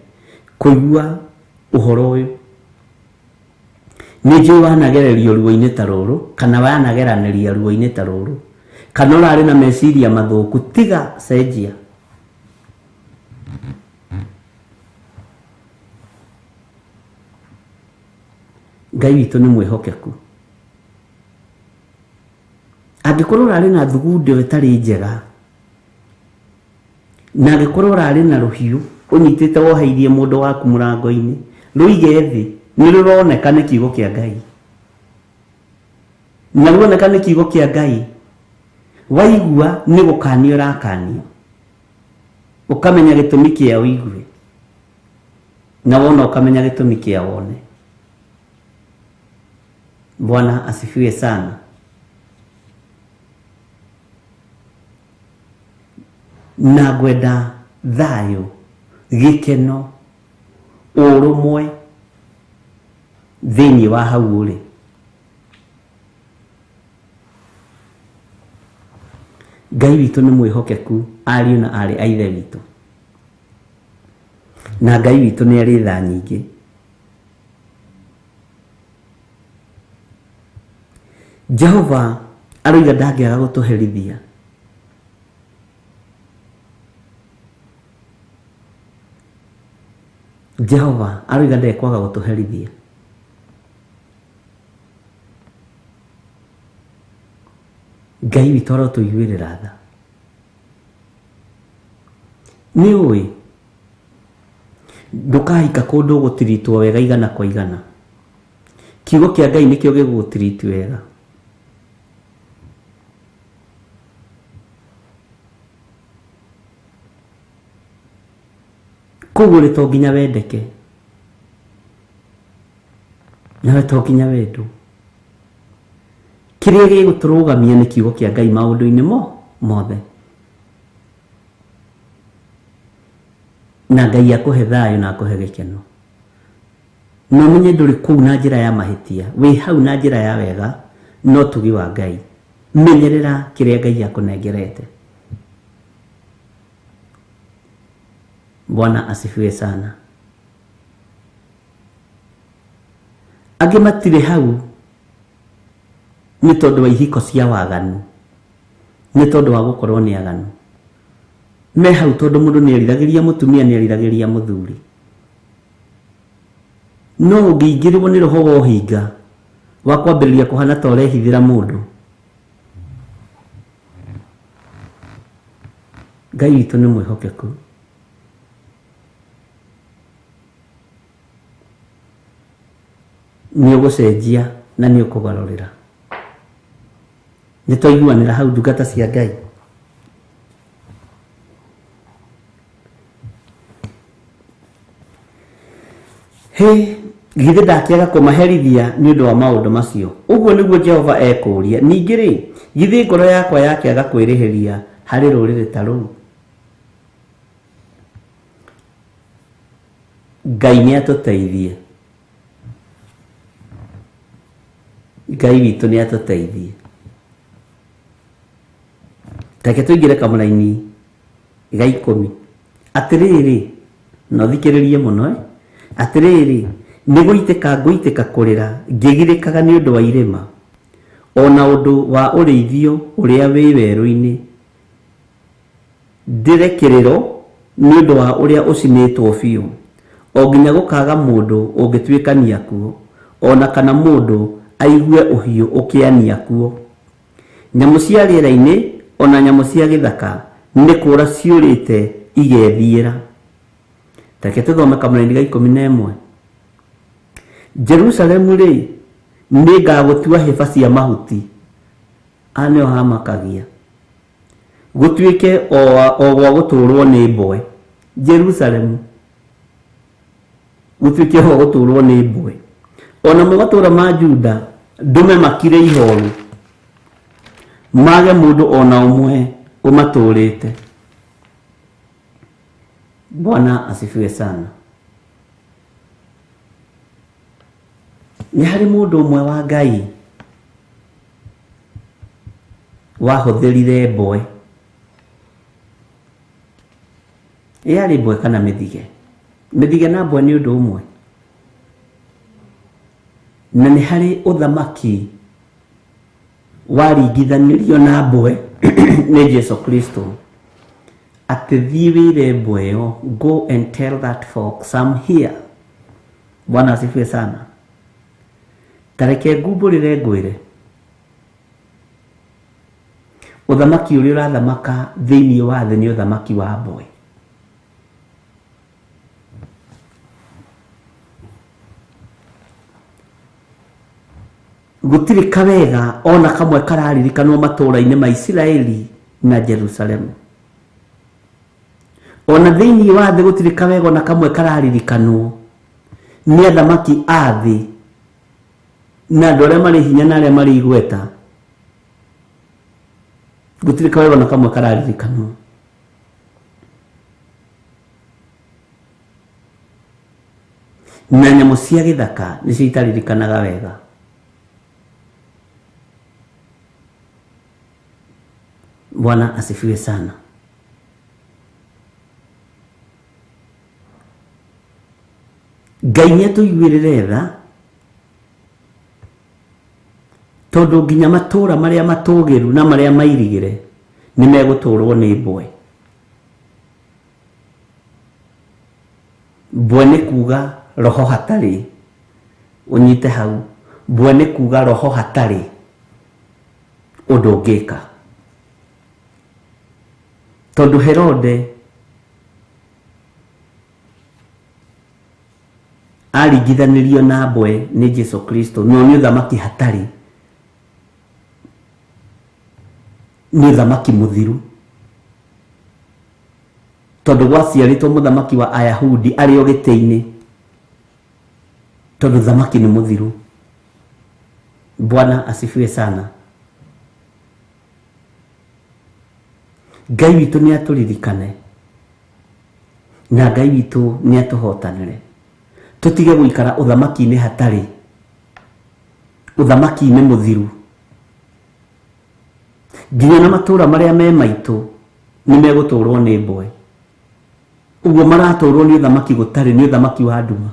kũigua ũhoro ũyũ. Nĩ njũĩ wanagererio ruo-inĩ ta rũrũ, kana wanageranĩria ruo-inĩ ta rũrũ, kana ũrarĩ na meciria mathũku, tiga cenjia. Ngai witũ nĩ mwĩhokeku. Angĩkorwo ũrarĩ na thugundo ĩtarĩ njega, na angĩkorwo ũrarĩ na rũhiũ ũnyitĩte woheirie mũndũ waku mũrango-inĩ, rũige thĩ, nĩ rũroneka nĩ kiugo kĩa Ngai. Na ruoneka nĩ kiugo kĩa Ngai, waigua nĩ gũkanio ũrakanio, ũkamenya gĩtũmi kĩa ũigue, na wona ũkamenya gĩtũmi kĩa wone. Bwana asifiwe sana. Na ngwenda thayũ, gĩkeno, ũrũmwe thĩinĩ wa hau ũrĩ. Ngai witũ nĩ mwĩhokeku, ariũ na aarĩ a Ithe witũ. Na Ngai witũ nĩ arĩ tha nyingĩ. Jehova aroiga ndangĩaga gũtũherithia. Jehova aroiga ndekwaga gũtũherithia. Ngai witũ arotũiguĩrĩra tha. Nĩ ũĩ ndũkahika kũndũ ũgũtiritwo wega igana kwa igana. Kiugo kĩa Ngai nĩkĩo gĩgũgũtiriti wega. Koguo rĩ to nginya wendeke, nawe to nginya wendwo. Kĩrĩa gĩgũtũrũgamia nĩ kiugo kĩa Ngai maũndũ-inĩ mothe. Na Ngai akũhe thayũ na akũhe gĩkeno. Na ũmenye ndũrĩ kũu na njĩra ya mahĩtia, wĩ hau na njĩra ya wega, no tugi wa Ngai. Menyerera kĩrĩa Ngai akũnengerete. Bwana asifiwe sana. Angĩ matirĩ hau nĩ tondũ wa ihiko cia waganu, nĩ tondũ wa gũkorwo nĩ aganu. Me hau tondũ mũndũ nĩ eriragĩria mũtumia, nĩ eriragĩria mũthuri. No ũngĩingĩrwo nĩ roho wa ũhinga wa kwambĩrĩria kũhana ta ũrehithĩra mũndũ, Ngai witũ nĩ mwĩhokeku. Nĩ ũgũcenjia na nĩ ũkũgarũrĩra. Nĩ twaiguanĩra hau ndungata cia Ngai. Hĩ, githĩ ndakĩaga kũmaherithia nĩ ũndũ wa maũndũ macio? Ũguo nĩguo Jehova ekũũria. Ningĩ rĩ, githĩ ngoro yakwa yakĩaga kwĩrĩhĩria harĩ rũrĩrĩ ta rũu? Ngai nĩ atũteithie. Ngai witũ nĩ atũteithie. Reke tũingĩre kamũraini ga 10. Atĩrĩrĩ, na ũthikĩrĩrie mũno, Atĩrĩrĩ, nĩ gũitĩka ngũitĩka kũrĩra ngĩgirĩkaga nĩ ũndũ wa irĩma, ona ũndũ wa ũrĩithio ũrĩa wĩ werũ-inĩ, ndĩre kĩrĩro nĩ ũndũ wa ũrĩa ũcinĩtwo biũ, O nginya gũkaaga mũndũ ũngĩtuĩkania kuo, o na kana mũndũ aigue ũhiũ ũkĩania kuo. Nyamũ cia rĩera-inĩ o na nyamũ cia gĩthaka nĩ kũũra ciũrĩte igethiĩra. Tareke tũthome kamũraini ga 11. Jerusalemu rĩ, nĩ ngagũtua hĩba cia mahuti, a nĩho hamakagia, gũtuĩke o gwa gũtũũrwo nĩ mbwe. Jerusalemu gũtuĩke o gwa gũtũũrwo nĩ mbwe. O namo matũũra ma Juda ndũme makire ihoru, mage mũndũ o na ũmwe ũmatũũrĩte. Bwana asifiwe sana. Nĩ harĩ mũndũ ũmwe wa Ngai wahũthĩrire mbwe. Yarĩ mbwe kana mĩthige? Mĩthige na mbwe nĩ ũndũ ũmwe. Na nĩ harĩ ũthamaki waringithanirio na mbwe nĩ Jesu Kristo, atĩ thiĩ wĩre mbwe ĩyo, go and tell that fox I'm here. Bwana asifiwe sana. Tareke ngumbũrĩre ngwĩre, ũthamaki ũrĩa ũrathamaka thĩinĩ wa thĩ nĩ ũthamaki wa mbwe. Gũtirĩ kawega ona kamwe kararirikanwo matũũra-inĩ ma Isiraeli na Jerusalemu. Ona thĩinĩ wa thĩ gũtirĩ kawega ona kamwe kararirikanwo nĩ athamaki a thĩ na andũ arĩa marĩ hinya na arĩa marĩ igweta. Gũtirĩ kawega ona kamwe kararirikanwo. Na nyamũ cia gĩthaka nĩcio itaririkanaga wega. Bwana asifiwe sana. Ngai nĩ atũiguĩrĩre tha, tondũ nginya matũũra marĩa matũũgĩru na marĩa mairigĩre nĩ megũtũũrwo nĩ mbwe. Mbwe nĩ kuga roho hatarĩ, ũnyite hau. Mbwe nĩ kuga roho hatarĩ ũndũ ũngĩka. Tondũ Herode aringithanirio na mbwe nĩ Jesu Kristo, no nĩ ũthamaki hatarĩ, nĩ ũthamaki mũthiru. Tondũ gwaciarĩtwo mũthamaki wa Ayahudi arĩ o gĩtĩ-inĩ, tondũ thamaki nĩ mũthiru. Bwana asifiwe sana. Ngai witũ nĩ atũririkane, na Ngai witũ nĩ atũhotanĩre. Tũtige gũikara ũthamaki-inĩ hatarĩ, ũthamaki-inĩ mũthiru. Nginya na matũũra marĩa me maitũ nĩ megũtũũrwo nĩ mbwe. Ũguo maratũũrwo nĩ ũthamaki gũtarĩ, nĩ ũthamaki wa nduma,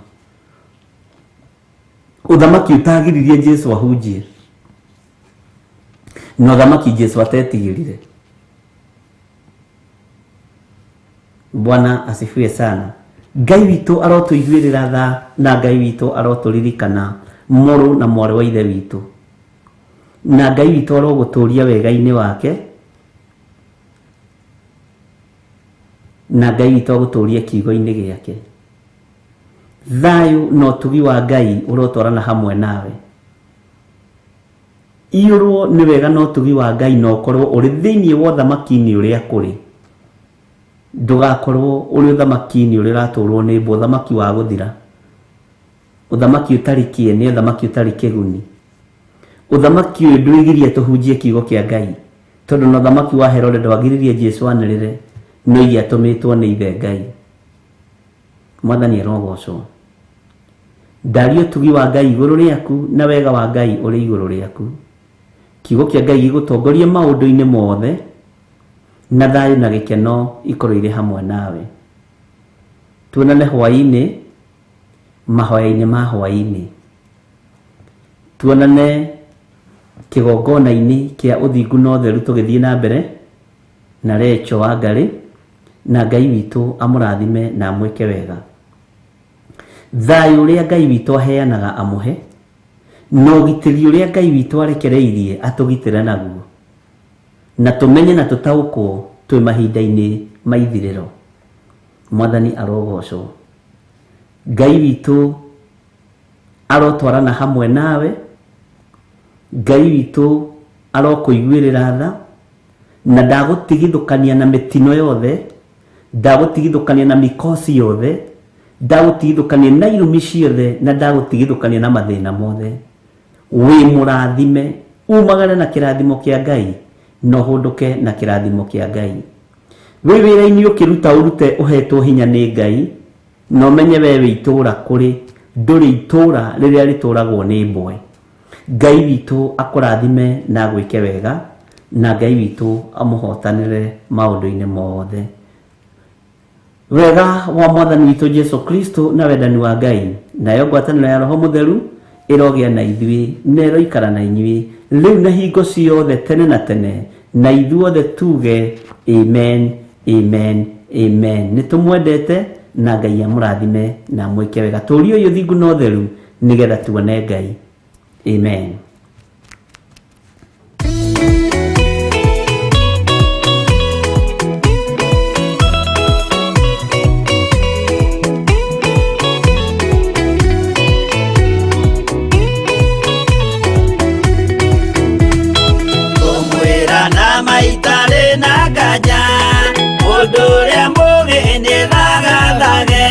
ũthamaki ũtagiririe Jesu ahunjie, na ũthamaki Jesu atetigĩrire. Bwana asifiwe sana. Ngai witũ arotũiguĩrĩra tha, na Ngai witũ arotũririkana mũrũ na mwarĩ wa ithe witũ, na Ngai witũ arogũtũũria wega-inĩ wake, na Ngai witũ agũtũũrie kiugo-inĩ gĩake. Thayũ na ũtugi wa Ngai ũrotwarana hamwe nawe. Iyũrwo nĩ wega na ũtugi wa Ngai, na ũkorwo ũrĩ thĩinĩ wa ũthamaki-inĩ ũrĩa kũrĩ. Ndũgakorwo ũrĩ ũthamaki-inĩ ũrĩa ũratũũrwo nĩ mbwe, ũthamaki wa gũthira, ũthamaki ũtarĩ kĩene, ũthamaki ũtarĩ kĩguni. Ũthamaki ũyũ ndwĩgirie tũhunjie kiugo kĩa Ngai, tondũ na ũthamaki wa Herode ndwagiririe Jesu anĩrĩre, no iria atũmĩtwo nĩ ithe Ngai. Mwathani arogocwo. Ndaria ũtugi wa Ngai igũrũ rĩaku, na wega wa Ngai ũrĩ igũrũ rĩaku. Kiugo kĩa Ngai gĩgũtongorie maũndũ-inĩ mothe, na thayũ na gĩkeno ikorwo irĩ hamwe nawe. Tuonane hwaĩ-inĩ, mahoya-inĩ ma hwaĩ-inĩ. Tuonane kĩgongona-inĩ kĩa ũthingu na ũtheru tũgĩthiĩ na mbere na Recho wa Ngarĩ, na Ngai witũ amũrathime na amwĩke wega. Thayũ ũrĩa Ngai witũ aheanaga amũhe, na ũgitĩri ũrĩa Ngai witũ arekereirie atũgitĩre naguo, na tũmenye na tũtaũkwo twĩ mahinda-inĩ ma ithirĩro. Mwathani arogocwo. Ngai witũ arotwarana hamwe nawe. Ngai witũ arokũiguĩrĩra tha, na ndagũtigithũkania na mĩtino yothe, ndagũtigithũkania na mikosi yothe, ndagũtigithũkania na irumi ciothe, na ndagũtigithũkania na mathĩna mothe. Wĩ mũrathime, umagare na kĩrathimo kĩa Ngai, na ũhũndũke na kĩrathimo kĩa Ngai. Wĩ wĩra-inĩ ũkĩruta ũrute ũhetwo hinya nĩ Ngai, na ũmenye we wĩ itũũra kũrĩ, ndũrĩ itũũra rĩrĩa rĩtũragwo nĩ mbwe. Ngai witũ akũrathime na agwĩke wega, na Ngai witũ amũhotanĩre maũndũ-inĩ mothe. Wega wa Mwathani witũ Jesu Kristo na wendani wa Ngai, nayo ngwatanĩro ya Roho Mũtheru ĩrogĩa na ithuĩ na ĩroikara na inyuĩ rĩu na hingo ciothe tene na tene, na ithuothe tuge amen, amen, amen. Nĩ tũmwendete na Ngai amũrathime na amwĩke wega. Tũũrie ũyũ thingu na ũtheru nĩgetha tuone Ngai. Amen. Ngũmwĩra na maitarĩ na nganja, mũndũ ũrĩa mũũgĩ nĩ thagathage,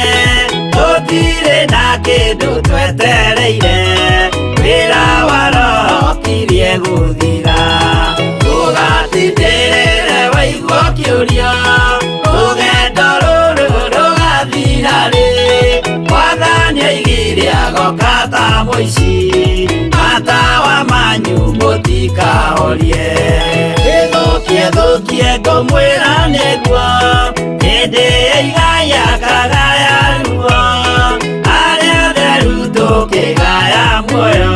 tũtirĩ na kĩndũ twetereire, wĩra wa Roho kirie gũthira. Ndũgatindĩrĩre waigua ũkĩũria, rũgendo rũrũ rũgathira rĩ, Mwathani oigire agoka ta mũici, matawa manyu mũtikahorie. Ĩthũkie thũkie ngũmwĩra nĩguo, hĩndĩ ĩigaya kagaya ruo, arĩa atheru tũkĩgaya muoyo,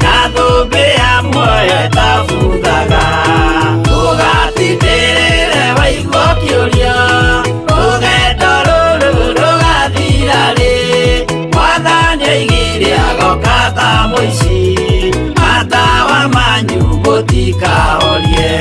na thũmbĩ ya muoyo ĩtabuthaga. Ndũgatindĩrĩre waigua ũkĩũria, rũgendo rũrũ rũgathira rĩ, Mwathani oigire agoka ta mũici, matawa manyu mũtikahorie.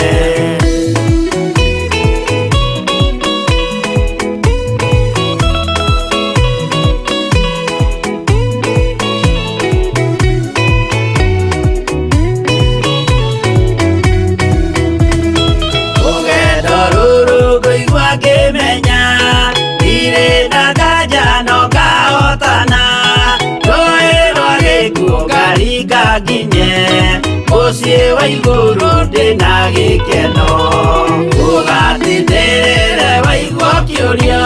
Rũgendo rũrũ ngũigua ngĩmenya, ndirĩ na nganja no ngahotana, rũĩ rwa gĩkuũ ngaringa nginye, mũciĩ wa igũrũ ndĩna gĩkeno. Ndũgatindĩrĩre waigua ũkĩũria,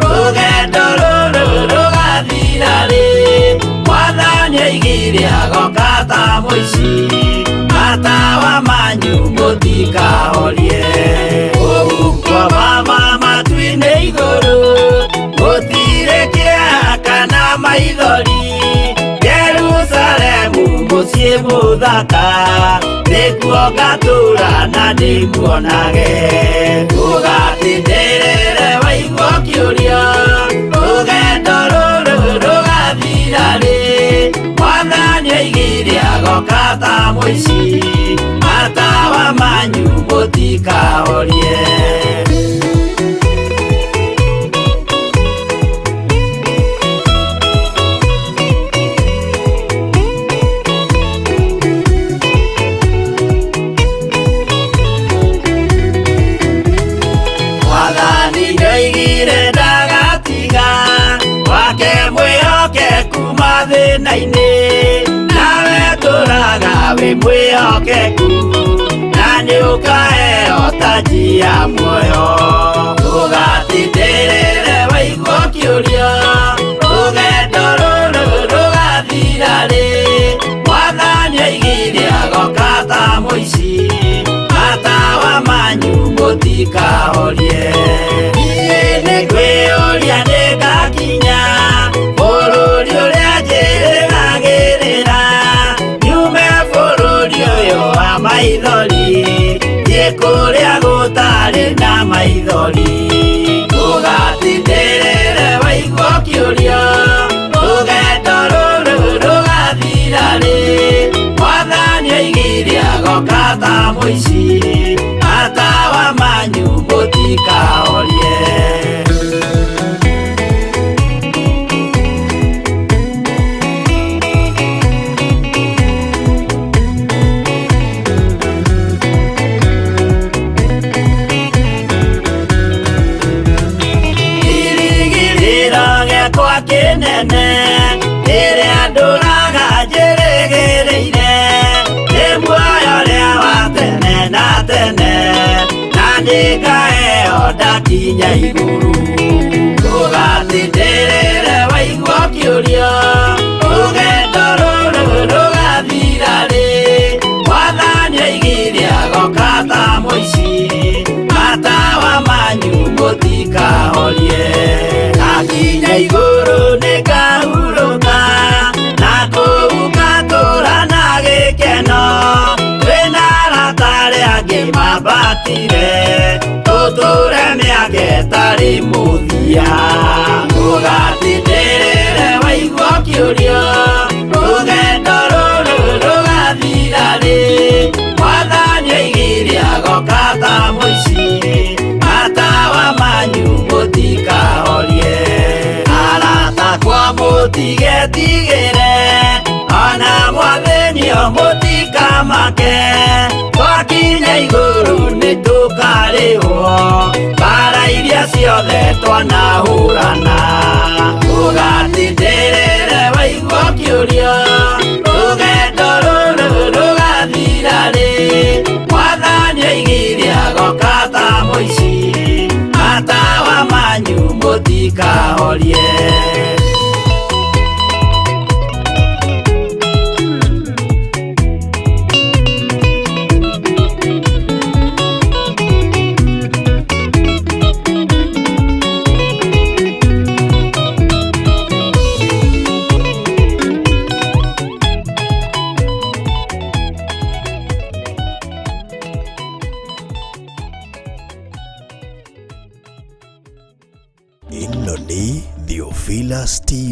rũgendo rũrũ rũgathira rĩ, Mwathani oigire agoka ta mũici, matawa manyu mũtikahorie. Ũhuko mama matu-inĩ igũrũ, gũtirĩ kĩeha kana maithori, Jerusalemu mũciĩ mũthaka, nĩkuo ngatũũra na ndĩmuonage. Ndũgatindĩrĩre waigua ũkĩũria, rũgendo rũrũ rũgathira rĩ, Mwathani oigire agoka ta mũici, matawa manyu mũtikahorie. Mwathani nĩoigire ndagatiga, wake mwĩhokeku mathĩna-inĩ, nawe tũraga wĩ mwĩhokeku, na nĩũkaheo taji ya muoyo. Ndũgatindĩrĩre waigua ũkĩũria, rũgendo rũrũ rũgathira rĩ, Mwathani oigire agoka ta mũici, matawa manyu mũtikahorie. Niĩ nĩngwĩyũria nĩngakinya, bũrũri ũrĩa njĩrĩgagĩrĩra, nyume bũrũri ũyũ wa maithori, thiĩ kũrĩa gũtarĩ na maithori. Ndũgatindĩrĩre waigua ũkĩũria, mũici, matawa manyu mũtikahorie. Kĩrĩgĩrĩro gĩakwa kĩnene rĩrĩa ndũraga njĩrĩgĩrĩire, nĩ muoyo ũrĩa wa tene na tene, na nĩngaheo ndakinya igũrũ. Ndũgatindĩrĩre waigua ũkĩũrio, rũgendo rũrũ rũgathira rĩ? Mwathani oigire agoka ta mũici, matawa manyu mũtikahorie. Ndakinya igũrũ nĩngahurũka, na kũu ngatũũra na gĩkeno, twĩna arata arĩa angĩ mambatire, tũtũũre mĩaka ĩtarĩ mũthia. Ndũgatindĩrĩre waigua ũkĩũrio, rũgendo rũrũ rũgathira rĩ? Mwathani oigire agoka ta mũici, matawa manyu mũtikahorie. Arata akwa mũtigetigĩre, ona mwathĩnio mũtikamake, twakinya igũrũ nĩtũkarĩhwo mbara iria ciothe twanahũrana. Ndũgatindĩrĩre waigua ũkĩũrio, rũgendo rũrũ rũgathira rĩ? Mwathani oigire agoka ta mũici, matawa manyu mũtikahorie. Ĩno nĩ Theophilus TV.